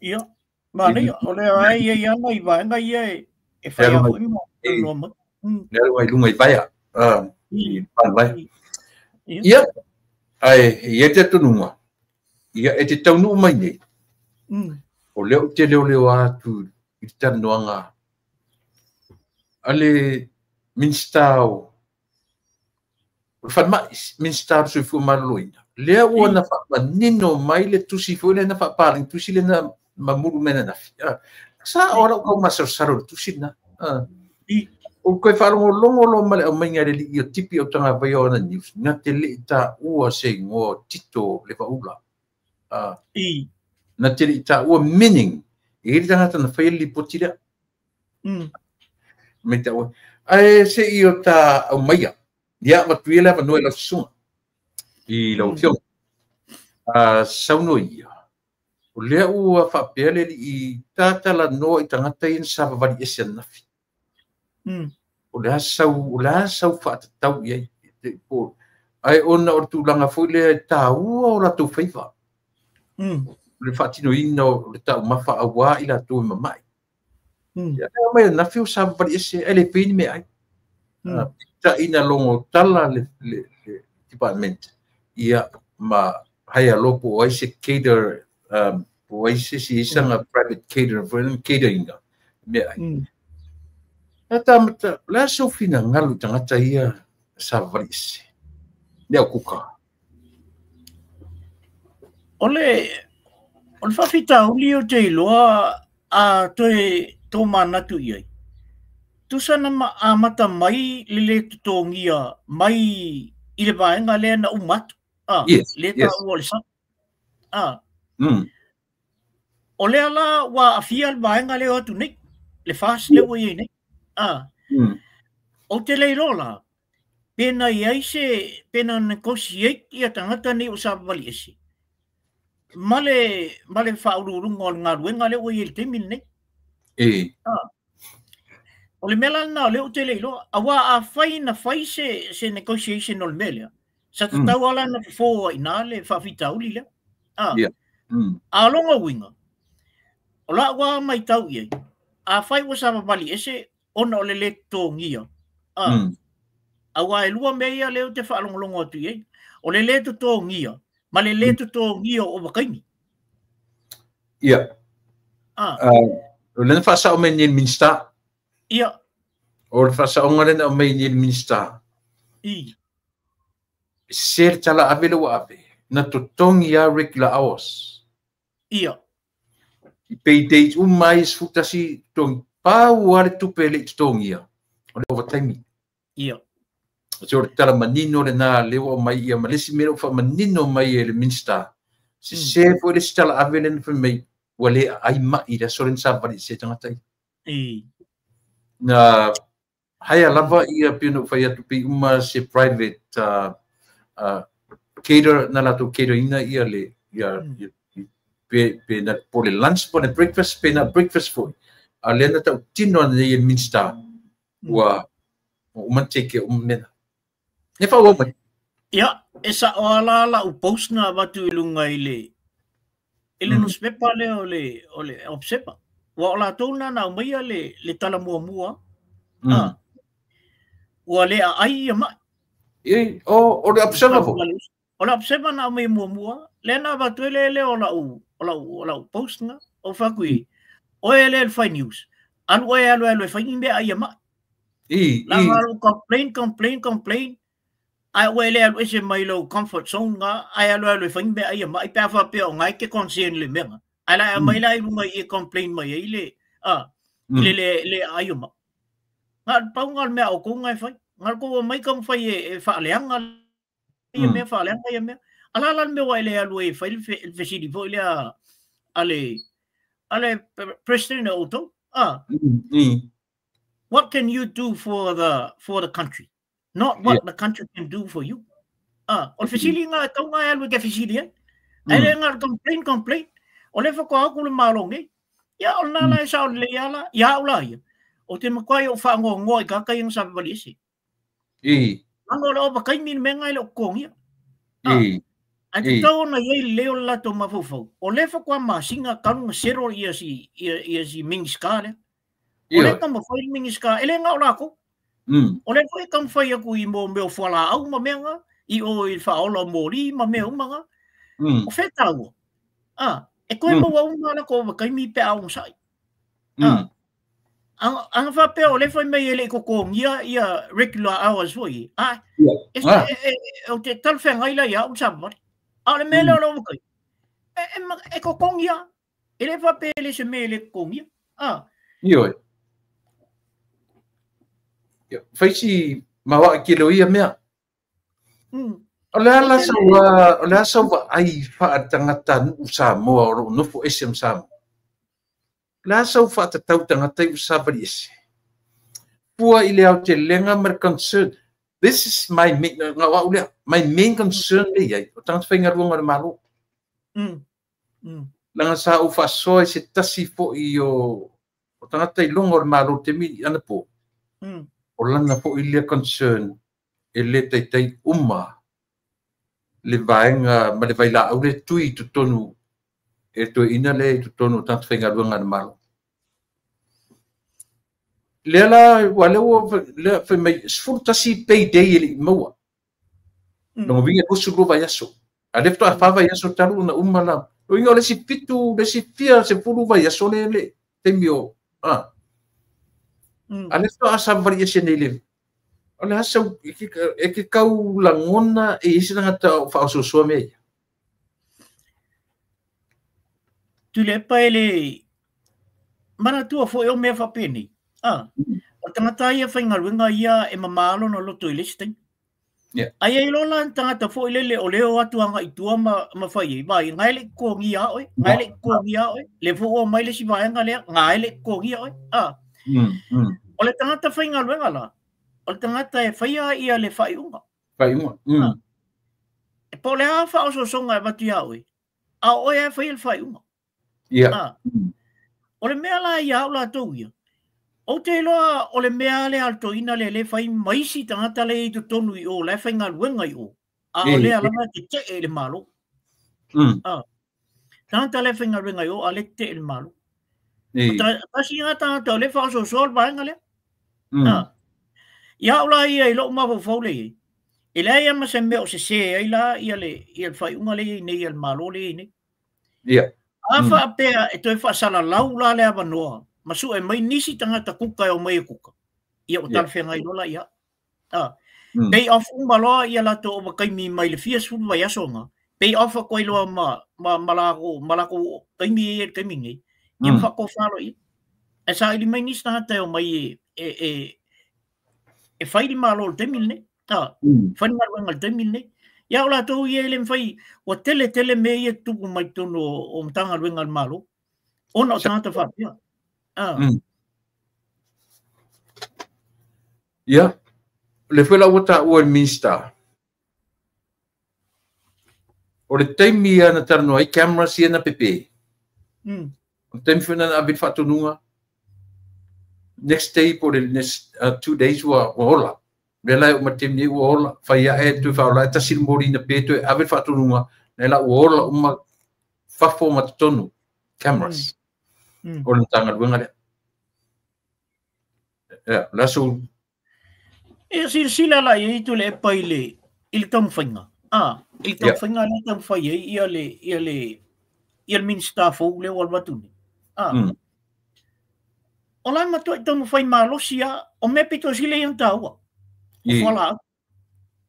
Ia, ma nei, o le ai iei ana i vaenga ia e whai a foi mo. Le aru ai lunga i vaea. I vai. Ia, ai, ia te tonunga. Ia, e te taunu mai nei. O leo te leo leo atu i te tanoanga. Ale minsta o whanmai, minsta o soifua maloloina. Lea ua na whamanino mai le tusi foi le na whapaling, tusi le na mamuru mena nafi. Sa ora o kau masarosaro le tusi na. O koe whalongo longo ma le au mainga le li i o tipi o tanga vai o ana news. Ngā te le ta ua se ngoa tito le whaula. Na te le ta ua meaning. E hiri tangata na whai li poti rea. Me ta ua. Ae se i o ta au maia. Ia watu ia lava noe lau susunga. I lau fionga. Sauno ia. O lea ua whapea le li i tātala noa i tangata i nsawawari ese anafi. O lea sau whaatatau i ai. Ai ona o tūlanga foi lea tā ua o la tō whaiwa. Le whaatino ina o le tau mawha a wā i la tō e mamai. Ia mai anafi o sawawari ese ai le whini me ai. Ta ina longo tala le department. Ia ma hai alopo o ai se cater, o ai se si isanga private cater, cateringa. Me ai. Ta la sofina ngalu tangata ia sawawari ese. Lea kuka. O le whawhita uli o te iloa a toe tō manatu iai. Tusana ma amata mai le le tutongia mai i le vaenga lea na umatu. Le ta ua le sa. O lea la wa afia le vaenga lea atu nei. Le fas le ua iai nei. O te leiloa la, pena i ai se, pena negotiate ia tangata nei o sawawali ese. Male whaururunga o le ngaruenga lea ua i le taimi nei. E. Ah. O le mea la lena o lea ou te le iloa, aua afai na fai se, se negotiation o le mea lea, sa tatau lava la ona fofo ai i ina le faafitauli lea. Ah. Yeah. A o lona uiga, o lau lava matau i ai, afai ua savavali ese ona o le lē totogia, ah, aua e lua mea ia lea ou te faalogologo atu i ai, o le lē totogia ma le lē totogia o ovataimi. Ia. Ah. O lea na faasao mai nei le Minisita. Ia. O le faasaoga lea na aumai nei le Minisita. I. Se le tala ave lea ua ave, na totogi lava regular hours. Ia. I pay days uma ai e 11 totogi, pau lava le tupe e le i totogia, o le ovataimi. Ia. So o le tala manino lena lea ua aumai ia ma le isi mea lea ua faamanino mai e le Minisita, sese foi le isi tala ave lea na fai mai ua le aai mai i le aso lea na savali ese ai tagata ia. Na hire lava ia pei ona ou fai atu pei uma se private caterer na latou cater ina ia le ia pe pe na po le lunch po le breakfast pe na breakfast foi. A o lea na tautino nei e le Minisita ua uma ona take care uma mea na. E faaauau mai. Ia, e sa'o lava la la'u post na avatu i luga i le i le nusipepa lea o le o le Observer. Ua o latou na na aumaia le le tala muamua. Ah, ua le aai ia ma'i. E, o le Observer foi. O le Observer na aumaia muamua, lea na avatu ai le leo o la'u o la'u o la'u post na. Ou fai atu i ai, oe lea e le fai news, alu oe alu alu e fai ni meaai ia ma'i. Leaga lou complain, complain, complain, ae ua e le alu ese mai lou comfort zone nga, ae alu alu e fai ni meaai ia ma'i pe a faapea o nga e te concern i le mea nga. Ae la e aumai la i luga i e complain mai ai le, a, i le le le aai o ma'i. Na o le pau nga o le mea a outou nga e fai. Na o le tou omai taumafai e, e faaleaga ia mea, faaleaga ia mea. A la la le mea ua e le alu ai e fai le fesili foi lea a le, a le president o outou. Ah. What can you do for the for the country? Not what the country can do for you. Ah, o le fesili nga e tau nga e alu e ke fesili ai. Ae le nga complain, complain. O le faatoa atu le Malo nei. Ia, o lena la e sao lelei lava la, ia au la ia. O te matua ou faanoanoa i tagata ia na savavali ese. Leaga o le ovataimi le mea lena e le o totogia. Ae tatau ona i ai lelei o le latou mafaufau. O lea faatoa masina talu na settle ia si, ia, ia si Minisita lea. O lea e taumafai le Minisita, e le na o latou. O lea foi e taumafai atu i mo mea o fualaau ma mea na, i o i le faaola o moli ma mea uma na. O fea taua? E toe maua uma latou ovataimi pe a onosai. Ana faapea o lea fai mai e le i totogia ia regular hours foi, a, e, e, e, o te talafeagai la ia au le savavali. A o le mea lea o le ovataimi, e, e, e totogia. E le faapea e le se mea e le totogia. Ioe. Ia, fai si maoae tele o ia mea. O le a la sau, o le a sau vaai faaletagatanuu Samoa o lo o nofo ese ma Samoa? O le a sau faatatau tagata i ua savali ese? Fua i le aotelega ma le concern. This is my main, na o au lea, my main concern lea i ai, o tagata faigaluega o le Malo. Leaga sa ou faasoa i se tasi foi o o tagata i luga o le Malo i le taimi anapo, o lana foi lea concern e le taitai uma le vaega ma le vailaau lea tui i totonu e toeaina lea i totonu o tagata faigaluega a le Malo. Lea la, ua lea ua lea fai mai 11 pay day e le i maua. Lona uiga e 22 vaiaso. A o lea faatoa 4 vaiaso talu ona uma la. Lona uiga o le isi 7, le isi fia sefulu vaiaso lea le taimi o a. A o lea faatoa savavali ese nei le o le a sau e ke kau lagona e i ai se tagata o faaosoasoa mea ia. Tuilaepa e le manatua foi o mea faapenei. A, o le tagata ia faigaluega ia e mama lona loto i le isi taimi. Ae i ai loa la ni tagata foi lele o lea o atu agai i tua ma, ma fai ai, vai, nga e le i totogia oe, nga e le i totogia oe, lea foi ua omai le isi vaega lea, nga e le i totogia oe. A. O le tagata faigaluega la, o le tagata e faia ia le faaiuga. Faaiuga. E po o le a faaosoosoga e avatu ia oe, a o oe lava e faia le faaiuga. O le mea la ia au latou ia, ou te iloa o le mea lea a le toeaina lea lea e fai ma isi tagata lea i totonu i o la e faigaluega i o, a o lea lava e tetee i le Malo. Tagata lea e faigaluega i o a o lea e tetee i le Malo. Tasi lena tagata o lea e faaosoosoa le vaega lea. Ia au la ia i lou mafaufau lea i ai, e leai lava ma se mea o sese ai la ia le faaiuga lea e i ai nei a le Malo lea e i ai nei. A faapea e toe faasalalau la le avanoa ma sue mai nisi tagata kuka e omai e kuka, ia ua talafeagai loa la ia. Pay off uma loa ia latou ovataimi mai le fia sefulu vaiaso na, pay off atu ai loa ma latou taimi ia i le taimi nei, ia ma faatofa loa ia. Ae saili mai nisi tagata e omai e fai le Malo i le taimi lenei. Fai le galuega i le taimi lenei. Ia o latou ia e le mafai, ua tele tele mea ia tutupu mai totonu o Matagaluega a le Malo, ona o tagata faapea. Ia, le foi la ua taua e le Minista, o le taimi ia na talanoa ai cameras ia na pepe. O le taimi foi na ave le faatonuga, next day po o le next 2 days ua ola. Lea la e oo mai le taimi nei ua ola, fai ae toe faaola e tasi le moli na pe toe ave le faatonuga, lea la ua ola uma fafo ma totonu cameras o le Matagaluega lea. Ia, o le aso. Ia silasila la i ai Tuilaepa i le taumafaiga. I le taumafaiga lea taumafai ai ia le Minista fou lea ua alu atu nei. O la e matuai taumafai malosi lava, o mea pito sili ia ona taua, o fualaau.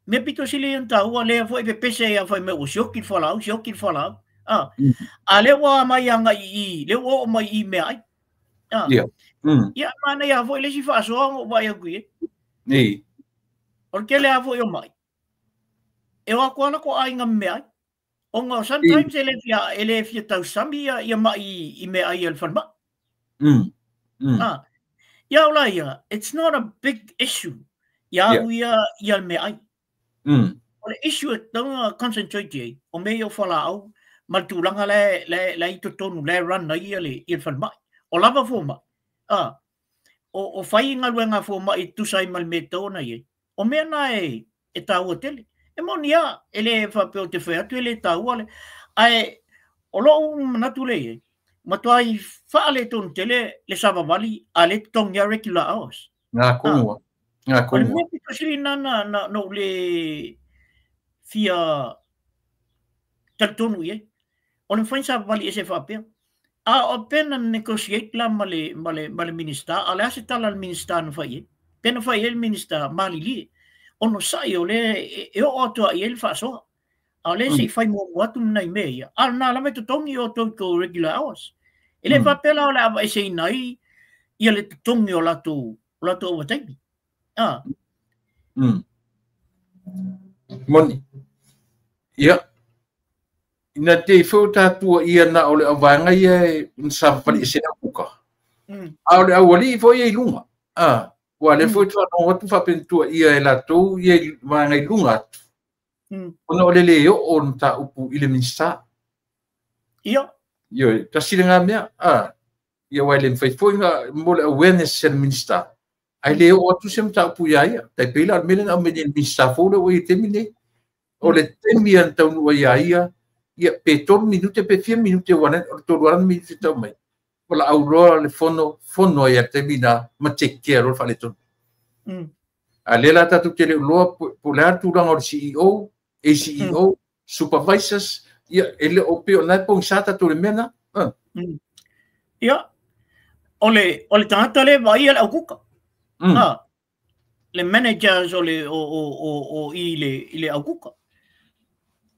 Mea pito sili ia ona taua lea foi e pepese ai fai mai ua sioki le fualaau, sioki le fualaau. A lea ua mai agai i i, lea ua oo mai i meaai. Ia manaia foi le isi faasoa na ou vaai atu i ai. O le tele lava foi o mai, e o atu lava latou aiga ma meaai. Ona sometimes e le fia tausami ia mai i meaai a le falemai. Ia au la ia, it's not a big issue ia au ia le meaai. O le issue e tatau ona concentrate i ai, o mea ia o fualaau ma le tulaga la i totonu la e run ai ia le falemai. O lava fomai. O fai galuega a fomai e tusa ai ma le mea e tatau ona i ai. O mea na e taua tele. E moni lava, e le faapea ou te fai atu e le taua le. Ae o lou manatu lea i ai, matuai faaletonu tele le savavali a le totogi lava regular hours. Ngā kongua. Ngā O le kongua. mea pito sili na ou le fia talitonu i ai. O le mafai ona savavali ese faapea. A o pe na negotiate la ma le Minista, a o le a se tala a le Minista na fai i ai? Pe na fai i ai le Minista malilie. Ona sai o lea e oo atu ai i ai le faasoa. A o lea se i fai muamua atu nai mea ia. A o lena lava e totogi outou i tou regular hours. E le faapea la o le a aveeseina ai ia le totogi o latou ovataimi. Moni. Ia. Ina te i foi o tatua ia na o le auvaega ia e na savavali ese au kuka. A o le aualii foi ia i luga. Ua le foi faalogo atu faapenatua ia e latou ia i vaega i luga atu. Ona o le le oo o le mataupu i le Minista. Ioe, tasi lena mea. Ia aua e le mafai foi na mo le awareness e le Minista. Ae le oo atu se mataupu ia ia. Tai pei la o le mea lea na aumai nei e le Minista fou lea ua i ai i le taimi nei. O le taimi na taunuu ai ia ia, ia pe 3 minute pe fia minute ua o le 3 ala minute tau mai. Walaau loa le fono, fono ai a le taimi na ma take care loa le faaletonu. A lea la tatou te le iloa po o le a le tulaga o le CEO, ACEO, supervisors, ia e le o pei o lena e pogisa tatou i le mea lena. Ia, o le tagata lea e vaaia le aukuka. Le managers o le o i le aukuka.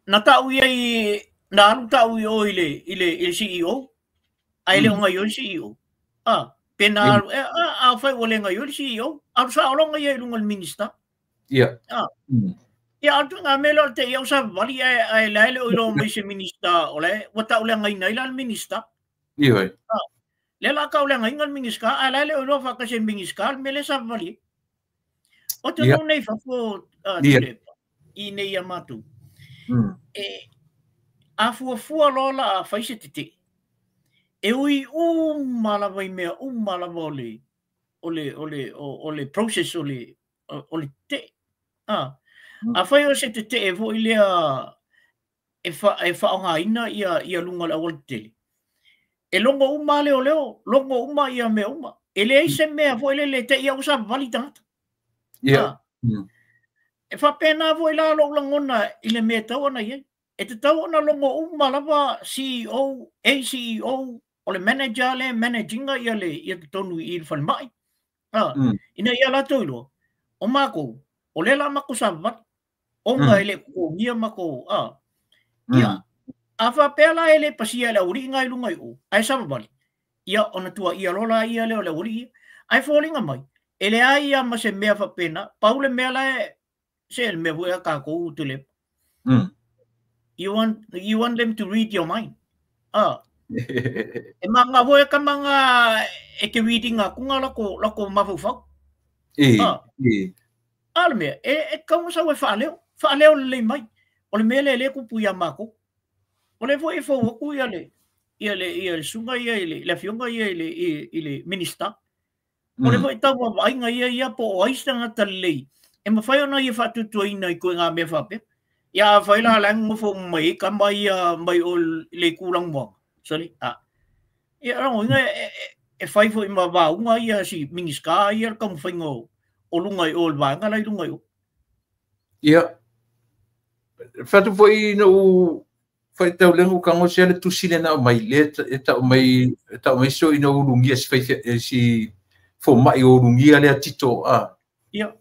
Na tau ia i na alu tau i o i le CEO, ae le o gaoioi le CEO. Pe na alu e a fai ua le gaoioi le CEO, alu saologa ia i luga o le Minista. Ia a o le ituaiga mea lea o le te i au savavali ae la e le o iloa mai se Minista o la e ua tauleagaina ai la le Minista. Lea la tauleagaina le Minista ae la e le o iloa faatasi e le Minista le mea lea e savavali ai. O atunuu nei i fafo, Tuilaepa, i nei ia matou, e a fuafua loa la a fai se tetee. E ui uma lava i mea uma lava o le o le o le o le process o le o le tetee. A afai o se tetee foi lea e fa e faaaogaina ia ia luga o le aualatetele, e logo uma leoleo, logo uma ia mea uma. E leai se mea foi lele e te i au savavali tagata. Ia. E faapena foi la lou lagona i le mea e tatau ona i ai. E tatau ona logo uma lava CEO, ACEO, o le manager lea e manage ina ia le ia totonu i le falemai. Ina ia latou iloa, o makou, o lea o le a matou savavali, ona e le totogia matou, Ia, a faapea la e le pasia e le aualii na i luga i o, ae savavali, ia ona tuuaia loa laia lea o le aualii ia. Ae foliga mai, e leai lava ma se mea faapena, pau le mea la e, se le mea foi a tatou Tuilaepa. You want them to read your mind. E manga foi ka manga e ke reading a kunga lako lako mafaufau. A le mea, e tatau ona sau e faaleo, faaleo lelei mai. O le mea lea lea e tupu ia matou. O lea foi e fou atu ia le ia le ia le susuga ia i le le afioga ia i le i le Minisita. O lea foi e tau vaavaaiga ia ia po o ai se tagata lelei e mafai ona ia faatuatuaina i ituaiga mea faapea. Ia afai la la e nonofo uma mai ai tama ia mai o le itu lanumoana. Sorry. Ia loga uiga e fai foi ma vaauga ia si Minisita ia le taumafaiga o luga i o le vaega la i luga i o. Ia, fai atu foi ina ua faitau lea ua tago se le tusi lea na aumai, lea e tau mai, e tau mai so ina ulugia si fai si fomai o ulugia lea tito a. Ia.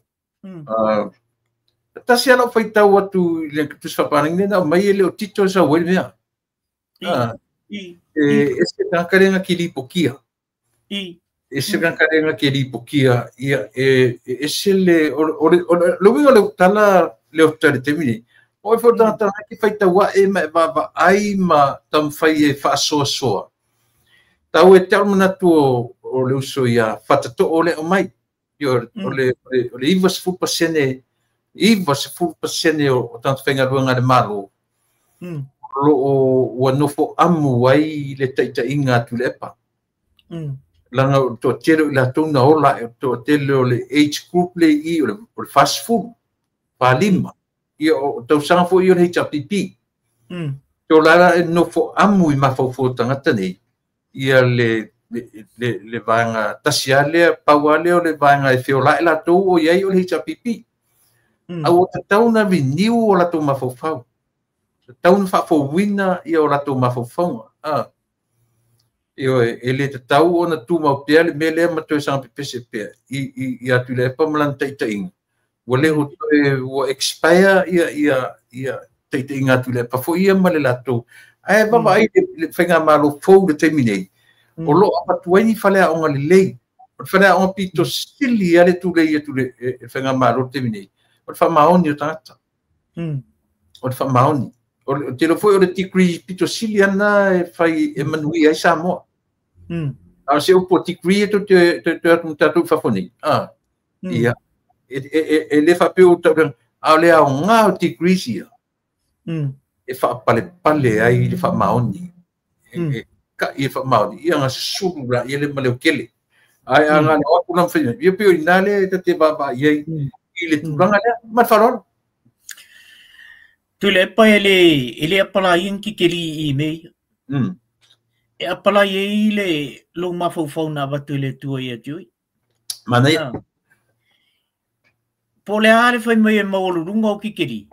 Tasi ala faitau atu i le tusi faapalagi lea na aumai e le o tito sa ua le mea. E se tagata lea na ke lipokia. E se tagata lea na ke lipokia ia e ese le o le le uiga o le tala le o tale taimi nei. O e fo tagata ke faitau ae ma e vaavaai ma taumafai e faasoasoa. Tau e te au manatu o le uso ia Fatatoo le aumai. Ia o le o le 90% 90% o tagata faigaluega a le Malo. O lo o ua nofo amu ai le taitaiga a Tuilaepa. Leaga o le toatele o i latou na ola, o le toatele o le age group le i o le 40, 45. Ia o tausaga foi ia o le HRPP. O la la e nofo amu i mafaufau o tagata nei, ia le le le vaega tasi lava lea, pau lava lea o le vaega e feolai latou o i ai o le HRPP. A ua tatau ona renew o latou mafaufau. Tatau ona faafouina ia o latou mafaufauga. Ioe, e le tatau ona tumau pea le mea lea ma toe saga pepese pea i ia Tuilaepa ma lana taitaiga. Ua le o toe ua expire ia ia ia taitaiga a Tuilaepa foi ia ma le latou. Ae vaavaai le faigamalo fou i le taimi nei, o lo o avatu ai ni faleaoga lelei. O le faleaoga pito sili lava le tulei atu le faigamalo i le taimi nei, o le faamaoni o tagata. O le faamaoni. O le tele foi o le degree pito sili ana e fai e manuia ai Samoa. A o se upu o degree e tou te te atu tatou i fafo nei. Ia, e le faapea o tau, a o le aoga o degrees ia, e faapalepale ai le faamaoni. E kai e faamaoni, ia ga susulu la ia le ma leokele. Ae a ga le o atu la mawhai mai, ia pei o ina lea e ta te vaavaai ai i le tulaga lea. Ma le faaaloalo. Tuilaepa e le e le apalai ni kikeli i mea ia. E apalai ai le lou mafaufau na avatu e le Atua ia te oe. Manaia. Po o le a le fai mai e maualuluga o kikeli,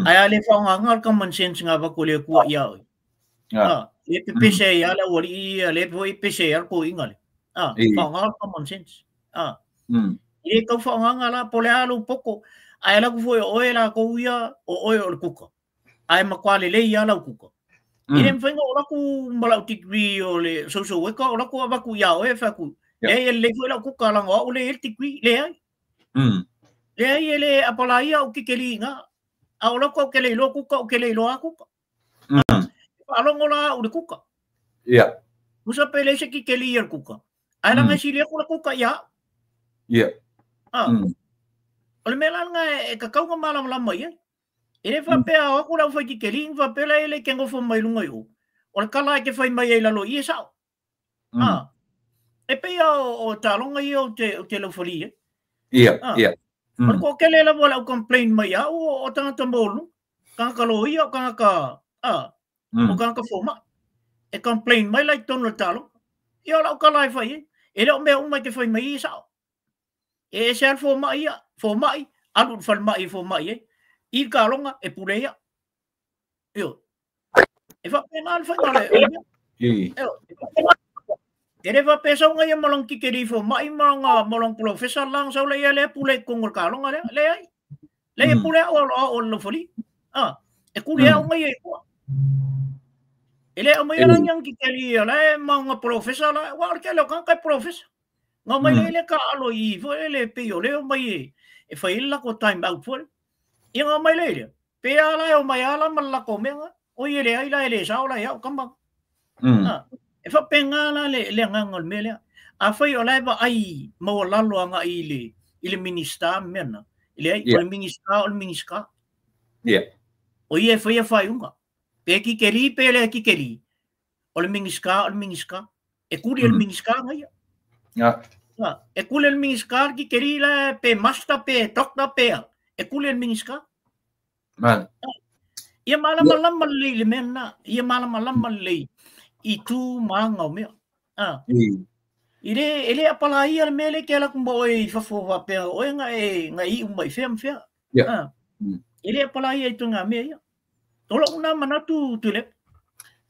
ae a le faaaogaina le common sense na avatu e le Atua ia oe. Le pepese ai lava le aualii ia, le foi pese ai lava le toeaina lea. Faaaoga le common sense. E le tau faaaogaina la, po o le a lou poto, ae alu atu foi o oe latou ia, o oe o le kuka. Ae matua lelei lava lau kuka. E le mafai ona oo atu ma lau degree o le social worker, o atu avatu ia oe, fai atu, leai e lelei foi lau kuka, leaga o au lea e i ai le degree. Leai. Leai e le apalaia au kikeli i ina. A o lau ou te le iloa kuka, ou te le iloa kuka. Faalogo la au i le kuka. Tusa pe leai se kikeli ia le kuka. Ae leaga e sili atu le kuka ia au. O le mea la lena e tatau ona malamalama i ai. E le faapea o atu lau fai kikeli, faapea la e le ke nofo mai luga i o. O le tala e te fai mai ai i lalo i e sao. A, e pei lava o taaloga ia ou te laufali ai. Ia, ia. O le toatele lava o le au complain mai ia au o tagata maualuluga, tagata loia, o tagata, a, o tagata fomai. E complain mai la i totonu o le taaloga. Ia o lau tala e fai ai, e le o mea uma e te fai mai ai e sao. E ese lava le fomai ia, fomai, alu i le falemai e fomai ai, i le taaloga e pule ia. Ioe. E faapena le faiga o le mea. Ioe. E le faapea sau ia ma lona tikeri fomai ma lona polofesa la sau le ia lea pule i totonu o le taaloga lea. Leai. Leai e pule au o le laufali. Ah, e kuli au ngai e tua. E le au mai ala ni tikeri ia la ma nga polofesa la. Wa o le tele o kānaka e polofesa. Nga mai le le ka alo i foi le pe o leo mai e fai le lako time out foi. Ia nga mai le le. Pe ala e o mai ala ma le lako mea nga. O ia le ai la e le sao la iau kama. E faapena la le agaga o le mea lea. Afai o la e vaai maualalo agai i le Minista ma mea na. E leai, o le Minista o le Minista. O ia e faia faaiuga. Pe kikeli pe le kikeli. O le Minista o le Minista. E kuli e le Minista nga ia. E kuli e le Minista le kikeli la pe master pe doctor pe a. E kuli e le Minista. Ia malamalama lelei i le mea lena. Ia malamalama lelei i tu ma aga o mea. E le apalaia le mea lea e te ala atu ma oe i fafo faapea oe nga e nga iu mai fea ma fea. E le apalaia i ituaiga mea ia. O lou na manatu Tuilaepa.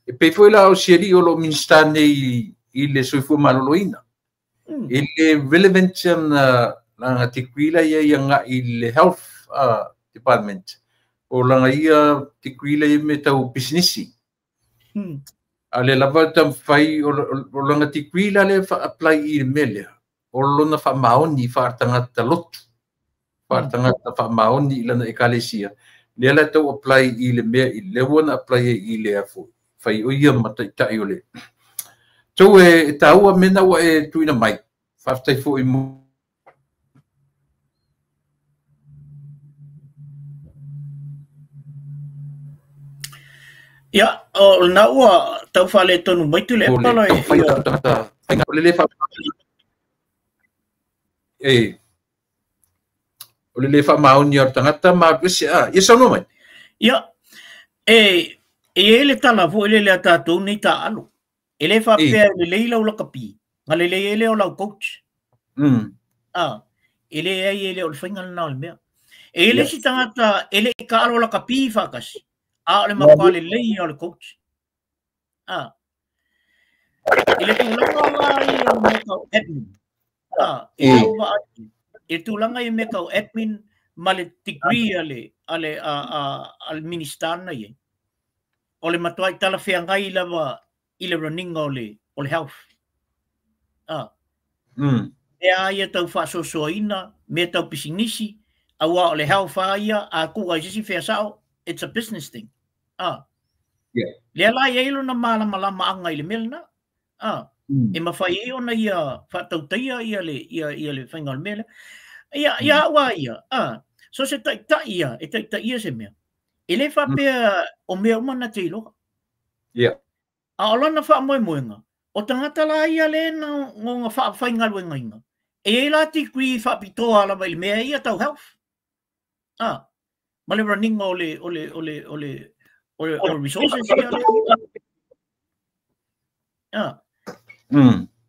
E pei foi la o si alii o lo o Minisita nei i le soifua maloloina. E le relevant ana lana degree la ia i agai i le health department. O lana ia degree la ia me tau pisinisi. A lea lava e taumafai o lana degree la lea e apply i le mea lea. O lona faamaoni faaletagata lotu, faaletagata faamaoni i lana ekalesia. Lea la e tau apply i le mea i lea ua na apply ai i le foi. Fai o ia ma taitai o le. Tou e taua mea na ua e tuuina mai. Faafetai foi mo Ia, o lena ua tau faaletonu mai Tuilaepa la ia. O le le e o le le faamaoni o le tagata ma alu ese a. Ia saunoa mai. Ia, e i ai le tala foi lele a tatou nei taaalo. E le faapea e lelei lau lakapi, na lelei ai lea o lau coach. E leai e le o le faiga lena o le mea. E i ai le isi tagata e le i taalo lakapi faatasi, a o le matua lelei ia o le coach. I le tulaga la ia o mea tau admin, i lau vaai, i le tulaga ia mea tau admin ma le degree a le, a le, a le Minista na i ai, o le matuai talafeagai lava i le running o le, o le health. Mea ia tau faasoasoaina, mea tau pisinisi, aua o le health a ia, a tuu ai se isi fea sao, it's a business thing. Lea la e i ai lona malamalamaaga i le mea lena. E mafai ai ona ia faatautaia ia le, ia, ia le faiga o le mea lea. Ia, ia au a ia, so se taitai ia, e taitaia se mea. E le faapea o mea uma na te iloa. A o lana faamoemoega, o tagata la ia le na nga faafaigaluegaina, e i ai la degree faapitoa lava i le mea ia tau health. Ma le running o le, o le, o le, o le, o le, o le resources ia le.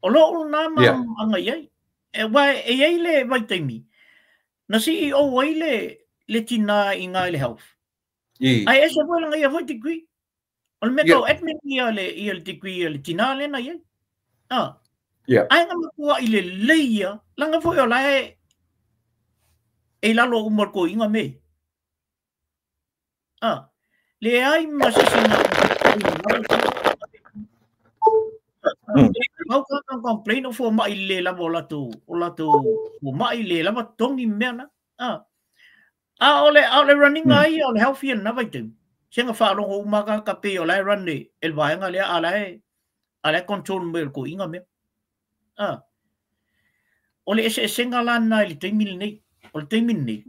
O lou lena ma agai ai. E, wa, e i ai le vaitaimi, na CEO ai le tina i ngā i le health. Ai ese foi langa ia foi degree. O le mea tau admin ia le, ia le degree ia le tina le na i ai. Ai nga matua i le lelei ia, langa foi o la e e i lalo uma o le toeaina me. Leai ma se isi na Mau ka ka complain o fomai le lava o latou, o latou fomai le lava totogi mea na. A o le, a o le running a ia o le health ia lena vaitaimi. Se nga faalogo uma ka pei o la e run e le vaega lea, a la e, a la e control mai o le toeaina mea. O le eseesega la lena i le taimi lenei. O le taimi lenei,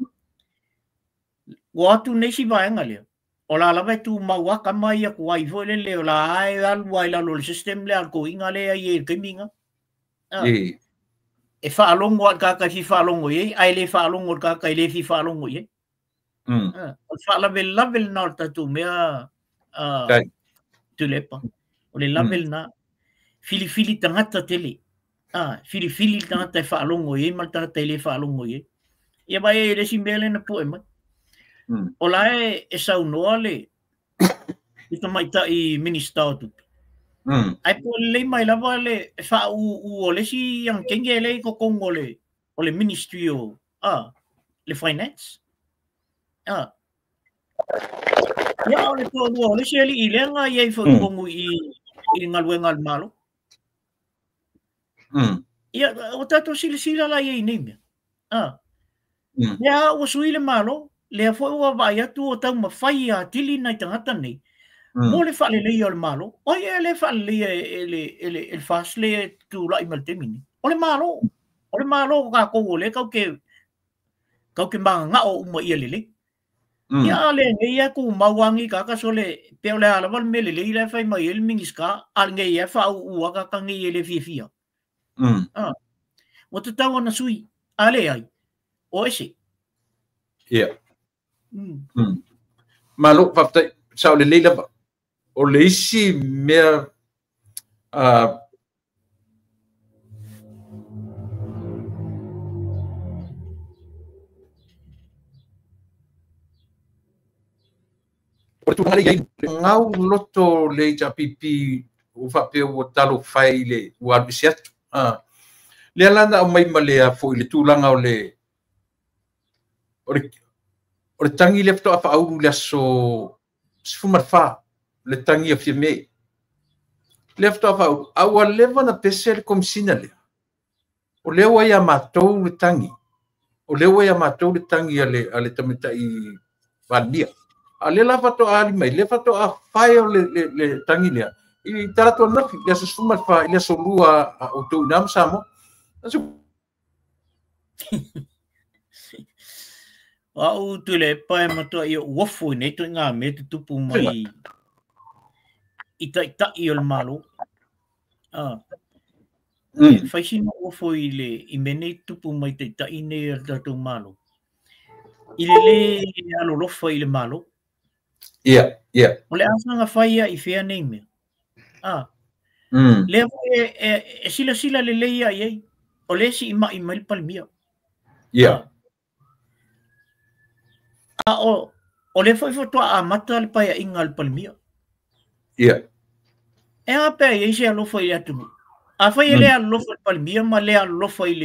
ua atu nei si vaega lea, O la lava e tumau a kama ia ku ai foi lele o la e alu ai lalo le system le al ko inga le ai e le taimi nga. E faalogo a le tagata e fia faalogo i ai, ae le faalogo le tagata e le fia faalogo i ai. O le faalavelave lena o le tatou mea Tuilaepa. O le lave lena. Filifili tagata tele. Filifili le tagata e faalogo i ai ma le tagata e le faalogo i ai. Ia vaai ai le isi mea lea na poe mai. O la e saunoa le tamaitai Minista o Tupe. Ae po lelei mai lava le faauu o le isi agakege lea i totonu o le Ministry o le Finance. Ia o le toalua o le isi alii lea na i ai foi i totonu i le galuega a le Malo. Ia, o tatou silasila la i ai nei mea. Lea ua sui le Malo, lea foi ua vaai atu o taumafai atili nai tagata nei, mo le faaleleia o le Malo. O ai ea le faaleleia e le FAST le e tulai ma le taimi nei? O le Malo. O le Malo o tatou o lea tau te magagao uma ia lelei. Ia a le nei e tumau angi tagata sole pe o le a lava le mea lelei la e fai mai ai le Minista, a lenei e faauu a tagata nei e le fiafia. Ua tatau ona sui, a le ai, o ese. Ia. Malo, faafetai, sao lelei lava. O le isi mea o le tulaga lea i ai, gau loto le HRPP ua faapea ua talofai le ua alu ese atu. Lea la na aumai ma le foi le tulaga o le tagi lea faatoa faaulu le aso 14, le tagi a Fiame. Lea faatoa faaulu, a ua leva na pese le komisina lea. O lea ua ia matou le tagi. O lea ua ia matou le tagi a le tamaitai Palemia. A lea la faatoa ali mai, lea faatoa fai o le tagi lea. I talaatu ananafi, le aso 14, i le aso 2 o outou i ina ma Samoa. O au Tuilaepa e matua i o uofu i nei toi ngā mea tutupu mai i taitai o le Malo. Whai sina uofu i le i mea nei tutupu mai taitai nei o le tatou Malo. I le le alolofa i le Malo. Ia, ia. O le asaga fai ia i fea nei mea. Lea foi e silasila lelei ia i ai. O le si mai mai le Palemia. Ia. O le foi faatoa amata le paeaiga a le Palemia. Ia. E a pea i ai se alofa i le atunuu. A fai e le alolofa i le Palemia ma le alolofa i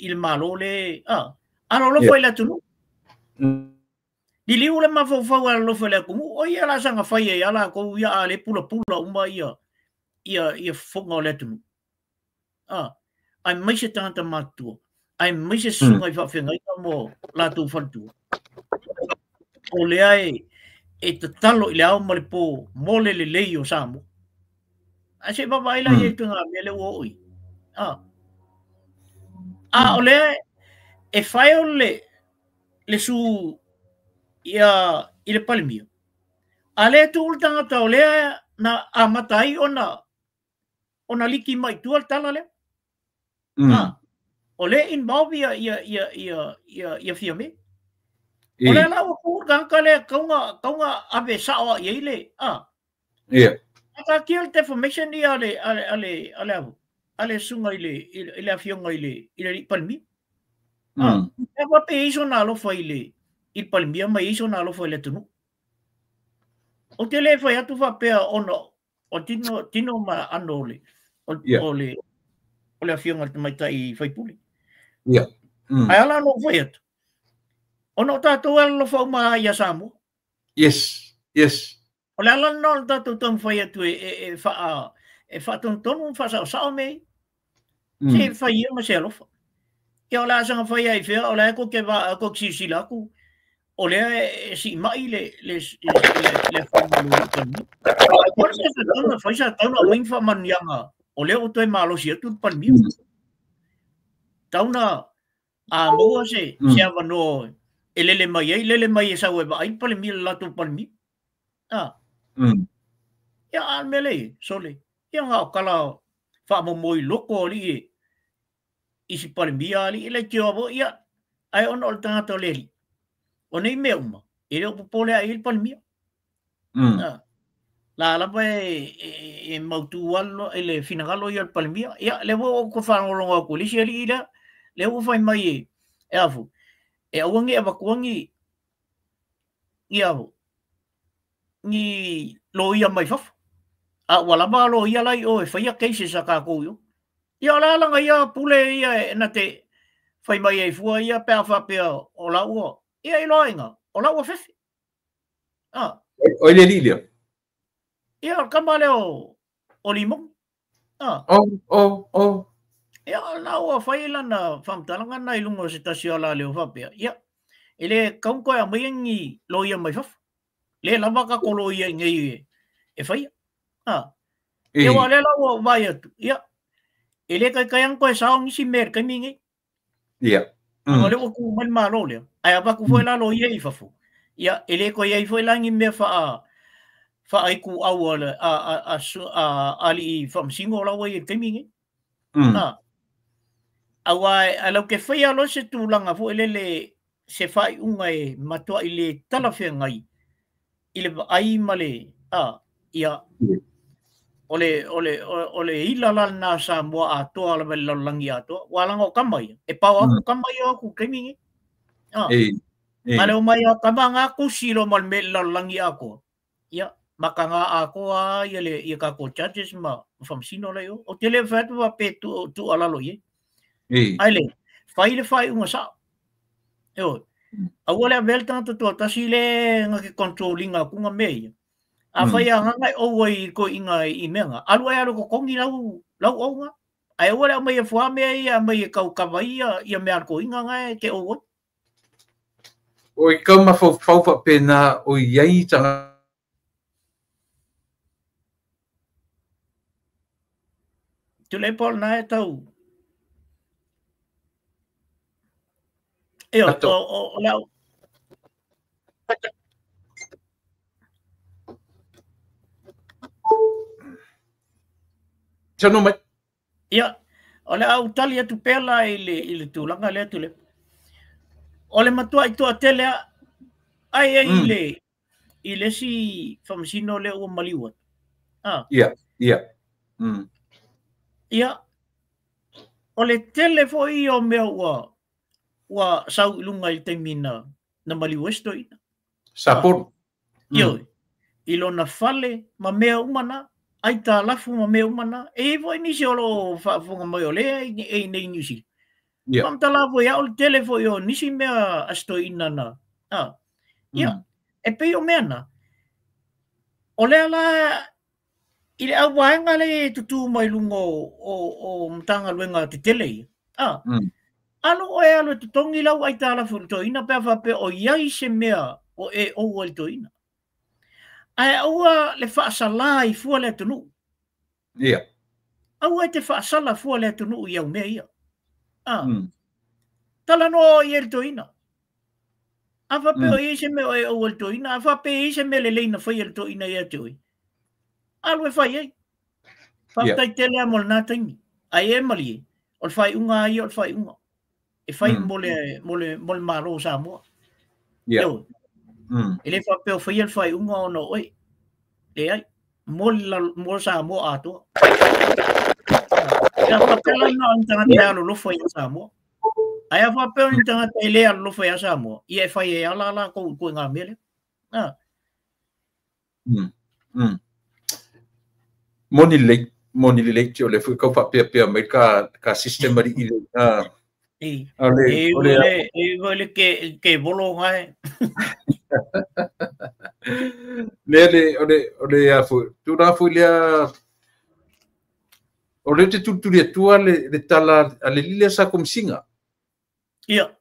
le Malo le... Alolofa i le atunuu. Liliu le mafaufau alolofa i le atunuu. O ia la saga fai ai a latou ia a le pulapula uma ia fofoga o le atunuu. Ai mai se tagata matutua. Ai mai se susuga i faafeagaiga mo latou faletua. O lea e tatalo i le ao ma le po mo le lelei o Samoa. Ae se vaavaai la i ai tui ngā mea le ua oo i. A o lea e fai o le su ia i le Palemia. A lea tuu le tagata o lea na amata ai ona liki mai tua le tala lea. O le involve ia Fiame. O lea la ua tuu le tagata lea kaunga ave sao i ai le. Ia. A taatia le defamation ia a le susuga i le afioga i le Palemia. E faapea i ai sona alofa i le Palemia ma i ai sona alofa i le atunuu. O te le fai atu faapea ona o tino ma ano o le afioga i le tamaitai faipule. Ia. Ae ala ona ou fai atu. Ona o tatou alolofa uma ia Samoa. Yes, yes. O le ala lena o le tatou taumafai atu e faatonutonu ma faasaosao mea ia. Se fai ia ma se alofa. Ia o le asaga fai ai fea, o le a koke silasila atu, o lea e siimai le afioga i le Palemia. O le mea sa tatau ona fai, sa tatau ona aumai ni faamanuiaga, o lea ua toe malosi atu le Palemia. Tatau ona a maua se avanoa e lele mai ai, lele mai e sau e vaai le Palemia, le latou Palemia. A. Ia, a o le mea lea e i ai, sole, ia na o tala faamomoe loto o alii e, isi Palemia alii e leitioa foi, ia, ae ona o le tagata o le alii, o nei mea uma, e le o popole lava i ai le Palemia. La lava e mautu lava i le finagalo ia o le Palemia. Ia, lea foi ua ou faalogologo atu i le isi alii lea, lea ua fai mai e a foi, e aua ne i avatua ni a foi, ni loia mai fafo. A ua lava loia la i o e faia cases a tatou i o. Ia o le a lana ia pule ia e na te fai mai ai fua ia pe a faapea o la ua, ia iloa ina, o la ua fefe. Ah. O le alii lea? Ia, o le tama lea o Limoni. Ah. Oh, oh, oh. Ia, o la ua fai lana faamatalaga na i luga o se tasi o alaleo faapea. Ia, e le tatau ona toe aumaia ni loia mai fafo. Le lava tatou loia i inei e faia. Ah. Ia, aua o lea la ua ou vaai atu. Ia, e le taitai lava ona toe sao nisi mea i le taimi lenei. Ia. O lea ua tu mai le Malo lea, ae avatu foi la loia i fafo, ia, e le toe i ai foi la ni mea faaituau a alii faamasino la ua i ai i le taimi lenei. Aua e latou te faia loa se tulaga foi lele, se faaiuga e matuai le talafeagai i le vaai ma le, ia, o le, o le, o le ila la lena a Samoa atoa lava i le lalolagi atoa. Ua laga o tama ia, e pao atu tama ia o atu i le taimi lenei. A le omai o tama na tusi loa ma le mea i le lalolagi atoa, ia, mataga atoa ia le ia tatou judges ma faamasino la i o. Ou te le fai atu faapea tuualalo i ai. Ai le, fai le faaiuga sao. Ioe. Aua le avea le tagata toatasi le na te control ina atu na mea ia. Afai a ngana e ou ai i toeaiina i mea na, alu ai alu e totogi lau ou na. Ae aua le aumaia fua mea ia aumai e tau kava ai ia mea a le toeaina na e te ou ai. O i kau mafaufau faapena o i ai tagata. Tuilaepa o lena e tau. Ioe, o le au. Saunoa mai. Ia, o le a ou tali atu pea la i le, i le tulaga lea Tuilaepa. O le matuai toatele lava, ai ai i le, i le isi faamasino lea ua maliu atu. Ah. Ia, ia. Ia, o le tele foi ia o mea ua sau i luga i le taimi na maliu ai si toeaina. Sapolu. Ioe, i lona fale ma mea uma na, aitalafu ma mea uma na. E i ai foi nisi o lo o faafofoga mai o lea e i inei i Niu Sila. Faamatala foi au le tele foi o nisi mea a si toeaina na. Ia, e pei o mea na, o lea la i le auvaega lea e tutū mai luga o Matagaluega tetele ia, alu oe alu e totogi lau aitalafu i le toeaina pe a faapea o i ai se mea o e ou ai le toeaina. Ae aua le faasalā i fua le atunuu. Aua e te faasala fua le atunuu i au mea ia. Talanoa oe i ai le toeaina. A faapea o i ai se mea o e ou ai le toeaina, a faapea e i ai se mea lelei na faia e le toeaina ia te oe, alu e fai ai. Faafetai tele lava mo lena taimi. Ae e malie, o le faaiuga lava ia o le faaiuga. E fai mo le, mo le, mo le Malo o Samoa. Ioe. E le faapea o faia le faaiuga ona o oe. Leai, mo le, mo Samoa atoa. Ia faapea la na o ni tagata e alolofa ia Samoa. Ae a faapea o ni tagata e le alolofa ia Samoa, ia e fai ai lava latou i ituaiga mea lea. Moni lelei, moni lelei, o lea foi tau faapeapea mai ka system alii lea. E iu le ke volo ngae. Lea le, o le, o le a foi, tulaga foi lea, o lea ou te tulituli atua le tala a le alii lea sa Komisiga. Ia.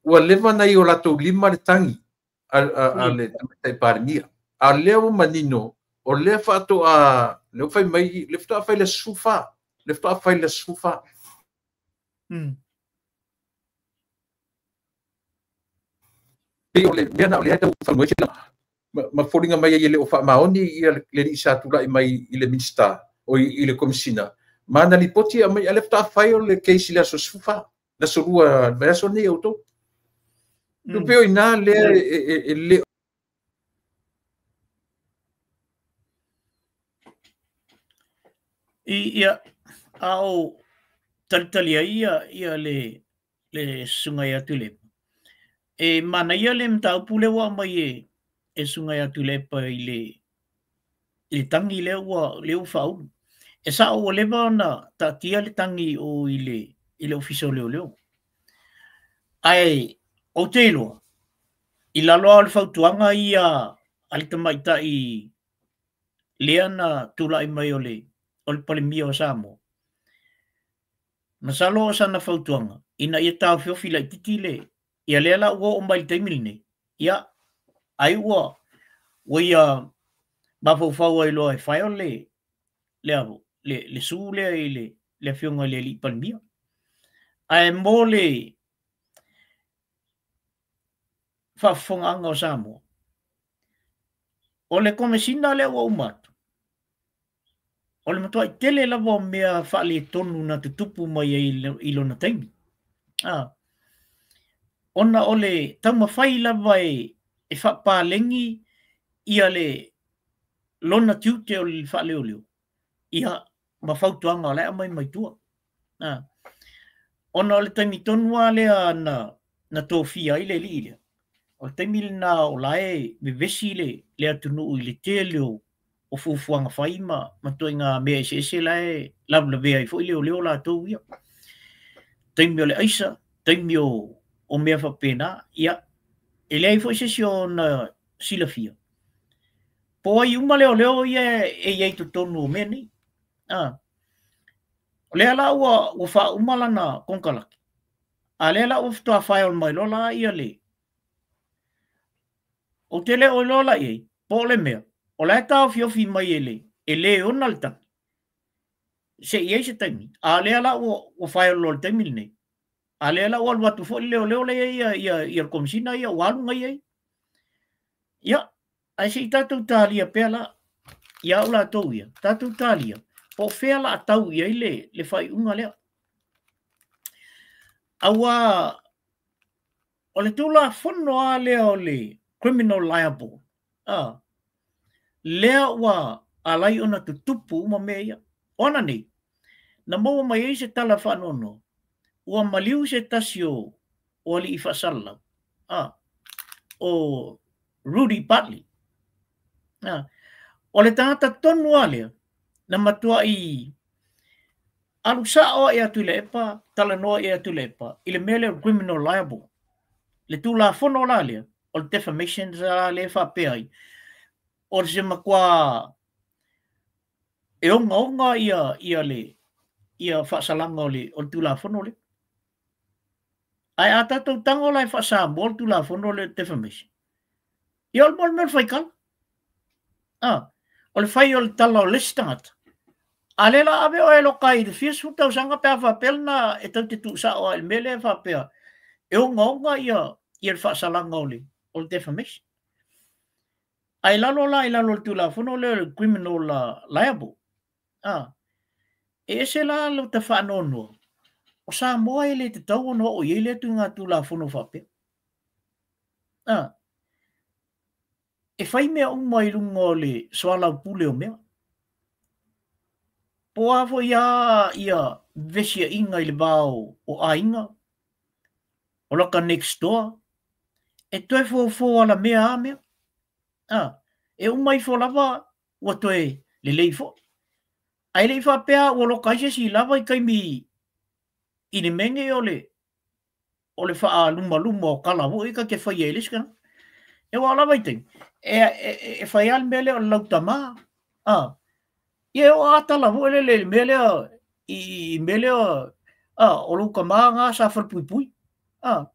Ua leva na i o latou lima le tagi a le Tamaitai Palemia. A o lea ua manino, o lea faatoa, lea ua fai mai, lea faatoa fai le aso 14, lea faatoa fai le aso 14. Pei o le mea na o lea e tau saunoa ai se ma foliga mai ai e le o faamaoni ia le alii sa tulai mai i le Minisita o i le Komesina ma ana lipoti e aumai, a o lea faatoa file le case i le aso 14, le aso 2 le vaiaso lenei e outou. E pei o i ina lea e le Ia, a o talitali ai ia le susuga ia Tuilaepa, e manaia le mataupu lea ua aumai e le susuga ia Tuilaepa i le tagi lea ua faaulu. E sao ua leva ona taatia le tagi o i le Ofisa o Leoleo. Ae ou te iloa, i lalo lava o le fautuaga ia a le tamaitai lea na tulai mai o le Palemia o Samoa, masalo o sana fautuaga ina ia taofiofi laitiiti le ia lea la ua oo mai i le taimi lenei, ia ai ua ia mafaufau ai loa e file le sue lea i le afioga i le alii Palemia. Ae mo le faafofogaaga o Samoa, o le Komesina lea ua uma atu, o le matuai tele lava o mea faaletonu na tutupu mai ai i lona taimi. Ona o le taumafai lava e faapalegi ia le lona tiute o le faaleoleo, ia ma fautuaga o la e aumai mai tua. Ona o le taimi tonu lava lea na tofia ai le alii lea, o le taimi lena o la e vevesi le atunuu i le tele o fuafuaga fai ma ituaiga mea eseese la e lavelavea ai foi leoleo latou ia. Taimi o le aisa, taimi o mea faapena, ia, e leai foi se isi ona silafia. Po ai uma leoleo ia e i ai totonu o mea nei. O lea la ua faauma lana konekarate, a lea la ua faatoa file mai loa la ia le. Ou te le o iloa la i ai, po o le mea, o la e taofiofi mai e le ona le tagi, se i ai se taimi. A lea la ua file loa i le taimi lenei, a lea la ua alu atu foi le leoleo lea ia le Komesina ia ua alu ngai ai. Ia, ae se i tatou talia pea la, ia au latou ia, tatou talia, po o fea la a tau i ai le faaiuga lea. Aua o le Tulafono lava lea o le criminal liable, lea ua alai ona tutupu uma mea ia. O ana nei, na maua mai ai se tala faanoanoa, ua maliu se tasi o alii faasalalau, o Rudy Bartley. O le tagata tonu lava lea, na matuai alu sao ai ia Tuilaepa, talanoa ia Tuilaepa, i le mea lea o criminal liable. Le Tulafono la lea, o le defamation la lea faapea ai, o se matua e ogaoga ia faasalaga o le Tulafono lea. Ae a tatou tago la e faasamoa le Tulafono lea o le defamation, ia o le mea o le faitala. O le fai o le tala o le isi tagata, a lea la ave oe loka i le fia sefulu tausaga pe a faapea lena e tau te tuusao ai i le mea lea faapea e ogaoga ia le faasalaga o le defamation. Ae lalo la i lalo o le Tulafono lea o le criminal liable. E ese la lo ta faanoanoa, o Samoa e le tatau ona oo i ai lea ituaiga Tulafono faapea. E fai mea uma i luga o le soalaupule o mea. Po a foi a ia vesiaiga i le va o aiga, o laka next door, e toe fofo ala mea a mea. E uma ifo lava ua toe lelei foi. Ae le i faapea ua loka ai se isi lava i taimi i le mea nei o le faalumaluma o tala foi ta te faia i le isi tagata. E ua lava i taimi, e fai lava le mea lea o le lautamā. Ia e oo lava tala foi lele i le mea lea, i mea lea, o lautamā na sa falepuipui. O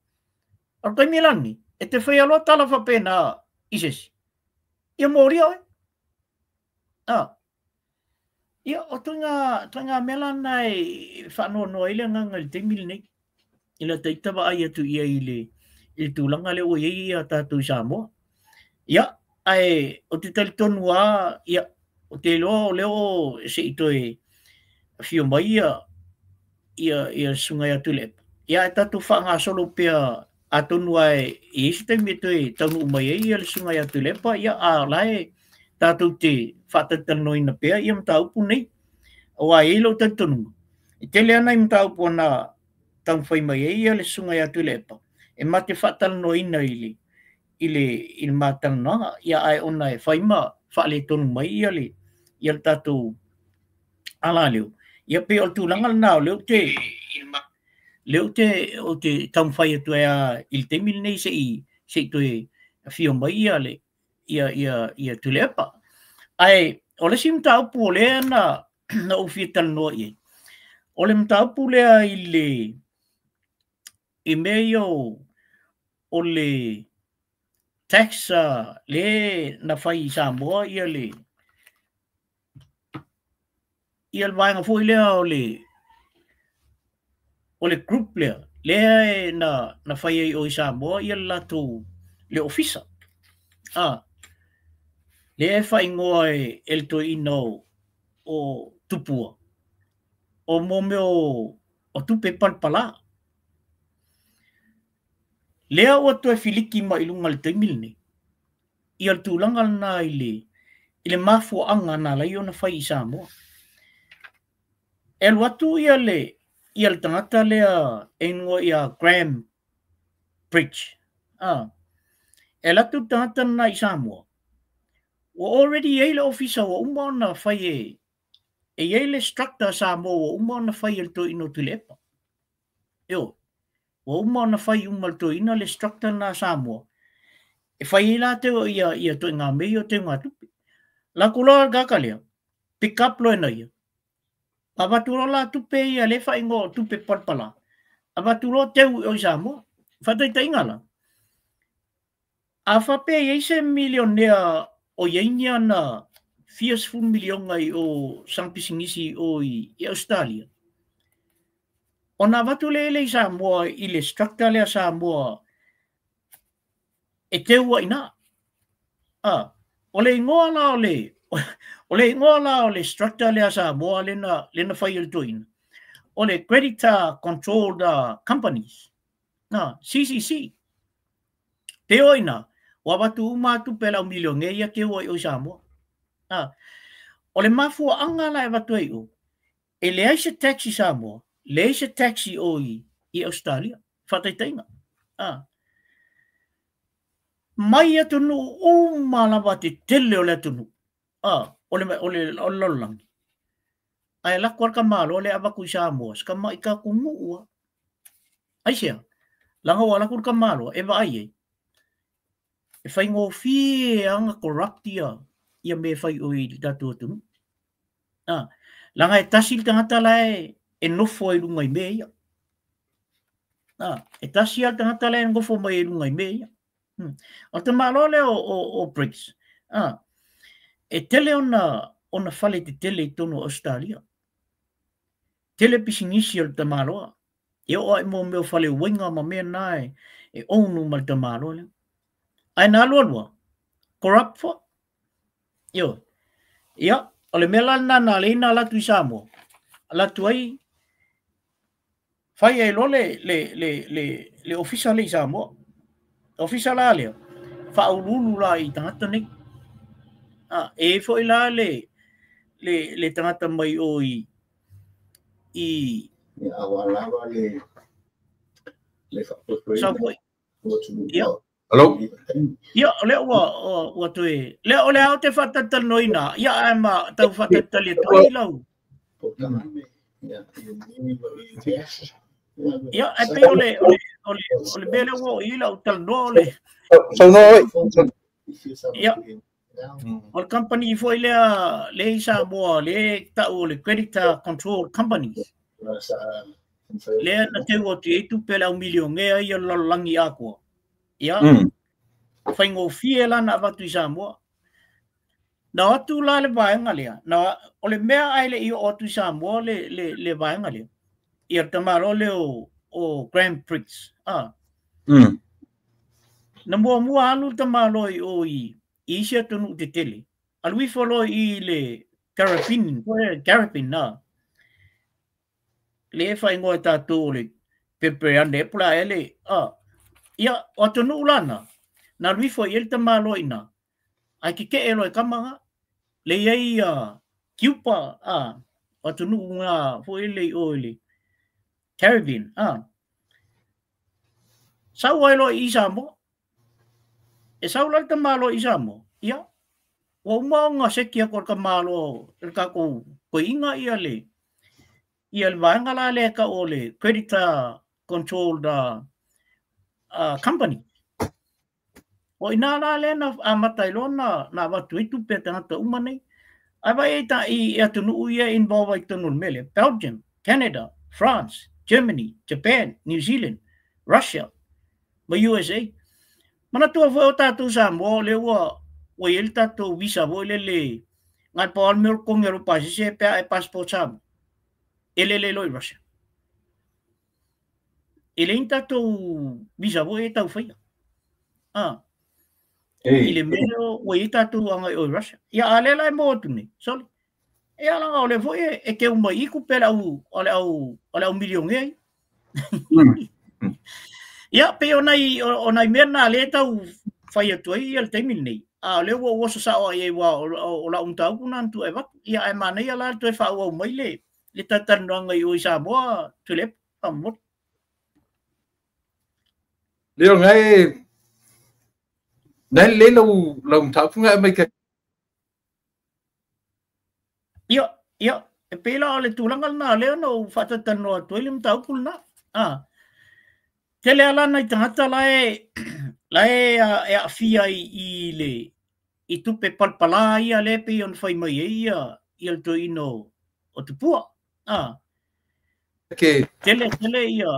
le taimi la lenei, e te faia loa tala faapena i se isi, ia molia oe. Ia, o ituaiga mea la na e faanoanoa ai le agaga i le taimi lenei. I la ita vaai atu i ai i le tulaga lea ua i ai ia tatou i Samoa. Ia, ae ou te talitonu lava, ia, ou te iloa o lea o se i toe afio mai ia le susuga ia Tuilaepa. Ia, ae tatou faagasolo pea atonu lava e i ai se taimi e toe taunuu mai ai le susuga ia Tuilaepa, ia, a o la e tatou te faatalatalanoaina pea ia mataupu nei. Aua e i ai lou talitonuga, e tele lava nai mataupu na taumafai mai ai le susuga ia Tuilaepa e ma te faatalanoaina i le matalanoaga, ia, ae ona e fai ma faaletonu mai ia le tatou alaleo. Ia, pei o le tulaga lena o lea ou te taumafai atu ai lava i le taimi lenei se i toe afio mai ia le ia ia ia Tuilaepa. Ae o le isi mataupu o lea na ou fia talanoa i ai, o le mataupu lea i mea ia o le tax le na fai i Samoa, ia le vaega foi lea o le group lea na fai ai o i Samoa ia le latou le ofisa lea e faaigoa e le toeaina o Tupua o mo mea o tupe palapala lea ua toe filiki mai i luga i le taimi lenei. Ia le tulaga lena i le mafuaaga na alai ona fai i Samoa. E alu atu ia le tagata lea e igoa ia Graham Bridge. E alu atu le tagata lena i Samoa, ua already i ai le ofisa ua uma ona fai e i ai le structure Samoa ua uma ona fai e le toeaina o Tuilaepa. Io, ua uma ona fai uma e le toeaina le structure lena Samoa e fai ai latou ia ituaiga mea ia o teugatupe. Latou loa le tagata lea, pick up loa e na ia, avatu loa la tupe ia le faaigoa o tupe palapala, avatu loa teu i o i Samoa. Faataitaiga la, a faapea e i ai se milionea o i ai ni ana fia sefulu miliona i o sana pisinisi o i Ausetalia, ona avatu lea i Samoa i le structure lea Samoa e teu ai ina. O le igoa la o le structure lea Samoa lena fai e le toeaina, o le Creditor Controlled Companies, CCC. Te o ina, ua avatu uma tupe a le au milionea ia teu ai o i Samoa. O le mafuaaga la e avatu ai o, e leai se tax i Samoa, leai se tax i o i Australia. Faataitaiga. Mai atunuu uma lava te tele o le atunuu. O le lalolagi. Ae lako le tamāloa lea avatu i Samoa, se tama'i tatou a. Aisea? Laga ua alu atu le tamāloa e vaai ai. E faigofie lava ona corrupt ia mea e fai o i le tatou atunuu. Laga e tasi le tagata la e nofo ai luga i mea ia. E tasi lava le tagata la e nofo mai ai luga i mea ia. O le tamāloa lea o Briggs, e tele ona fale tetele i totonu o Australia. Tele pisinisi o le tamāloa. E oo ai mo mea o fale uaiga ma mea na e own uma le tamāloa lea. Ae na alu alua, corrupt foi. Io. Ia, o le mea la lena na alai na alu atu i Samoa. Alu atu ai, fai ai loa le ofisa le i Samoa. Ofisa la lea, faauluulu la i tagata nei. E foi la le tagata mai o i Ia, aua lava le faafoefoeina Sau foi. o atunuu. Ia. Hello? Ia, o lea ua toe. Lea o le ao te faatalatalanoaina. Ia, ae ma tau faatalitali atu ai lau. Polokalame, ia, i niu ma i Ia, ae pei o le mea lea ua oo i ai lau talanoa o le Saunoa oi. Ia. O le company foi lea i Samoa, lea tau o le Creditor Control Companies. Lea na teu atu i ai tupe le au milionea ia o le lalolagi atoa. Ia, faigofie la na avatu i Samoa. Na o atu la le vaega lea, na, o le mea ae le i oo atu i Samoa le vaega lea. Ia le tamāloa lea o Graham Briggs. Na muamua alu le tamaloa i o i isi atunuu tetele, alu ifo loa i le Caribbean, Caribbean na. Le e faaigoa e tatou o le Pepeane po o le a ea le, ia, o atunuu la na, na alu ifo i ai le tamaloa i ina, ae tetee loa e tama na. Le i ai Cuba, o atunuu na foi le i o i le Caribbean, Sau ai loa i Samoa. E sau la le tamaloa i Samoa, ia, ua uma ona seki atu e le tamaloa e le tatou toeaina ia le ia le vaega la lea e tau o le Creditor Controlled Company. O i ina la lea na amata ai loa na avatu ai tupe a tagata uma nei. Ae vaai ai ta i atunuu ia e involve ai i totonu o le mea lea, Belgium, Canada, France, Germany, Japan, New Zealand, Russia ma USA. Manatua foi o tatou Samoa o lea ua ua i ai le tatou visa foi lele na o le pau lava le mea o le totogi o lou pasese pe a e passport Samoa e lele loa i Russia. E leai ni tatou visa foi e tau faia. I le mea lea ua i ai tatou agai i Russia. Ia a lea la e maua atu nei, sorry. Ia leaga o lea foi e teu mai i tupe a le au a le au a le au milionea ia. Ia pei o nai o nai mea na lea e tau fai atu ai ia le taimi lenei. A o lea ua ou oso sao ai aua o lau mataupu na na tuu e avatu. Ia ae manaia la le toe faaauau mai le talatalanoaga i o i Samoa, Tuilaepa, faamolemole. Leo ngai nai lelei lau lau mataupu ngai aumai ke. Ia, ia, e pei la o le tulaga lena lea na ou faatatalanoa atu ai le mataupu lena. Tele lava la nai tagata la e la e e aafia i le i tupe palapala ia lea e pei ona fai mai ai ia ia le toeaina o Tupua. Ke Tele tele ia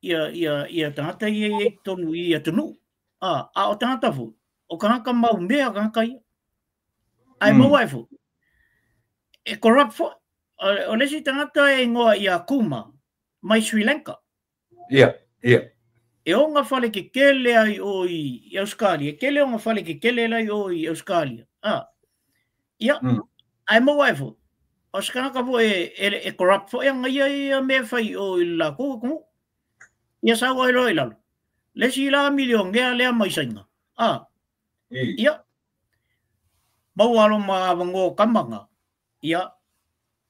ia ia ia tagata ia i totonu i atunuu. A o tagata foi, o tagata mau mea tagata ia. Ae maua ai foi, e corrupt foi. O le isi tagata e igoa ia Kuma mai Sri Lanka. Ia, ia. E ona fale tetele ai o i Australia, e tele ona fale tetele la i o i Australia. Ia, ae maua ai foi, o se tagata foi e corrupt foi ana ia ia mea e fai o i le latou atunuu. Ia sau ai loa i lalo. Le isi la milionea lea mai Saina. Ia, maua loa ma avanoa o tama na. Ia,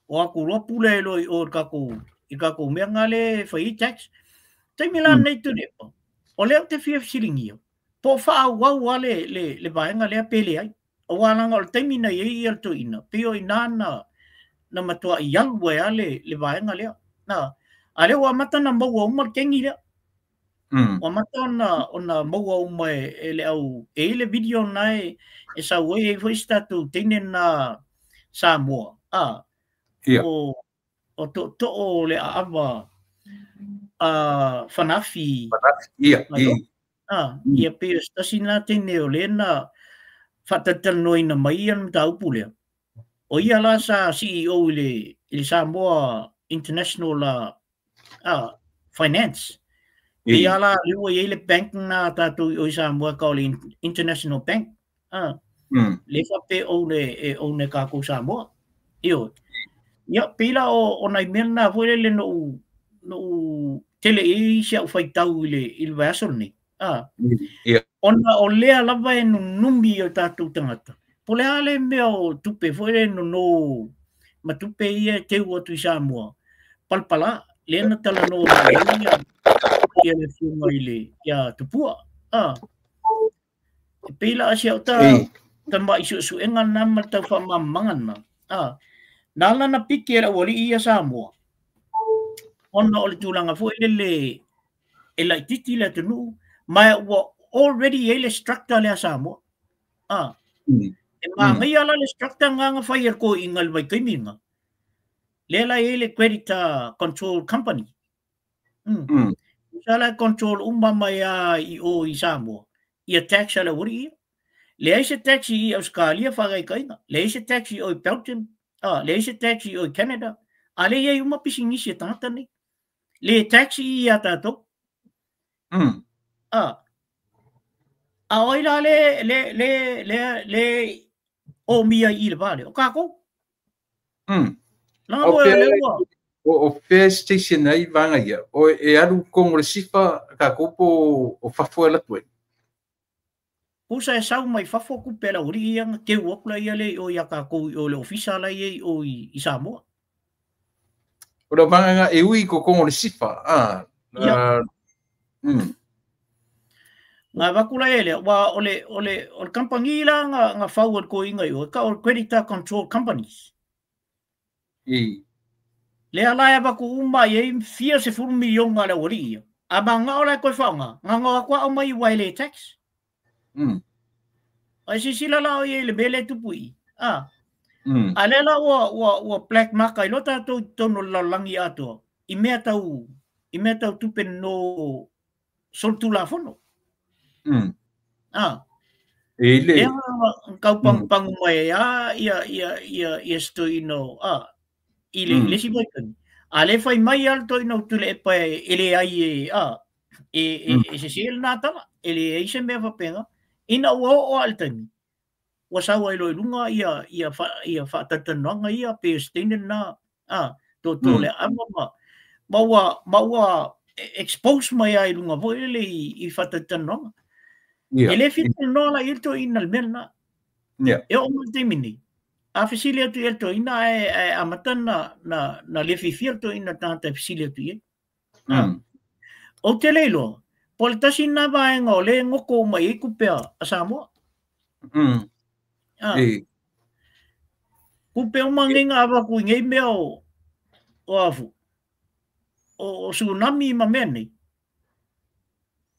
o atu loa pule loa i o i tatou i tatou mea na lea e fai ai tax. Taimi la lenei Tuilaepa, o lea ou te fia fesiligia, po o faaauau lava le vaega lea pe leai. Aua leaga o le taimi na i ai ia le toeaina, pei o i ina na matuai alu ai lava le vaega lea. A lea ua amata ona maua uma le kegi lea. Ua amata ona maua uma e le au, e i ai le video na e sau ai, e i ai foi si tatou teine na Samoa, o tootoo o le aava Fanafi. Ia, Ia pei o se tasi lena teine o lea na faatalatalanoaina mai ia le mataupu lea. O ia la sa CEO i le Samoa International Finance. Pei lava la lea ua i ai le bank na tatou i o i Samoa e tau o le International Bank. Lea faapea e own e tatou Samoa. Ioe. Ia, pei la o nai mea na foi lele na ou tele i ai si au faitau i le vaiaso lenei. Ona o lea lava e nunumi o tatou tagata. Po o le a le mea o tupe foi le nono ma tupe ia e teu atu i Samoa. Palapala, lea na talanoa mai ai ia le afioga i le ia Tupua. E pei la si au ta tamai suesuega lena ma le tau faamalamalamaga lena. Na ala na piki e le aualii ia Samoa, ona o le tulaga foi lele e laitiiti le atunuu, ma ua already i ai le structure lea a Samoa. E manaia la le structure lena na fai e le toeaina i le vaitaimi lena. Lea la e i ai le Credit Control Company. Sa la e control uma mai lava i o i Samoa, ia tax a le aualii ia. Leai se tax i Australia faataitaiga, leai se tax i o i Belgium, leai se tax i o i Canada, a lea e i ai uma pisinisi a tagata nei. Le tax i ia tatou. A o ai la le le le le le omia i le vale o kākou. Langa O mo fea le ua. O fea station ai vaega ia? O e alu totonu o le SIFA tatou po o fafo e alu atu ai? Pusa e sau mai fafo tupe a le aualii ia na teu atu la ia le i o ia tātou i o le ofisa la i ai o i Samoa. O le vaega na e ui i totonu o le SIFA. Ia. Nga avatu la e lea, ua o le, o le, o le company la nga fau e le toeaina i o, e tau o le Creditor Control Companies. Lea la e avatu uma i ai fia 10 miliona a le aualii ia. A manao la e toe faaaoga, na o atu ao mai ua e le tax. Ai sisila la o i le mea lea e tupu i. A lea la ua black mark ai lo tātou i totonu o le lalolagi atoa, i mea tau tupe no solitulafono. E le Lea kau pangu mai a ia ia ia ia stoino a i le le si mai. A le fai mai al toino tule e pa e le ai e a e e se se na tala e le ai se mea fapenga ina ua o al tani. Ua sau ai lo i lunga ia ia fa ia fa tatanoanga ia pe steinen na a to to le ama ma ua expose mai ai lunga voi le i fa tatanoanga. E le fita no la i to ina le mena. E o mo te mini. A fesili atu i to ina e amata na le fifi to ina tata fesili atu i. O te leilo, po le tasi na vaenga o le ngoko mai i kupea a Samoa. Kupe o mangenga awa kui ngei mea o afu. O tsunami ma mea nei.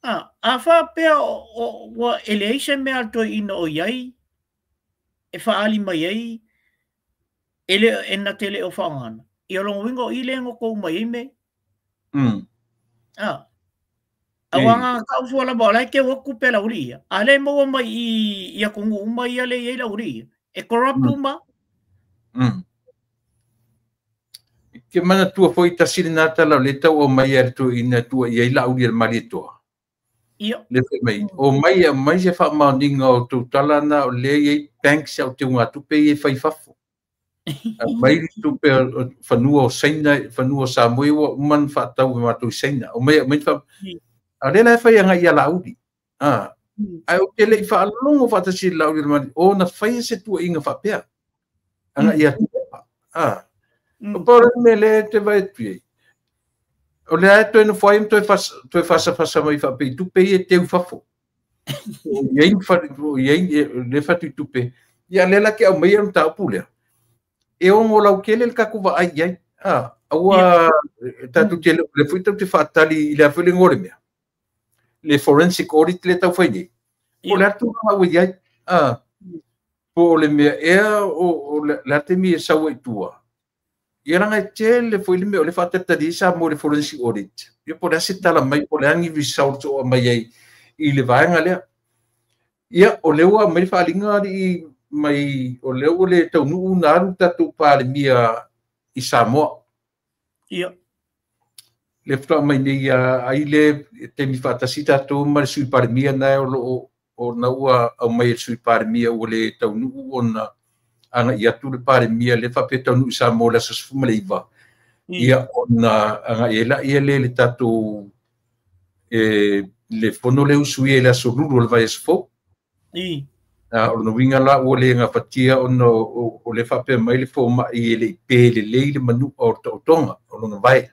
A wha pea o ua ele ai se mea toi ina o iai, e whaali mai ai, ele e na tele o whaangana. I o longo wingo i le ngoko mai ai me. A wanga ka ufua la ba lai ke wo kupe la uri ia. A le maua mai i a kungu uma ia le i la uri ia. E corrupt uma. Ke mana tua foi tasiri nā tala o le tau o mai a tu ina tua i ai la uri al mali toa. Ia. Le fai mai. O mai a mai se wha maoninga o tau tala na o le i banks au te unga tupe i e whai fafo. A mai tupe o whanua o Saina, whanua o Samoa ua uman whaatau e mātou i Saina. O mai, mai wha... A le la e whai anga i a la uri. Ai o te le i whaalongo whaatasi la uri mani. O na whai se tua inga whapea. Anga i a tupa. O paura me le te vai tu ei. O le ae toe no whai toe fasa fasa mai whapea i tupe i e teu fafo. O iei le whatu i tupe. Ia le la ke au mai anu tāupu lea. E ongo lau kele le kaku wa ai ai. Aua tātou te le fui tau te whaatali i le awhele ngore mea. Le forensic audit le tau whai nei. O le atu ngā ui ai. Po o le mea ea o le atemi e saua i tua. Ia ranga e te le fui le mea o le whaatatari sa mo le forensic audit. Ia po le ase tala mai po le angi results o mai ai i le vaenga lea. Ia o leo mai whaalinga i mai o leo le taunuu nā aru tātou pālemia i Samoa. Ia. Le whata mai nei a ai le te mi whaatasi tātou ma le sui pālemia nā o o na ua au mai le sui pālemia o le taunuu o na anga i atu le pālemia le whape taunuu i Samoa le asasufuma le iwa. Ia o na anga i la ia le le tātou le fono le usui e le asolulu o le vai asfo. O no winga la o le ngā whatia o no o le whape mai le fōma i le i pē le lei le manu o o tonga o lona vai.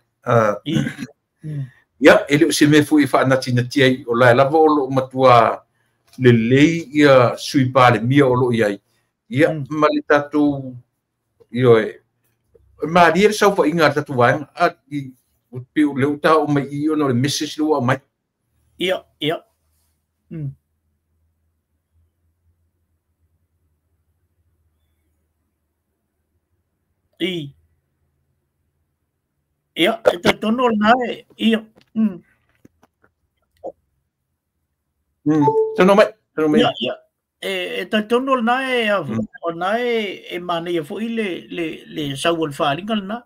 Ia, e le o se mea fui whaanatinatia i o lai lava o lo matua le lei ia sui pāle mia o lo iai. Ia, ma le tātou, io e, maari e le sau whainga a tātou vaenga, a i, o te o le uta o mai i ono le message le ua mai. Ia, ia. I. Ia, e te tono nā e, ia. Tono mai, tono mai. Ia, ia. E te tono nā e, o nā e māneia fo i le sau o le whaalinga nā.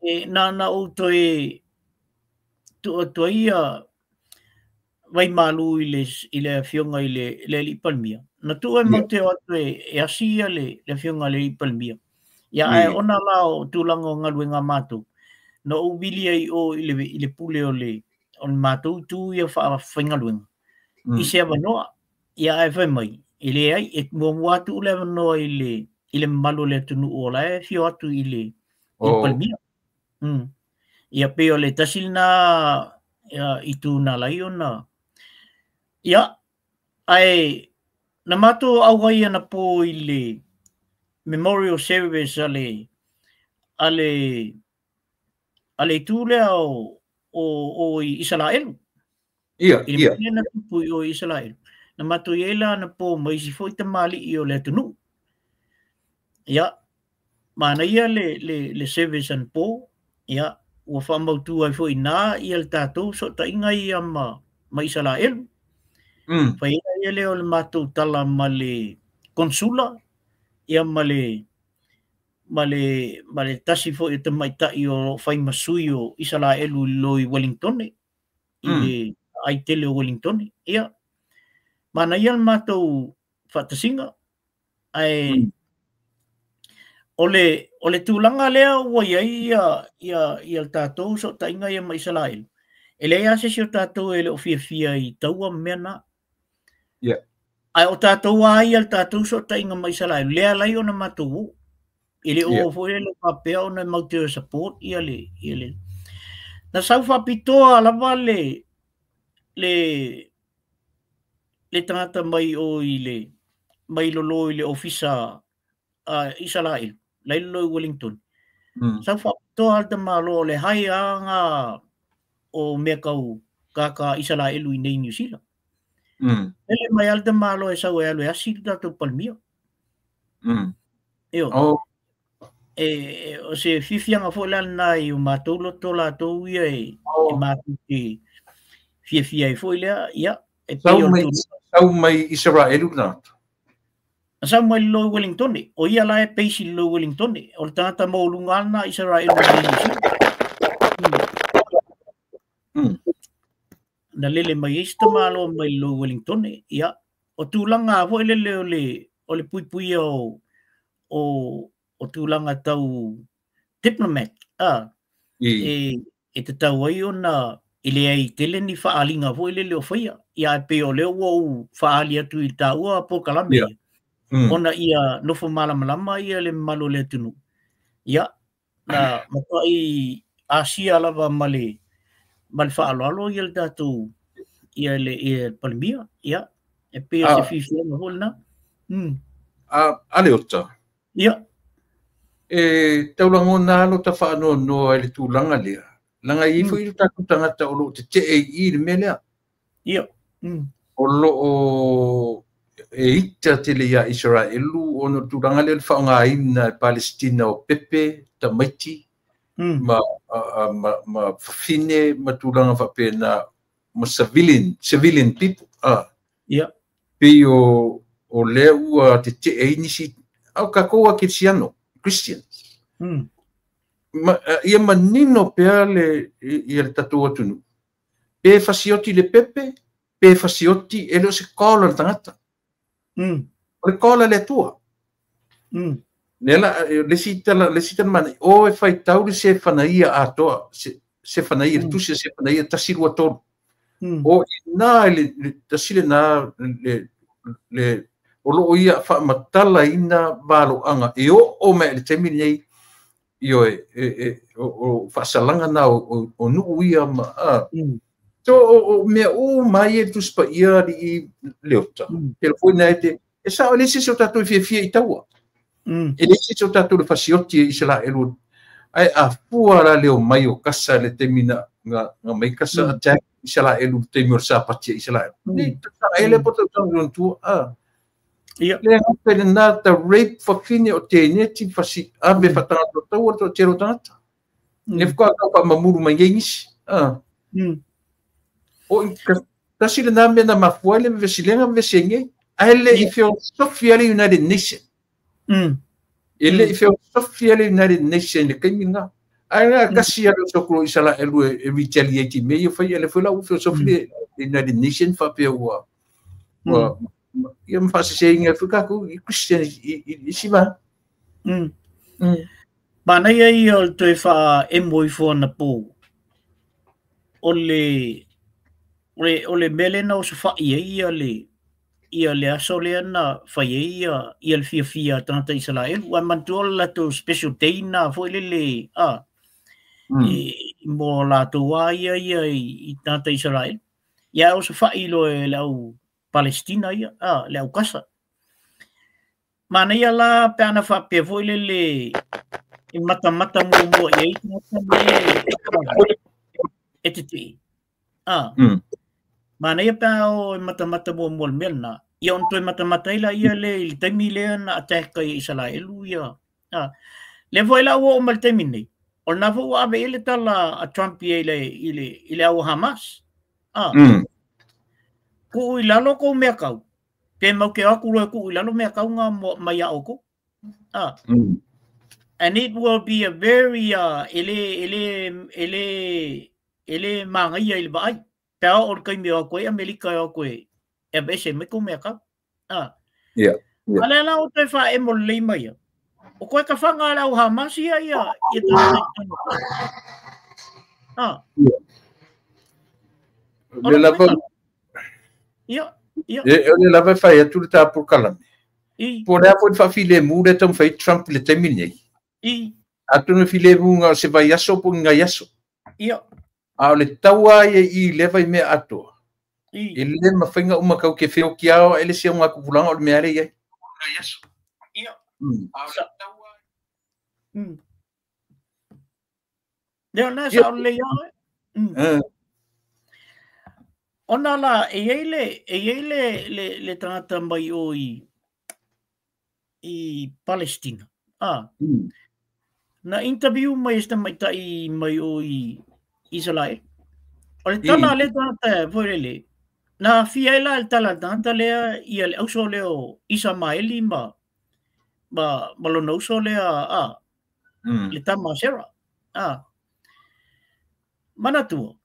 E nā nā o toe, tu o toe ia, vaimalu i le afioga i le alii Palemia. Na tuu e matou te o atu e asi ia le afioga i le alii Palemia. Ia ae ona la o tulaga o galuega a matou, na ou vili ai o i le pule o le matou itu ia faafaigaluega i se avanoa. Ia ae fai mai, e leai, e muamua atu le avanoa i le mamalu o le atunuu o la e afio atu i le Palemia. Ia pei o le tasi lena itu na lai ona. Ia, ae na matou auai anapo i le memorial service a le itu lea o Isaraelu. Ia, ia. I le na tupu i o Isaraelu. Na matou i ai la anapo ma isi foi tamalii o le atunuu. Ia, manaia le service anapo. Ia, ua faamautu ai foi na ia le tatou sootaiga ia ma Isaraelu. Fai ai lea o le matou tala ma le konsula, ia ma le tasi foi o tamaitai o fai ma sui o Isaraelu i loi Wellingtone, i le aitele o Wellingtone. Ia, manaia le matou faatasiga, ae o le tulaga lea ua i ai ia le tatou sootaiga ia ma Isaraelu. E leai lava se isi o tatou e le o fiafia i taua ma mea na. Yeah. Ae o tatou a ia le tatou sootaiga ma Isaraelu, lea lai ona matou o. E le o foi le faapea ona matou te support ia le. Na sau faapitoa lava le tagata mai o i le mai lolo i le ofisa a Isaraelu, lai lolo i Wellington. Sau faapitoa le tamaloa o le hai anga o mea kau kaka Isaraelu i nei New Zealand. Ele mai al tamaloa e sau e alu e asi le tatou Palemia. Io. E o se fifianga foi la na i o matou loto latou ia e matou te fiafia ai foi lea, ia e pei o sau mai Isaraelu na. Sau mai lo Wellington, o ia la e peisi lo Wellington, o le tagata maualuga na Isaraelu i New Zealand. Na lele mai ai se tamaloa mai lo Wellington, ia o tulaga foi lele o le puipuia o tulaga tau diplomat, e tatau ai ona e leai tele ni faaliga foi lele o faia. Ia ae pei o lea ua ou faali atu i taua polokalame ia. Ona ia nofo malamalama ia le mamalu o le atunuu. Ia, na matuai asia lava ma le faaaloalo ia le tatou ia le Palemia. Ia, e pei o se fiafiaga foi lena. A Leota. Ia. E taulagona alo ta faanoanoa i le tulaga lea. Laga i ai foi le tatou tagata o loo tetee i le mea lea. Ia. O loo e ita tele ia Isaraelu ona o tulaga lea le faaaogaina e Palestina o pepe, tamaiti, ma fafine, ma tulaga faapena, ma civilian people. Ia. Pei o lea ua tetee ai nisi, au kakou a Kerisiano, Christians. Ia manino pea le ia le tatou atunuu. Pe fasioti le pepe, pe fasioti e le o se kola le tagata. O le kola le Atua. Le la le sita mana o e faitau le se fanaia atoa, se fanaia le tusi se fanaia 1 2 3. O ina le tasi le na le o loo ia faamatala ina valoaga e oo mai le taimi lenei ioe o faasalaga na o nuu ia ma so o mea uma ia e tusi paia alii Leota. Pela foi na e te e sao e le se o tatou e fiafia i taua. E le se o tatou le fasioti e Isaraelu. Ai a fua la leo mai o kasa le taimi na nga mai kasa attack Isaraelu le taimi o le sapati e Isaraelu. Nei ta ele po tau tau tua. Ia. Le ngata le nā ta rape fafine o tēneti fasi ave fatanga tau o tero tangata. Ne whaka kau pa mamuru mai ngai nisi. O tasi le nā mea na mafua le vesilenga vesenge, a hele i feosofia le United Nation. E le i feosofia le United Nation le kaimi ngā. Ai ngā kasi a le sokuro Isaraelu e retaliate me ia whai ele whai lau feosofia le United Nation faapea ua ua ia ma faaseseina ai foi tatou i Christian i isi vaega. Manaia ia o le toe faaemo ifo anapo o le o le mea lea na osofai ai ia le ia le aso lea na fai ai ia ia le fiafia a tagata Isaraelu. Ua manatua o le latou special day na foi lele a mo latou a ia ia i tagata Isaraelu. Ia osofai loa e le au Palestina ia, a le au Kasa. Manaia la pe ana faapea foi lele e matamata muamua i ai tagata nei e tetee. A manaia pe a o e matamata muamua i le mea lena. Ia ona toe matamata ai laia le i le taimi lea na attack ai e Isaraelu ia. A lea foi la ua oo mai le taimi nei, o lena foi ua ave i ai le tala a Trump ia i le au Hamas. A tuu i lalo kou mea kau, pe mau ke o atu loa e tuu i lalo mea kau nga mai ia outou. A and it will be a very e le e le e le e le magaia i le vaai. Pe a oo i le taimi o atu ai Amerika e o atu e aveese mai kou mea kau. A a lea la o toe faaemo lelei mai ia. O koe tafaga a le au Hamas ia ia ia tagata i totonu o Gaza. A O le lava ia ia e o le lava e fai atu le tā polokalame. I Po o le a foi le faafilemu lea e taumafai ai Trump i le taimi lenei. Atonu e filemu na o se vaiaso po o ni nai aso. A o le taua ia i i lea vaimea atoa. E le mafai ona uma kau ke feoki ao e le se o ngā tupulaga o le mea lea i ai. Lea na sa o lelei lava oe. Ona la e i ai le e i ai le le le tagata mai o i Palestina. A na interview mai e se tamaitai mai o i Israel. O le tala a lea tagata foi lele, na aafia ai la i le tala a le tagata lea ia le auso lea o Isamaeli ma lona uso lea a le tama a Sarah. A manatua,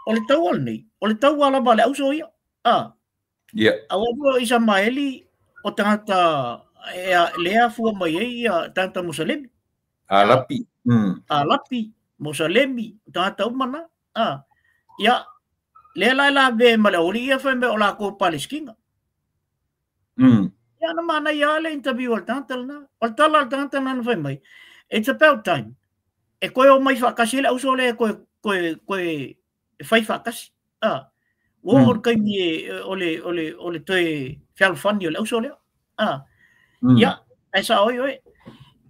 o le taua lenei, o le taua lava a le auso ia. A aua foi o Isamaeli o tagata e lea afua mai ai ia tagata Musalemi. Arapi. Arapi, Musalemi, tagata uma na. A ia lea la e lavea ma le aualii ia fai mai o latou Palesitina. Ia na manaia lava le interview a le tagata lena. O le tala a le tagata lena na fai mai, it's about time. E toe o mai faatasi ai le auso lea e toe toe toe e fai faatasi. A ua oo le taimi e o le toe fealofani o le auso lea. A ia ae sao ai oe.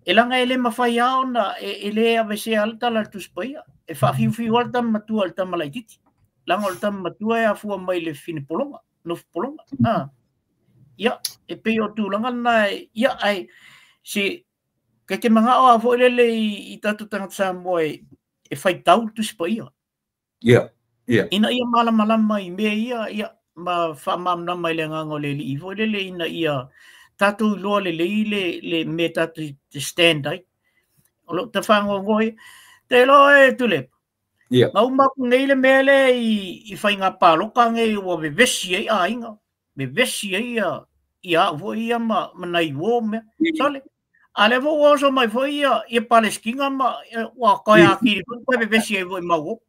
E leaga e le mafai lava ona e le avesea le tala a le Tusi Paia. E faafiufiu lava le tama matua i le tama laitiiti. Leaga o le tama matua e afua mai i le fafine pologa, nofo pologa. A ia e pei o tulaga lena ia ae se kei te manao lava foi lele i tatou tagata Samoa e faitau le Tusi Paia. Ina ia malamalama i mea ia, ia ma faamalamalama i le agaga o le Alii foi lele ina ia tatou iloa lelei le mea tatou te stand ai. O lou tafagoagoa ia. Te iloa e Tuilaepa. Na uma atu nei le mea lea i faiga palota nei ua vevesi ai aiga, vevesi ai ia ia au foi ia ma nai uo mea. Sole, a lea foi ua oso mai foi ia ia Palesitina ma ua toe atili foi toe vevesi ai foi ma uo.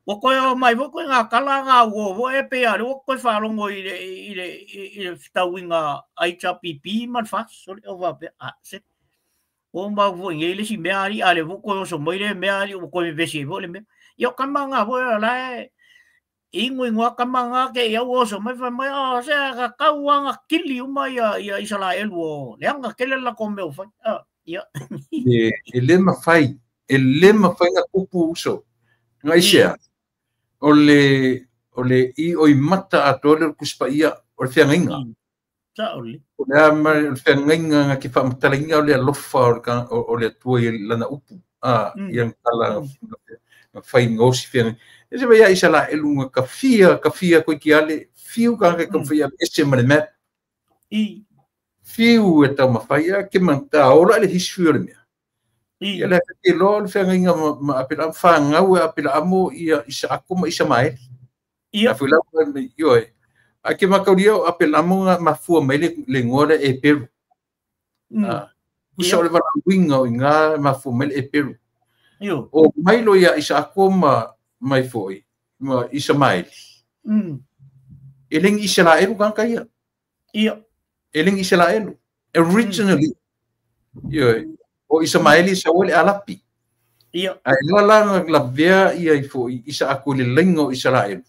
Ua toe o mai foi koe ngā tala a ngā uo foi e pei a lea ua toe faalogo i le fetauiga a HRPP ma le FAST. Sole, o faapea, a se. Ua mau foi nei le isi mea alii, a lea foi toe oso mai le mea alii ua toe vevesi ai foi le mea. Ia o tama ngā foi o la e ingoingoa tama ngā ke i au oso mai fai mai, o se ka kau anga kili uma ia ia Isaraelu o leaga tele le latou mea ua fai. A ia. E le mafai, e le mafai ona tupu uso. Nga aisea, o le ioimata atoa lea o le Tusi Paia o le feagaiga. Sao le. O le a ma o le feagaiga na te faamatalaina o le alofa o le Atua i lana upu. A ia na tala na fai gaosi feagaiga. E se vai ia Isaraelu na tafia, tafia koe ki ale, fiu tagata e taumafai e aveese ma le map. Fiu e taumafai a ke mata ola le history o le mea. Ia le te loa o le feagaiga ma Aperaamo, fanau e Aperaamo ia Isaako ma Isamaeli. Ia. A foi la ioe. Ae ke mataulia o Aperaamo na mafua mai le igoa lea Eperu. Tusa o le valaauina o i ina mafua mai le Eperu. Io. O mai loa ia Isaako ma mai foi ma Isamaeli. E le ni Iseraelu tagata ia. Ia. E le ni Iseraelu. Originally, ioe, o Isamaeli sau ai le Arapi. Ia. Ae la la na lavea ia i foi Isaako i le laina o Iseraelu,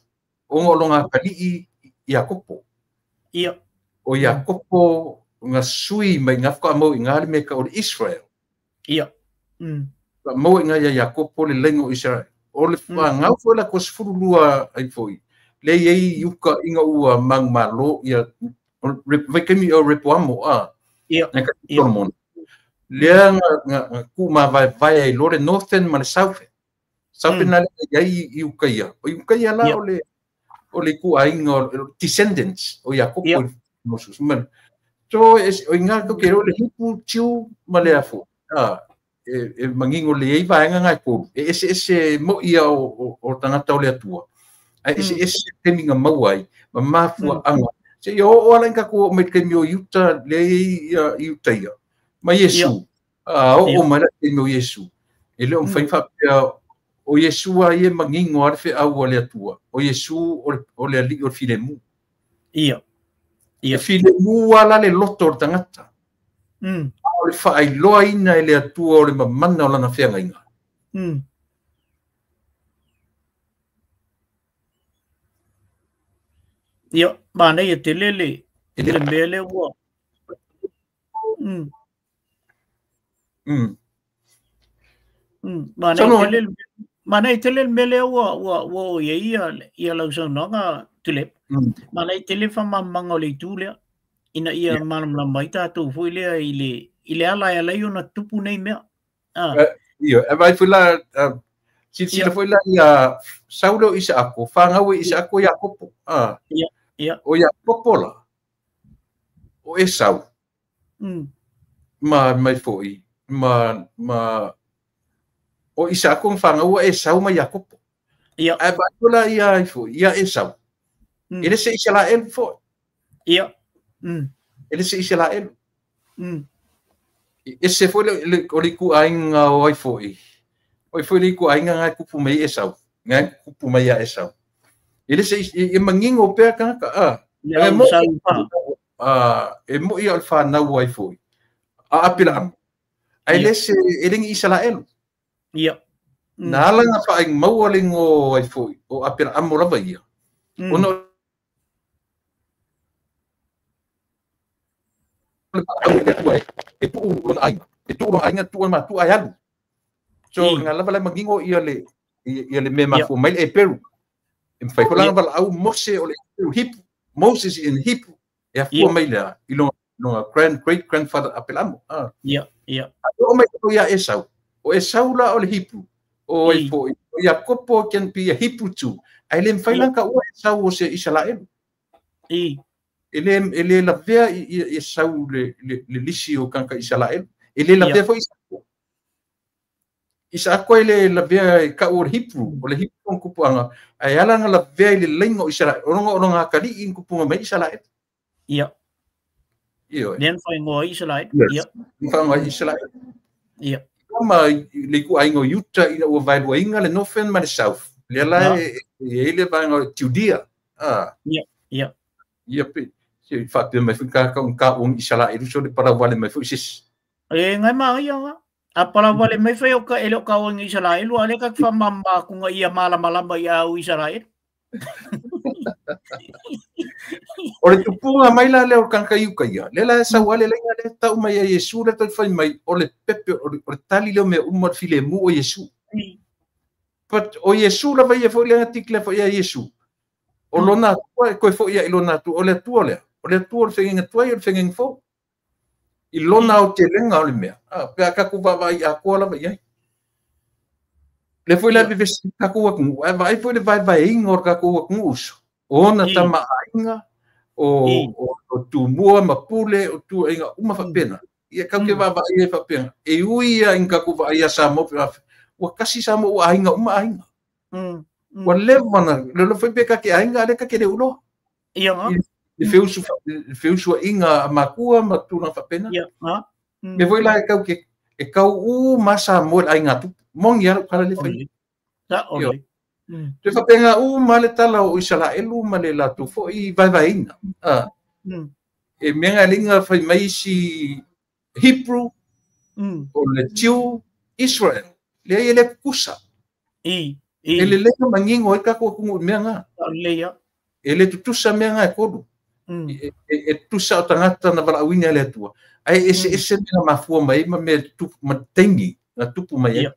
ona o lona atalii Iakopo. Ia. O Iakopo na sui mai ina faatoa maua i ina le mea e tau o le Israel. Ia. Faatoa maua i ina ia Iakopo le laina o Israel. O le fanau foi la 12 ai foi, lea e i ai i uka ina ua manumalo ia, vaitaimi o Repoamo, a, Ia. na ka Ia. Solomon. Lea na tuumavaevae ai loa le northern ma le southern. Southern la lea e i ai i uka ia. O i uka ia la Ia. o le ituaiga o le descendants o Iakopo Ia. i Moses. So, o i ina tatou te iloa le Hipu, Tiu ma le afo. E manino lelei ai vaega na e tolu. E eseese moi ia o tagata o le Atua. Ae eseese taimi na maua ai ma mafuaaga. Seia oo lava ina tatou oo mai i le taimi o Iuta, lea e i ai ia Iuta ia. Ma Iesu. Oo mai la i le taimi o Iesu. E le o mafai ona faapea o Iesu lava ia e manino lava le feau a le Atua. O Iesu o le alii o le filemu. Ia. Ia. E filemu lava la le loto o le tagata. A o le faailoaina e le Atua o le mamana o lana feagaiga. Ia, manaia tele le le mea lea ua. Manaia Saunoa. tele le manaia tele le mea lea ua ua ua oo i ai ia ia lau saunoaga Tuilaepa. Manaia tele le faamalamalamaga o le itu lea ina ia malamalama ai tatou foi lea i le i le ala e ala ai ona tupu nei mea. Ia, e vaai foi la, silasila foi la ia Saulo o Isaako, fanau e Isaako Iakopo. Ia, ia. O Iakopo la, o Esau. Ma mai foi, ma o Isaako na fanau a Esau ma Iakopo. Ia. Ae vaai foi la ia ai foi, ia Esau. E le se Iseraelu foi. Ia. E le se Iseraelu. Ese foi o le ituaiga o ai foi. O ai foi le ituaiga na e tupu mai Esau. Na e tupu mai ia Esau. E le se e manino pea tagata, a. Ia, E o moi Esau fa. E moi o le fanau ai foi. A Aperaamo. Ae Ia. le se e le ni Iseraelu. Ia. Na ala na faaigamaua le igoa ai foi o Aperaamo lava ia. Ona o le valaau i le Atua e tuu lona aiga. E tuu lona aiga, tuu matua e alu. So, na lava la e manino ia le ia le mea mafua mai le Eperu. E mafai foi la ona valaau Mose o le Eperu, Hipu. Moses in Hipu. E afua mai lea i lona grand, great grandfather Aperaamo. Ia, ia. A oo mai tatou ia Esau. O Esau la o le Hipu. O ai foi, o Iakopo can be a Hipu too. Ae le mafai la ona taua Esau o se Iseraelu. E le lavea i Esau le lisi o tagata Iseraelu. E le lavea foi Isaako. Isaako e le lavea e tau o le Hipu. O le Hipu o kupuanga. Ae ala na lavea i le laina o Iseraelu. Ona o lona atalii i kupunga mai Iseraelu. Ia. Ioe. Lea na faaigoa ai Iseraelu. Yes. Ia. Na faaigoa ai Iseraelu. Ia. Ma le ituaiga o Iuta ina ua vaeluaina le northern ma le south. Lea la e i ai le vaega o Judea. Ia, ia. Ia pe, se faapea mai foi kākau ka o Iseraelu so le parawale mai foi sisi. E ngai ma ia nga. A parawale mai foi o ka ele o ka o Iseraelu a le ka whamama ku nga ia malamalama i au Iseraelu. O le tupuga mai la lea o le tagata i uka ia. Lea la e sau ale laina lea tau mai a Iesu lea tau fai mai o le pepe o le tali lea o mea uma o le filemu o Iesu. But o Iesu lava ia foi lea na tikila foi ia Iesu. O lona Atua e koe foi ia i lona Atua. O le Atua lea. O le Atua o le feagaiga tuai o le feagaiga fou. I lona aotelega o le mea. Pe a tatou vaavaai atoa lava i ai. Le foi la vevesi tatou atunuu. Ae vaai foi le vaevaeina o le tatou atunuu uso. O ona tamaaiga, o Tumua ma Pule, o tuaiga uma faapena. Ia kau ke vaavaai ai faapea, e ui ia ina tatou vaai ia Samoa, ua kasi Samoa ua aiga uma aiga. Ua leva na, lelo foi pe ka ke aiga ale ka ke le ulo. Ia nga. Le feusuaiga a makua ma tulaga faapena. Ia nga. Me foi la e kau ke e kau u ma Samoa le aiga tupu. Mongi ala kala le fai. Sa ole. Te faapena u ma le tala o Isaraelu ma le latou foi vaevaeina. E mea galinga fai mai isi Hebrew o le Jew Israel. Le ai e le kukusa. I. E le lei mangingo ai kako ku mea nga. Leia. E le tutusa mea nga e kolu. E tutusa o tangata na valauina le Atua. Ai ese ese mea mafua mai ma mea tupu ma tengi na tupu mai ai.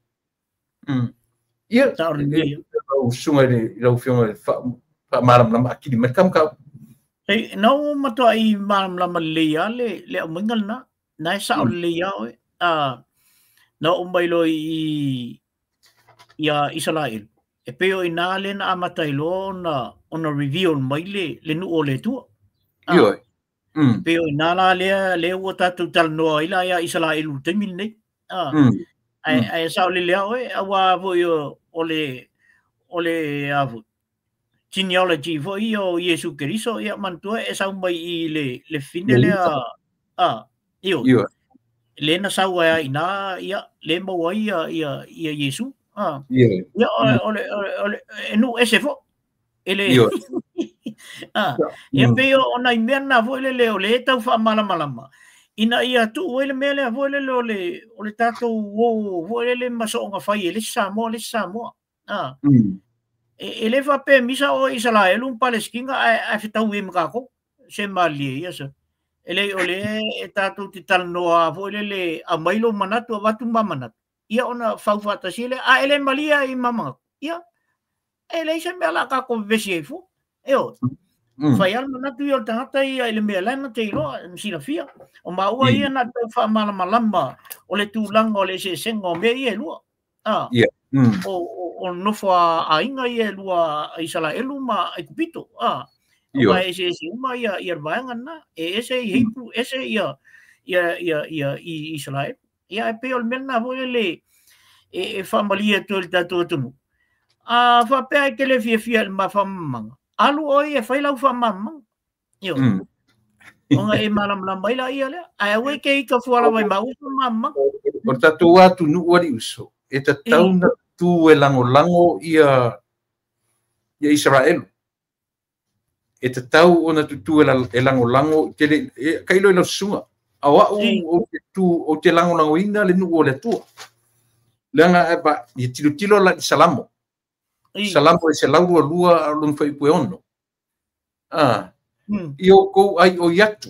Ia lau susuga i lau afioga i le faamalamalama akili mai kam kau. E na o matua i malamalama lelei lava le aumaiga lena. Na e sao lelei lava oe. Na oo mai loa i ia Isaraelu. E pei o ina le na amata ai loa ona reveal mai le nuu o le Atua. Ioe. E pei o ina la lea lea ua tatou talanoa ai la ia Isaraelu i le taimi lenei. Ae sao lelei lava oe, auā foi o le a foi genealogy foi ia o Iesu Keriso, ia manatua e sau mai i le fine lea, ioe. Le na sau ai ina, ia le maua ai ia Iesu. Ia o le e nuu ese foi. E le ia pei o nai mea na foi lele o le tau faamalamalama ina ia tuu ai le mea lea foi lele o le tatou o foi lele ma soonga fai e le isi Samoa le isi Samoa. E le faapea misa o Isaraelu ma Palesitina ae fetau ai ma tatou. Se malie ia sa. E le o le e tatou te talanoa foi lele aumai lou manatu avatu ma manatu. Ia ona fau faatasi le a ele malia i ma manatu. Ia e leai se mea la tatou vevesi ai fua. E o. Fai lava le manatu ia o le tagata ia i le mea la na te iloa ma silafia. O maua ia na tau faamalamalama o le tulaga o le eseesega o mea ia e lua. O nofo a aiga ia e lua a Isaraelu ma Aikupito. Aua e eseese uma ia le vaega lena. E ese i Hebrew, ese ia i Isaraelu. Ia e pei o le mea lena foi lele e faamalie atu ai le tatou atunuu. A faapea e te le fiafia i le ma faamalamalamaga, alu oe e fai lau faamalamalamaga. Ioe. Ona e malamalama ai la ia lea. Ae aua e te ita fua lava i maua faamalamalamaga. O le tatou atunuu alii uso, e tatau na tu e lagolago ia Isaraelu. E tatau ona tutu e lagolago tele kailo i lau susuga. A o au ou te tu ou te lagolagoina le nuu o le Atua. Leaga e pa i tilotilo la i Salamo. Salamo e 122 a lona fuaiupu e 6. Ia outou ai oi atu,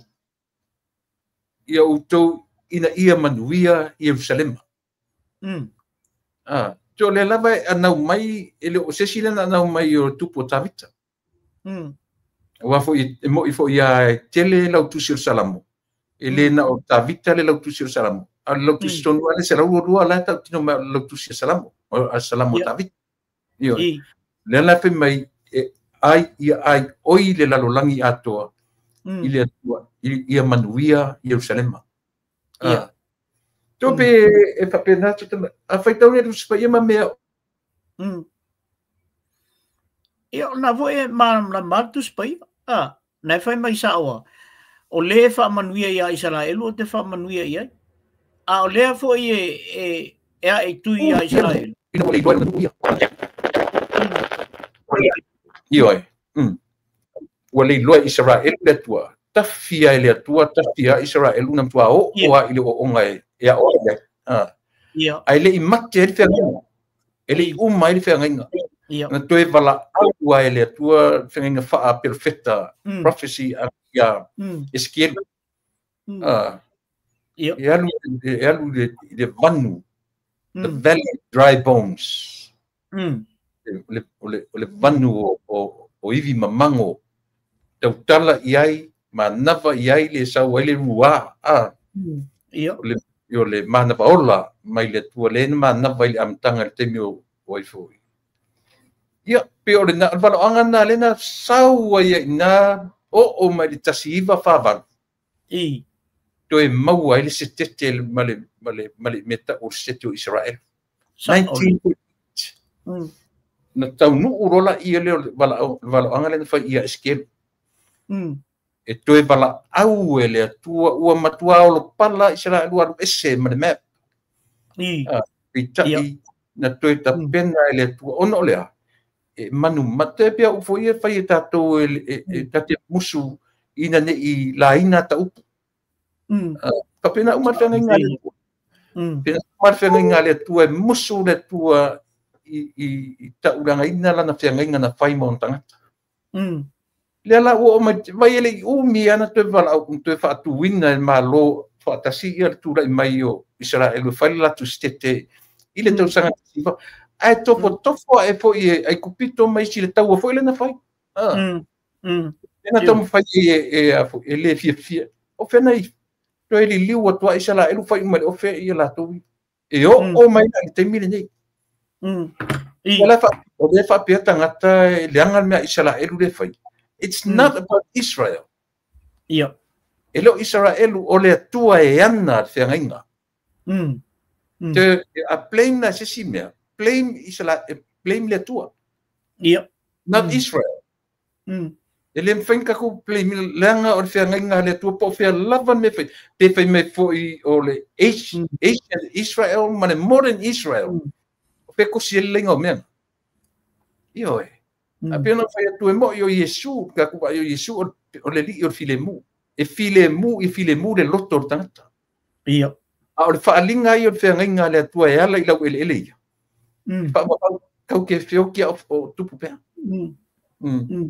ia outou ina ia manuia Ierusalema. Te o lea lava e anau mai, e le o se isi lea na anau mai o tupu o Tavita. Aua foi e moi foi ia e tele lau tusi o Salamo. E le na o Tavita le lau tusi o Salamo. A le lau tusi tonu ale 122 la tautino mai o le lau tusi o Salamo. O Salamo o Tavita. Ioe. Lea la fai mai e ai ia ai oi le lalolagi atoa i le Atua ia manuia Ierusalema. Tō pe e whapena atu tana, a whaitau ni atu ia ma mea. Ia, na foi e malamalama atu sipaia. Na e whai mai saoa. O le whaamanuia ia Isaraelu o te whaamanuia i ai. A o lea foi e a e tui ia Isaraelu. Ioe. Ua le iloa Isaraelu le Atua. Tafia e le Atua, tafia Isaraelu na matua oo a i le ooga e ao ai ai. Ae le i mate ai le feagaiga. E le i uma ai le feagaiga. Na toe valaau ai le Atua feagaiga faaperofeta, prophecy a ia Esekielu. E alu i le vanu, the valley of dry bones. O le vanu o ivi mamago, tautala i ai, manava i ai le sau ai le rua. O le manava ola mai le Atua le na manava i le amataga i le taimi o ai foi. Ia, pe o le valoaga na le na sau ai ai na oo mai le 1948. Toe maua ai le setete ma le mea tau o le setete o Israel. 1948. Na taunuu loa laia lea o le valaauga lea na fai ia Esekielu. E toe valaau e le Atua ua matua olopala Israel ua alu ese ma le map. Peitai na toe tapena e le Atua ona o lea e manumate pea upu foi e fai e tatou e tate musu ina nei laina ta upu. Faapena uma le feagaiga a le Atua. Pena uma le feagaiga a le Atua e musu le Atua i taulagaina lana feagaiga na fai ma ona tagata. Lea la ua oo mai vai e le i umi ana toe valaau toe faatuina e le Malo faatasi ia le tulai mai o Isaraelu e fai le latou setete i le tausaga 19 ae tofotofo ae foi e Aikupito ma isi le taua foi lea na fai. Ena taumafai e le fiafia. O fea na toe liliu atu ai Isaraelu fai uma le ofe ia latou e oo mai la i le taimi lenei. O lea faapea tagata e leaga le mea Isaraelu le fai. It's not about Israel. E le o Isaraelu o le Atua e ana le feagaiga. Te a blame na se isi mea. Blame Israel, blame le Atua. Not Israel. E le mafai ona tatou blame leaga o le feagaiga a le Atua po o fea lava le mea fai. Pe fai mai foi o le ancient Israel ma le modern Israel. O pe kosi e le leiga o mea. Ioe. A pe ona fai atu e moi o Iesu, ka ku vai o Iesu o le alii o le filemu. E filemu i filemu le loto o le tagata. A o le faaaliga ai o le feagaiga a le Atua e ala i lau eleele ia. Faamamau tau ke feoki o tupu pea.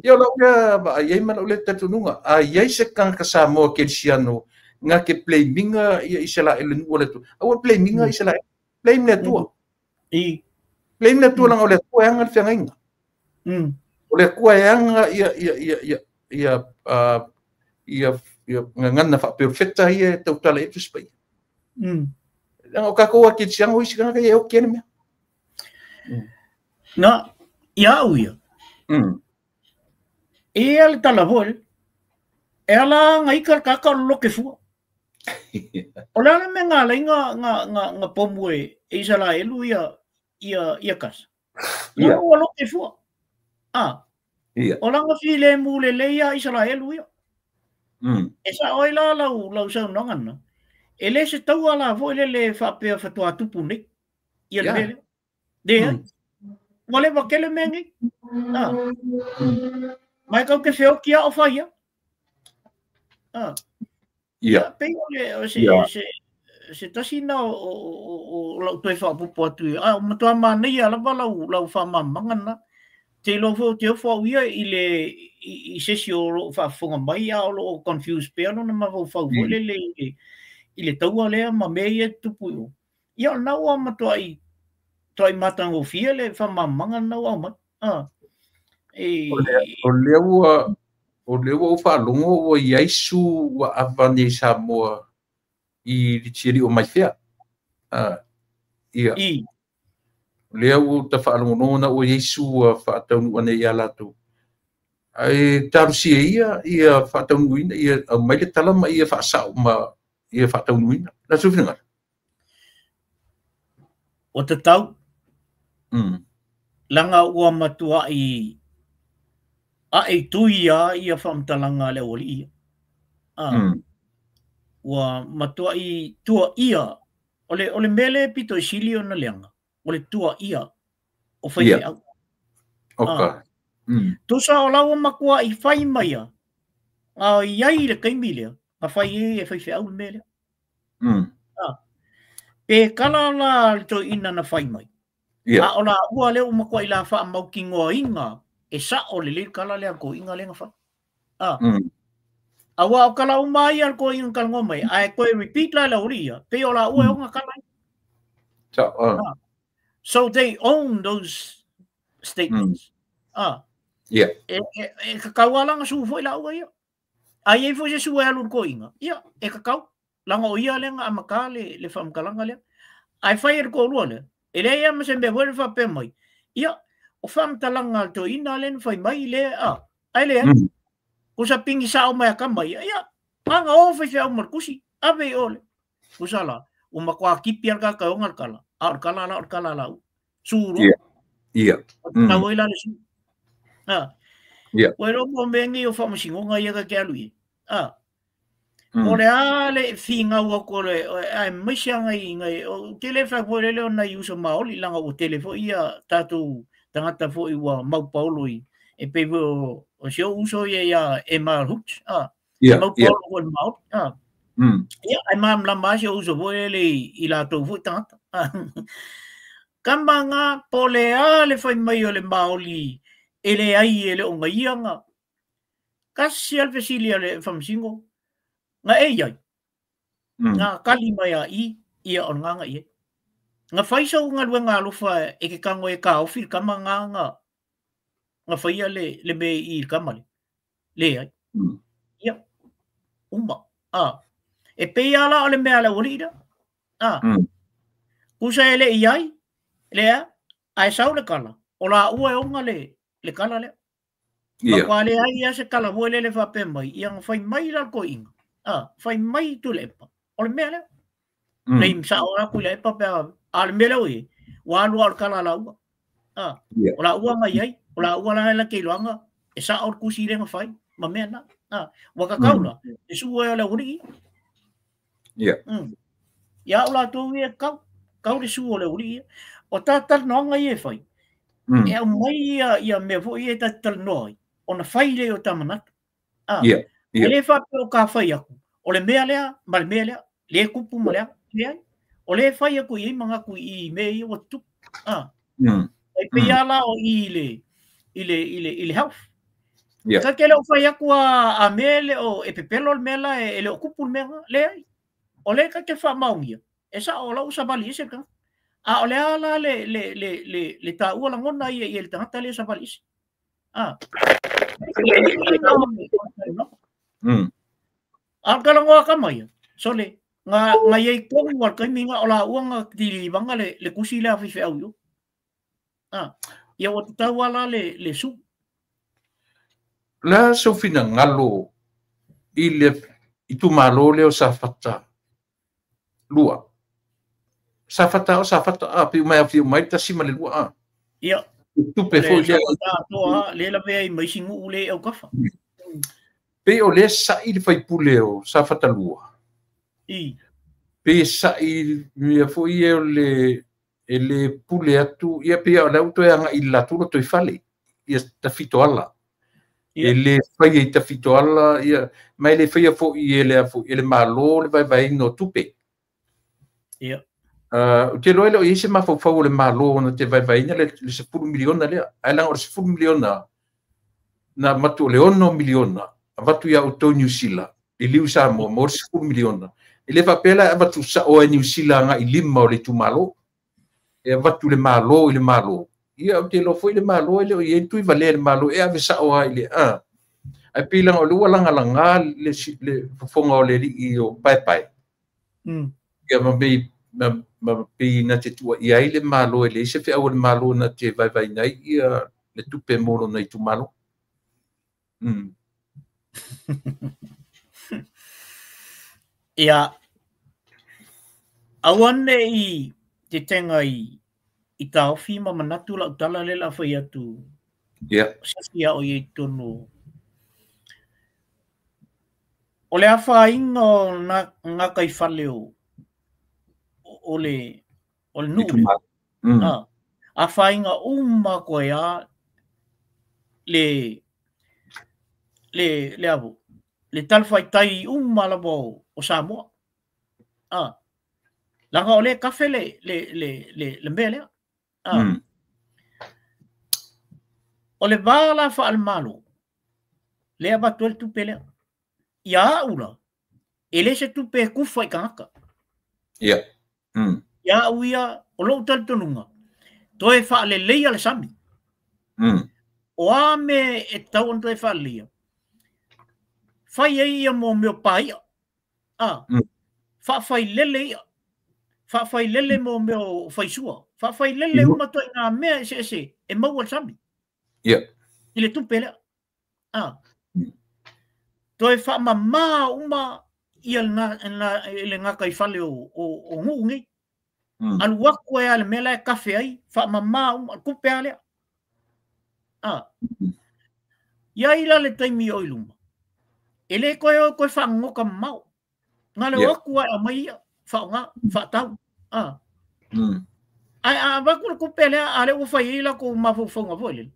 Ia o lau lea vaai ai ma lau lea talitonuga. A i ai se tagata Samoa kerisiano nga ke blaminga ia Isaraelu le nuu o le Atua. Aua blaminga Isaraelu. Blame le Atua. Blame le Atua langa o le Atua e aga le feagaiga. O le Atua e aga ia gagana faaperofeta ia e tautala i Tusi Paia. Leaga o tatou a kerisiano isi tagata ia e oki ai le mea. Na, ia au ia. E ia le tala foi, e ala nga ika kaka o loke fua. O le ala me ngā lei ngā pomu e Isaraelu ia kasa. Ia ua loke fua. O langa file mule le ia Isaraelu ia. E sa oi la lau saunoaga na. E le se taua la foi le le faapea faatoa tupu nei. Ia le mea lea. Le ua leva kele mea nei. Mai kau ke feoki a o whaia. Ia, pei o le, se tasi na o lau toe whaapopo atu i. O matua mānei a lava lau whaamamanga na. Te iloa foi o te ofo au ia i le i sesi o loo faafofoga mai a o loo confused pea lona mafaufau foi lele i le taua lea ma mea ia e tupu i o. Ia o lena ua matuai toai matagofie le faamamaga lena ua aumai. O lea ua ou faalogo ua i ai su ua ava nei Samoa i le tiali o Maifea. Ia. O lea ua ta faalogologo na ua i ai su ua faataunuu nei ia latou. Ae talosia ia faataunuuina, ia aumai le tala ma ia faasao ma ia faataunuuina. La sou finagalo. O tatau. Langa ua matuai ae tui ia ia whaamtalanga le awali ia. Ua matuai tua ia. O le mele pito i sili o na leanga. O le tua ia o whai au. Tusa o lau makua i whai mai ia. A iai le kaimi lea. A whai e e whai wheau le mele. Pe kala la le toi ina na whai mai. A o la ua leo makua i la wha mauki ngoa inga. E sa o le le kala lea ko inga lenga wha. A ua o kala uma ia ko inga kala ngoa mai. A e koe repeat la la uri ia. Pe o la ua e onga kala. So they own those statements. E kakau alanga su foi la ua ia. Ai e foi se su e alu ko inga. Ia, e kakau. Langa o ia lenga amaka le whamkalanga lea. Ai whai e ko lua lea. E lea ia masembe hoi le whapea mai. Ia, o whamtalanga to ina len whai mai le a. Ai lea. Kusa pingi sa o mai aka mai. Ia, anga o whai whiau markusi. Ave i ole. Tusa la, ua matua kipi a le tagata e ona le kala, a o le kala la o le kala a laua. Su loa. Ia. Ia. Tau ai la le su. A. Ia. Ua iloa mo mea nei o faamasinoga ia ta te alu i ai. A. O le a le finau atu o le, aemaise lava nai, ou te le fai atu foi lele o nai uso Maoli, leaga ua tele foi ia tatou tagata foi ua maupaolo i, e pei foi o si ou uso ia ia Emma Hooks, a, Ia, maupaolo foi i le Maoli, a. Ia, ae malamalama lava si ou uso foi lele i latou foi tagata. Tama na, po o le a le fai mai o le Maoli e leai e le o gaia na, tasi lava le fesili a le Faamasino, na e i ai, na tali mai a i, ia o lena na i ai. Na fai sou galuega alofa e te tago e taofi le tama na na faia le mea i le tama lea. Leai. Ia, uma. A, e pei lava la o le mea a le aualii lea. A, tusa e le i ai, lea, ae sau le tala, o laua e ona le tala lea. Ia. Matua leai lava se tala foi lele faapea mai, ia na fai mai la le toeaina, a, fai mai Tuilaepa, o le mea lea. Nei sao lava Tuilaepa pe a, a o le mea lea ua i ai, ua alu lava o le tala a laua. A, o laua na i ai, o laua la e te iloaga, e sao le tusi lea na fai, ma mea na. A, ua tatau la, e sue o le aualii. Ia. Ia au latou ia e kau, kau le su o le aualii ia. O ta talanoaga ia e fai, e aumai ia mea foi ia e ta te talanoa ai, ona fai lea o ta manatu. A, Ia. E le faapea o ka fai atu, o le mea lea ma le mea lea, le kupu ma lea, leai. O le fai atu i ai manatu i mea ia ua tutupu. A. E pei lava la o i le health. Ia. Ta te le o fai atu a mea le o e pepelo le mea la e le o kupu le mea la, leai. O le ta te faamaonia, e sao o lau savali ese le tagata. A o le a la le taua lagona ia i le tagata le savali ese. A. A ka langoa ka mai, sole, nga iai tonu al kaimi nga o la uanga tiliwanga le kusi le awhiwhi au yo. A, ia o te taua la le su. La sofina ngalo i le i tu malo leo sa fata lua. Sa fata o sa fata a pi mai awhi mai tasi ma le lua a. Ia. Tupe Le foi sa lea. fata atoa, le la vea i mai singu ule au kafa. Pe o le sa'i le faipule o sa fata lua. I. Pe sa'i mea foi e o le, e le pule atu, ia pe o le auto e anga i la turo toi fale, ia tawhito ala. Ia. E le whai i tawhito ala, ia, mai le whaia fo i e le afo, e le malo le vai vai no tupe. Ia. O te loa le o i se mafaufau o le malo na te vai vai ina le 10 miliona lea. Ai langa o le 10 miliona, na matu o le 6 miliona, avatu ia o tau New Zealand, i liu Samoa, mo le 10 miliona. E le faapea avatu sa o e New Zealand nga i lima o le itumalo. E avatu le malo i le malo. Ia o te loa foi le malo e le o i e tui valea le malo, e ave sa o ai le a. Ai pei langa o le ua langalanga le fofoga o le alii o Paepae. Ia ma mei, ma pei na te tua i ai le malo e le se feau o le malo na te vaivai nei ia le tupe molo na itumalo. Ia, aua ne i te tenga i taofi ma manatu lau tala le la whai atu. Ia. Sisi a o i tonu. O le awha inga o ngā kai whale o le, o le nuu. Itumalo. A awha inga uma koe a le awo. Le talwhai tai uma lava o Samoa. Langa o le kafe le mea lea. O le vā la wha malo, le avatu e le tupe lea. Ia au la, e le se tupe e kufa i kangaka. Ia. Ia au ia, o lou talitonunga, toe whaaleleia le sami. O a me e tau on toe whaaleleia. Whai e ia mō meo pāia. Wha whai lele ia. Wha whai lele mō meo whaisua. Wha whai lele uma toi ngā mea ese ese e maua le sami. I le tupe lea. Toe wha mamā uma ia le gataifale o nuu nei. Alu atu ai lava i le mea la e kafe ai, faamama uma, o le tupe lava lea. I ai la le taimi o i luma, e le toe o e toe fagogoka mamao. Na o le o atu lava e aumai i'a, faaaoga, faatau. Ae a avatu le tupe lea, a lea ua fai ai latou mafaufauga foi lele,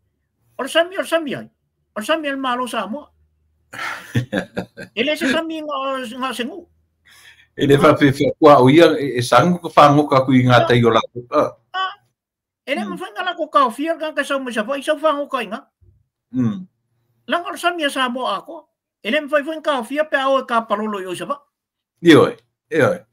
o le sami, o le sami ai? O le sami a le Malo o Samoa. E le se sami na o se nuu. E le faapefea kua o ia e sagu ka whangoka aku i ngā tai o lātou. E le mawhai ngā lako kaofia le tagata e sau mai Savaii, sau whangoka i ngā. Leaga o le sami a Samoa atoa. E le mawhai foi na kaofia pe a o e kapalolo i o i Savaii. Ioe, ioe.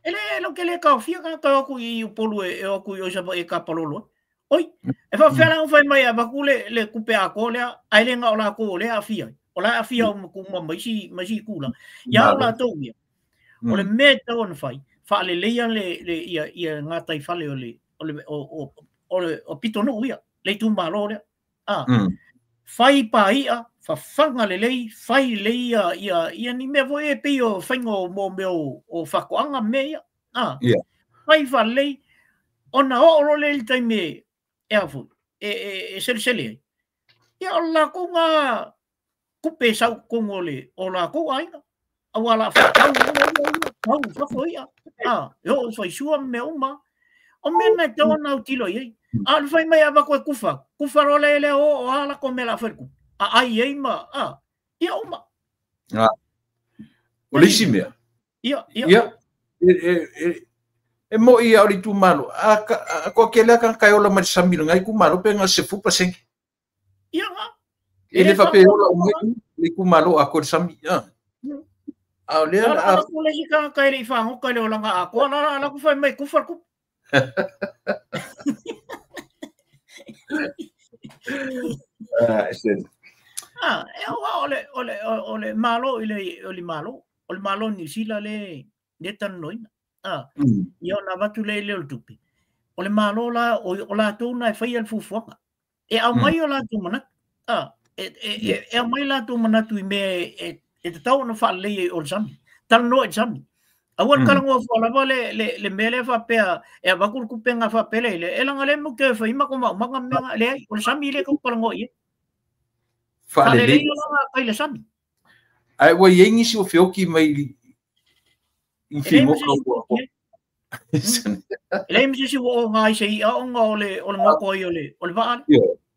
E le, lau te le kaofia tagata e o atu i Upolu e o atu i o i Savaii e kapalolo ai. Oi, e faapefea la ona fai mai e avatu le tupe atoa lea, ae le na o latou o lea e aafia ai. O la e aafia uma ma isi tulaga. Ia o latou ia, o le mea e tatau ona fai, faaleleia le ia gataifale o le o le o o le o pitonuu ia, le itumalo lea. Fai paia, fafaga lelei, fai lelei ia ia ia ni mea foi e pei o faiga o mo mea o faatoaga ma mea ia. Fai faalelei, ona oo loa lea i le taimi e a foi, e selesele ai. Ia o le latou na tupe e sau i totonu o le o latou aiga. Aua o le a faatau tau i fafo ia. E oo i faisua ma mea uma. O mea na e tatau ona autilo i ai. A o le fai mai e avatu e kufa, kufa loa lea lea o o a latou mea o le a fai i le tupe. A ai ai ma, ia uma. O le isi mea. Ia, ia. Ia, e mo'i ia o le itumalo, a toatele lava tagata e ola mai le sami i lena itumalo pe na o le 10%. Ia na. E le faapea e ola uma le itumalo atoa i le sami. A o lea la a le isi tagata e le i fagota i le olaga atoa, la la ku fai mai kufa le tupe. E aua o le o le o le Malo i le o le Malo, o le Malo o Niu Sila le le talanoaina. Ia ona avatu lea i le o le tupe. O le Malo la o latou na e faia le fuafuaga. E aumai o latou manatu. E aumai latou manatu i mea e tatau ona faaleleia i o le sami. Talanoa i le sami. Aua le talanoa fua lava le mea lea faapea e avatu le tupe nga faapea lea, e leaga lea matou te fai ma maumaga mea nga, leai, o le sami lea tou talanoa i ai. Faaleleia la nga kai le sami. Ae ua i ai nisi ua feoki mai i fimoka ua. E leai ma se isi ua oga ai se i'a ona o le o le goko ai o le o le vaa.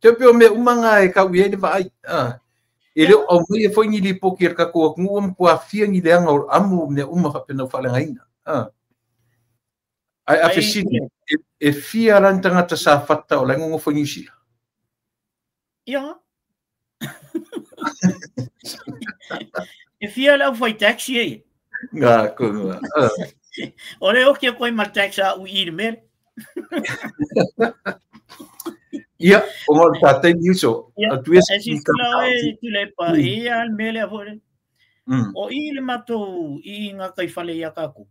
Te pei o mea uma nga e kau i ai le vaai. E le o aumaia foi ni lipoti a le tatou atunuu ua matua aafia ni leaga o amu o mea uma faapena ua faaleagaina. Ae a fesili, e fia la ni tagata safata o la e nonofo i Niu Sila? Ia. E fia le aufai taxi e? Ngā, ko ngā. O le oki a koe ma tax a ui i le mea. Ia, o ngā tātai ni uso. Ia, Atu ia e si tula e tule pa, e ia le mea lea foi. O i le matou i ngā kai whale i a kākou.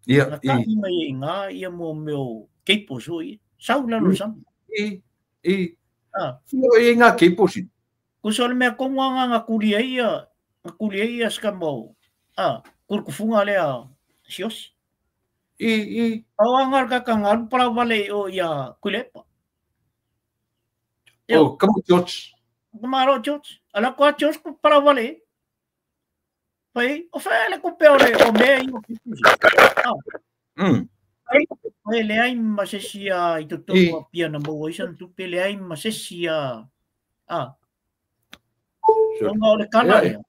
Ia, Na tahi mai e i ngā ia mō meo keipos hoi. Sau lalo sami. I, i. Fia i ngā keipos i. Kusa o le mea kongo anga nga kuli ai ia, nga kuli ai ia ska mo, kurkufunga lea siosi. I, i. Au anga le kaka nga alu parau vale i o ia Kuilepa. Oh, come on, George. Ka malo George. Ala koa George ku parau vale. Fai, o whea le kupe o le o mea i o kupusi. Ai leai ma se si a i totonu a pia na maua ai sana tupe, leai ma se si a, Ona o le kala lea.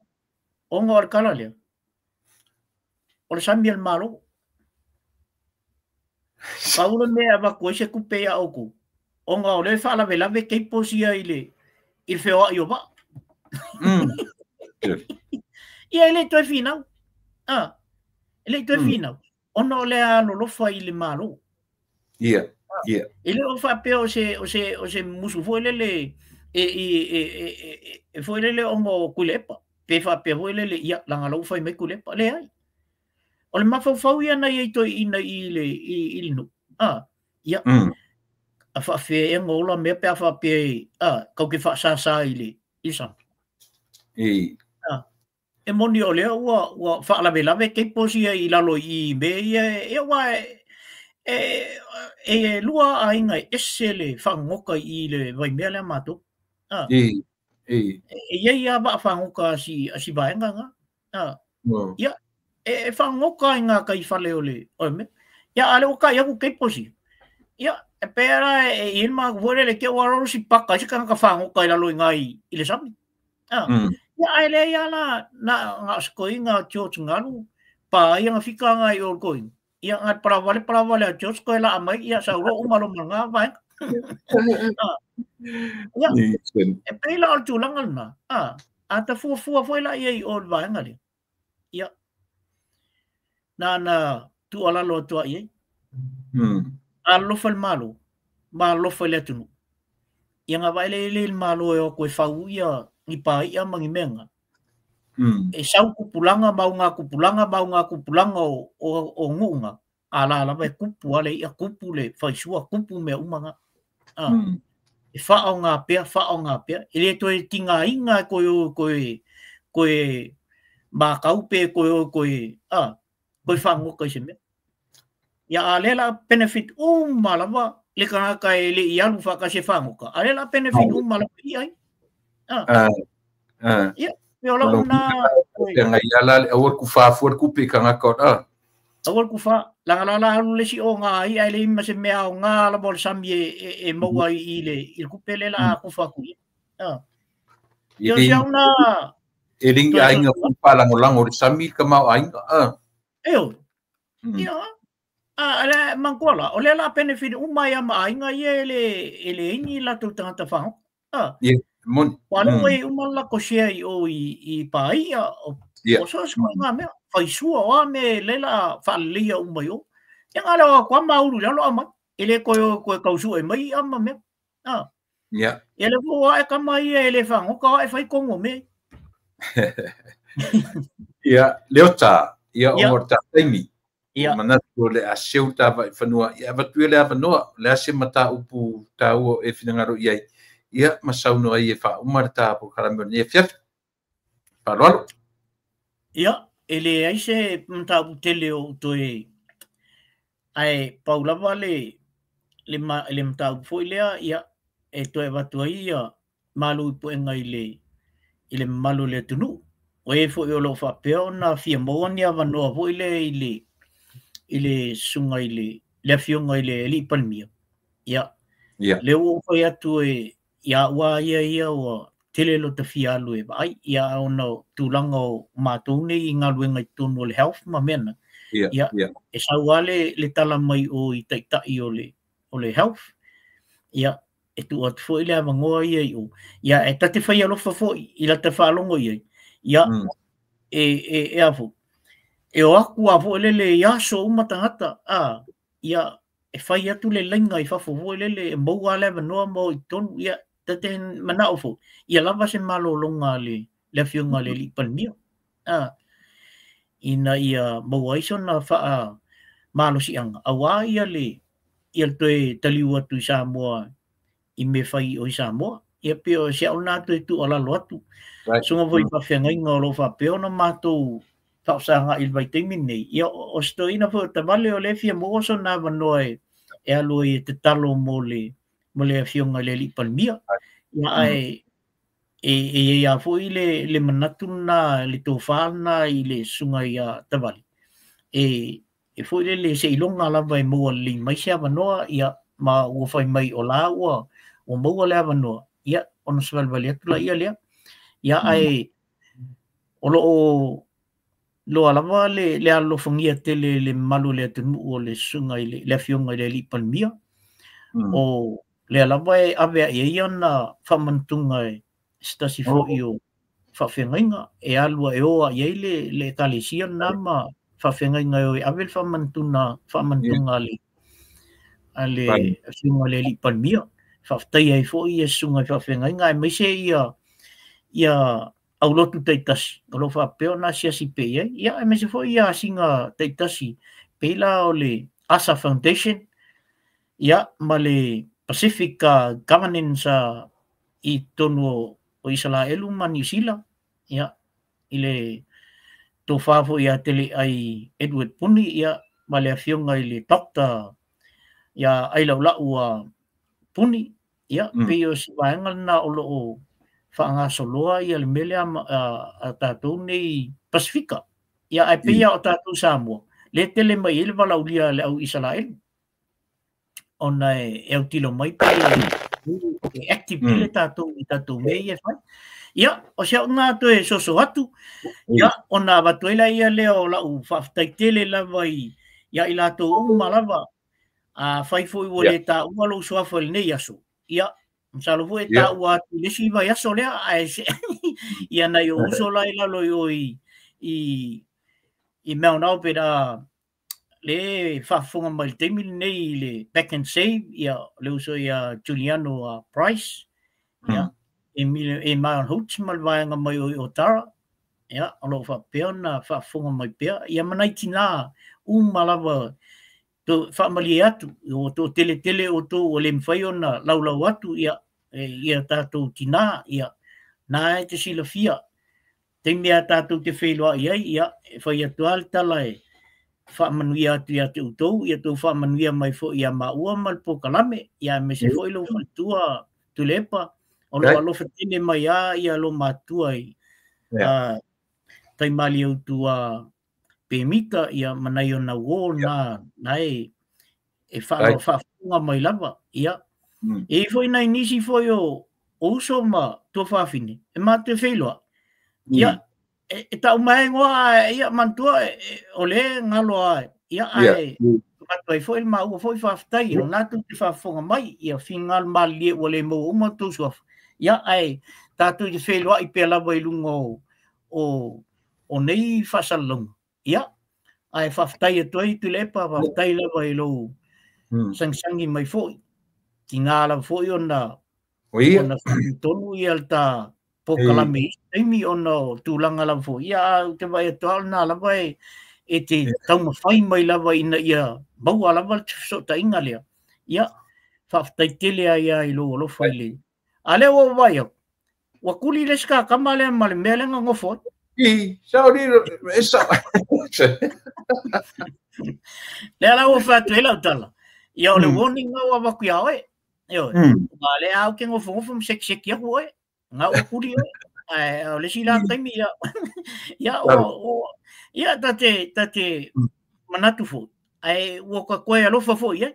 Ona o le kala lea. O le sami a le Malo. Pau le mea e avatu ai se tupe ia outou, ona o lea e faalavelave keipos ia i le i le feoai o vaa. Ia e le toe finau. E le toe finau. Ona o le alolofa i le Malo. Ia, ia. E le o faapea o se o se o se musu foi lele e e e e e foi lele ona o Tuilaepa. Pe faapea foi lele ia leaga la ua fai mai Tuilaepa. Leai. O le mafaufau ia na i ai toeaiina i le i le nuu. Ia. A faafefea ea ona ola mea pe a faapea e kau ke faasasa i le i le sami. E moni o lea ua faalavelave cables ia i lalo i mea ia, ia aua e lua aiga e ese le faagogoka i le vaimea lea matou. E E i ai lava vaa fagota a si vaega na. Ia, e faagogoka i ngā kai fale o le mea. Ia, a le ua kai aku cables ia. Ia, e pea la e i ma foi le ke ua ro si paka si kanaka fagota i lalo i ngai i le sami. Ia, ai le ia la na nga skoinga George Ngalu pa ia nga fika ngai o koi. Ia nga paravale a George ko la mai ia sa ro uma lo nga vai. Ia, e pei la o le tulaga lena. A ta fuafua foi la ia i o le vaega lea. Ia, na tuualalo atu ai ai. Alofa le Malo, ma alofa i le atunuu. Ia nga vaele le Malo e o koe fau ia ni paia ma ni mea. E sau kupulanga mau ngā kupulanga mau ngā kupulanga o nguunga. A la lava e kupu ale ia kupu le whaisua kupu mea umanga. E wha o ngā pea, wha o ngā pea. E le toe tinga inga koe o koe koe mākaupe koe o koe koe whangoka i se mea. Ia a lela benefit uma lava le kanaka e le i alu whakase whangoka. A lela benefit uma lava i ai. Ia, me ola una Te ngai ala le awar ku whaafuar ku pe kangaka o a. Awar ku wha, langa la la halu le si o ngā i ai le ima se mea o ngā la bol sami e maua i le i kupe le la ku wha ku i. Ia si au na E ringi ainga ku pālangolango le sami ka mau ainga. Eo. Ia. A le mangkola, o le la benefit uma ia ma ainga ia e le ingi la tau tangata whango. Ia, moni. Wale oi uma la kosia i o i paia o so so ngā mea whaisua o a me lela whaaleia uma i o. Ia ngā leo kwa mauru lalo ama e le koe o koe kausua e mai ama mea. Ia. Ia le fua e kama ia e le whangoka e whai kongo me. Ia, leo tā, ia o ngor tā taimi. Ia. Manatu le a seu tā vai whanua. Ia watu le a whanua, le a se mata upu tā ua e whinangaro iai. Ia, masauno ai e wha umara tā po karameo ni e fiafi. Wharoaro. Ia, e le ai se mata tele o toe ai paulava le le mata foi lea ia e toe watu ai ia malu i puenga i le malu le tunu. O e foi o lo whapea na fia maua ni awanoa foi le i le sunga i le afionga i le li palmia. Ia. Ia. Le o whai atu e ia ua ia ia ua tele lo te fia alu e vai ia ona tūlanga o mātou nei i ngā luenga i tonu o le health ma mena. Ia, ia. E saua le tala mai o i taitai o le health. Ia, e tu atu foi le awangoa ia i o. Ia, e tate whai alofa foi i la te whaalongo ia. Ia, e afu. E o aku a foi lele i aso umatangata. Ia, e whai atu le lainga i whafo foi lele e maua le awanoa mo i tonu. Ia, tate manao fo. Ia lava se malolonga le afionga le li palmia. Ina ia maua iso na whaa malosianga. Awa ia le ia toe taliu atu i Samoa i me whai o i Samoa. Ia peo se au nā toe tu alalo atu. Sunga voi whawhengainga o lo whapeo na mātou whaosanga i le vaitaimi nei. Ia o stoina fo te vale o le fia mo so nā wanoa e alo i te talo mo le afionga le li palmia. Ia ai e ia foi le manatu na le tōwha na i le sunga ia tavali. E foi le se ilonga lava e maua le mai se awanoa ia ma ua whai mai o la ua maua le awanoa. Ia ono sawalwali atu la ia lea. Ia ai o lo o loa lava le alofangia tele le malu le atunu o le sunga i le afionga i le li palmia. O le lava e avea ia ia na whamantunga e stasi foi o whawhengainga e alua e oa ia i le kalesia nā ma whawhengainga e ave le whamantunga a le afionga le li palmia. Whawhtai ai foi e sunga i whawhengainga e meise ia aulotu taitasi. O lo whapeo nā siasi pe ia. Ia e meise foi ia asinga taitasi. Peila o le ASA Foundation ia ma le Pacific Governance i tonu o Isalaelu ma New Zealand ia i le tofa foi ia Teleai Edward Puni, ia ma le afioga i le Doctor ia Ailaulau Puni, ia pei o se vaega lena o lo o faagasoloa ia le mea lea a tatou nei Pasifika. Ia ae pei o tatou Samoa le tele mai ai le valaaulia a le au Isaraelu ona e autilo mai pe e active tele tatou i tatou mea ia e fai. Ia, o se au na toe soso atu, ia, ona avatu ai laia lea o lau faafetai tele lava i ia i latou uma lava. A fai foi ua le taua lou suafa i lenei aso, ia, masalo foi e taua atu i le isi vaiaso lea, ae ia nai ou uso la i lalo i o i Mount Albert le faafofoga mai le taimi lenei i le Back and Save, ia le uso ia Juliano Price, ia e Mount Hoots ma le vaega mai o i Otara, ia o lo o faapea ona faafofoga mai pea, ia ma nai tinā uma lava to faamalie atu, o to tele tele o tou ua le mafai ona laulau atu, ia ia tatou tinā, ia na e te silafia taimi a tatou te feiloai ai, ia e fai atu lava le tala e faamanuia atu ia te outou, ia tou faamanuia mai foi ia maua ma le polokalame, ia aemaise foi lou faletua Tuilaepa, o lo o alofa tele mai a ia lo matua i Taimalieutu Pemita, ia ma nai ona uō na e faafofoga mai lava, ia. E i foi nai nisi foi o uso ma tuafafine, e matou feiloai, ia, e tau mai ngoa, ia, manatua, o le galo a, ia, ae avatu ai foi le maua foi faafetai, o lena tou te faafofoga mai, ia finagalo malilie ua le maua uma outou suafa, ia, ae tatou te feiloai pea lava i luga o nei faasalalauga, ia, ae faafetai atu ai Tuilaepa, faafetai lava i lou sagisagi mai foi, tiga lava foi ona faatonu ia le ta polokalame i taimi ona o tulaga lava foi, ia, a ou te vaai atu lava o lena lava e te taumafai mai lava ina ia maua lava le fesootaiga lea, ia, faafetai tele ai lava i lou alofa i le. A lea ua ou vaai atu, ua tuli le isi kakama lea ma le mea lea na nofo ai. I, sao ni, e sao. Lea la ua fai atu ai lau tala, ia o le warning na ua avatu ia oe, ioe, aua o lea ou te nofonofo ma sekiseki atu oe, na ua tuli oe, ae o le isi la taimi, ia, ia, ia, ta te manatu foi, ae ua ta toe alofa foi i ai.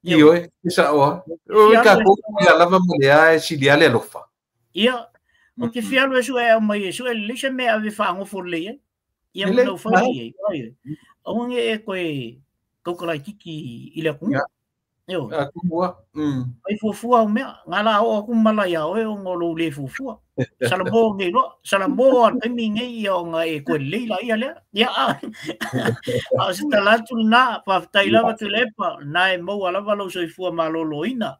Ioe, e sao a. O tatou ia lava ma le a e sili lava le alofa. Ia, ou te fia alu e sue au mai e sue lelei se mea ave faagofo lelei ai. Ia ma nau fai ai. Ai. Aua ne e koe taukalaititi i le atunuu. Ioe. Atunuu. Ai fuafua au mea, ngā la o aku mala ia oe ona o lou le fuafua. Salamo nei loa, salamo a le taimi nei ia ona e koe lelei la ia lea. Ia, a o se tala atu lena, faafetai lava Tuilaepa, na e maua lava lou soifua malōlōina,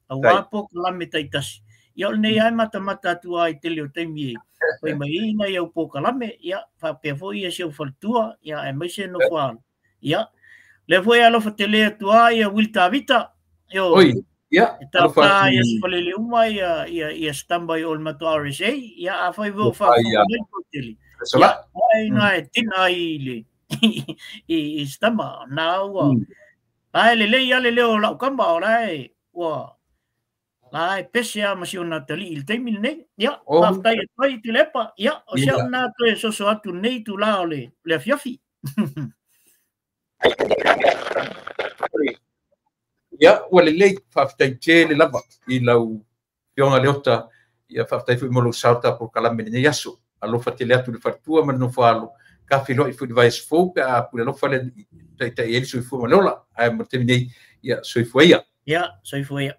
auā polokalame taitasi. Ia o lenei lava e matamata atu lava i tele o taimi e fai mai ai nai au polokalame, ia faapea foi ia si au faletua, ia aemaise nofo alo. Ia, lea foi e alofa tele atu lava ia Will Tavita, ioe. Oi, ia, E tātā ia se falele uma ia ia ia standby o le matou RSA, ia afai foi o faafofoga mai tou tele. Ia, ai na e tina ai i le i stama na ua la e lelei lava le leo o lau kama o la e ua la e pese lava ma si ona atalii i le taimi lenei. Ia, faafetai atu ai Tuilaepa. Ia, o si au lena toe soso atu lenei itula o le afiafi. Ia, ua lelei, faafetai tele lava i lau afioga Leota, ia faafetai foi mo lou sao ta polokalame i lenei aso. Alofa tele atu i le faletua ma le nofo alo, ka feiloai foi i le vaiaso fou pe a pule alofa le Alii, taitai ai le soifua ma le ola. Ae mo le taimi nei, ia soifua ia. Ia, soifua ia.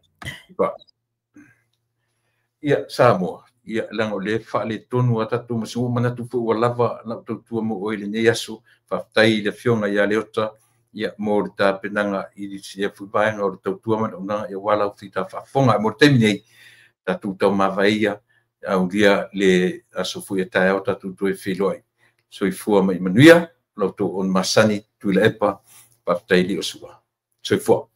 Ia, Samoa, ia, leaga o lea e faaletonu a tatou masini, ua ou manatu foi ua lava lau tautua mo oe i lenei aso. Faafetai i le afioga ia Leota, ia, mo le tapenaga i lea foi vaega o le tautua ma le auaunaga, ia, aua lau fita faafofoga. Ae mo le taimi nei, tatou taumavae ia, aulia le aso foi e taeao tatou toe feiloai. Soifua ma ia manuia, la outou auauna masani, Tuilaepa, faafetai i alii o Sua. Soifua.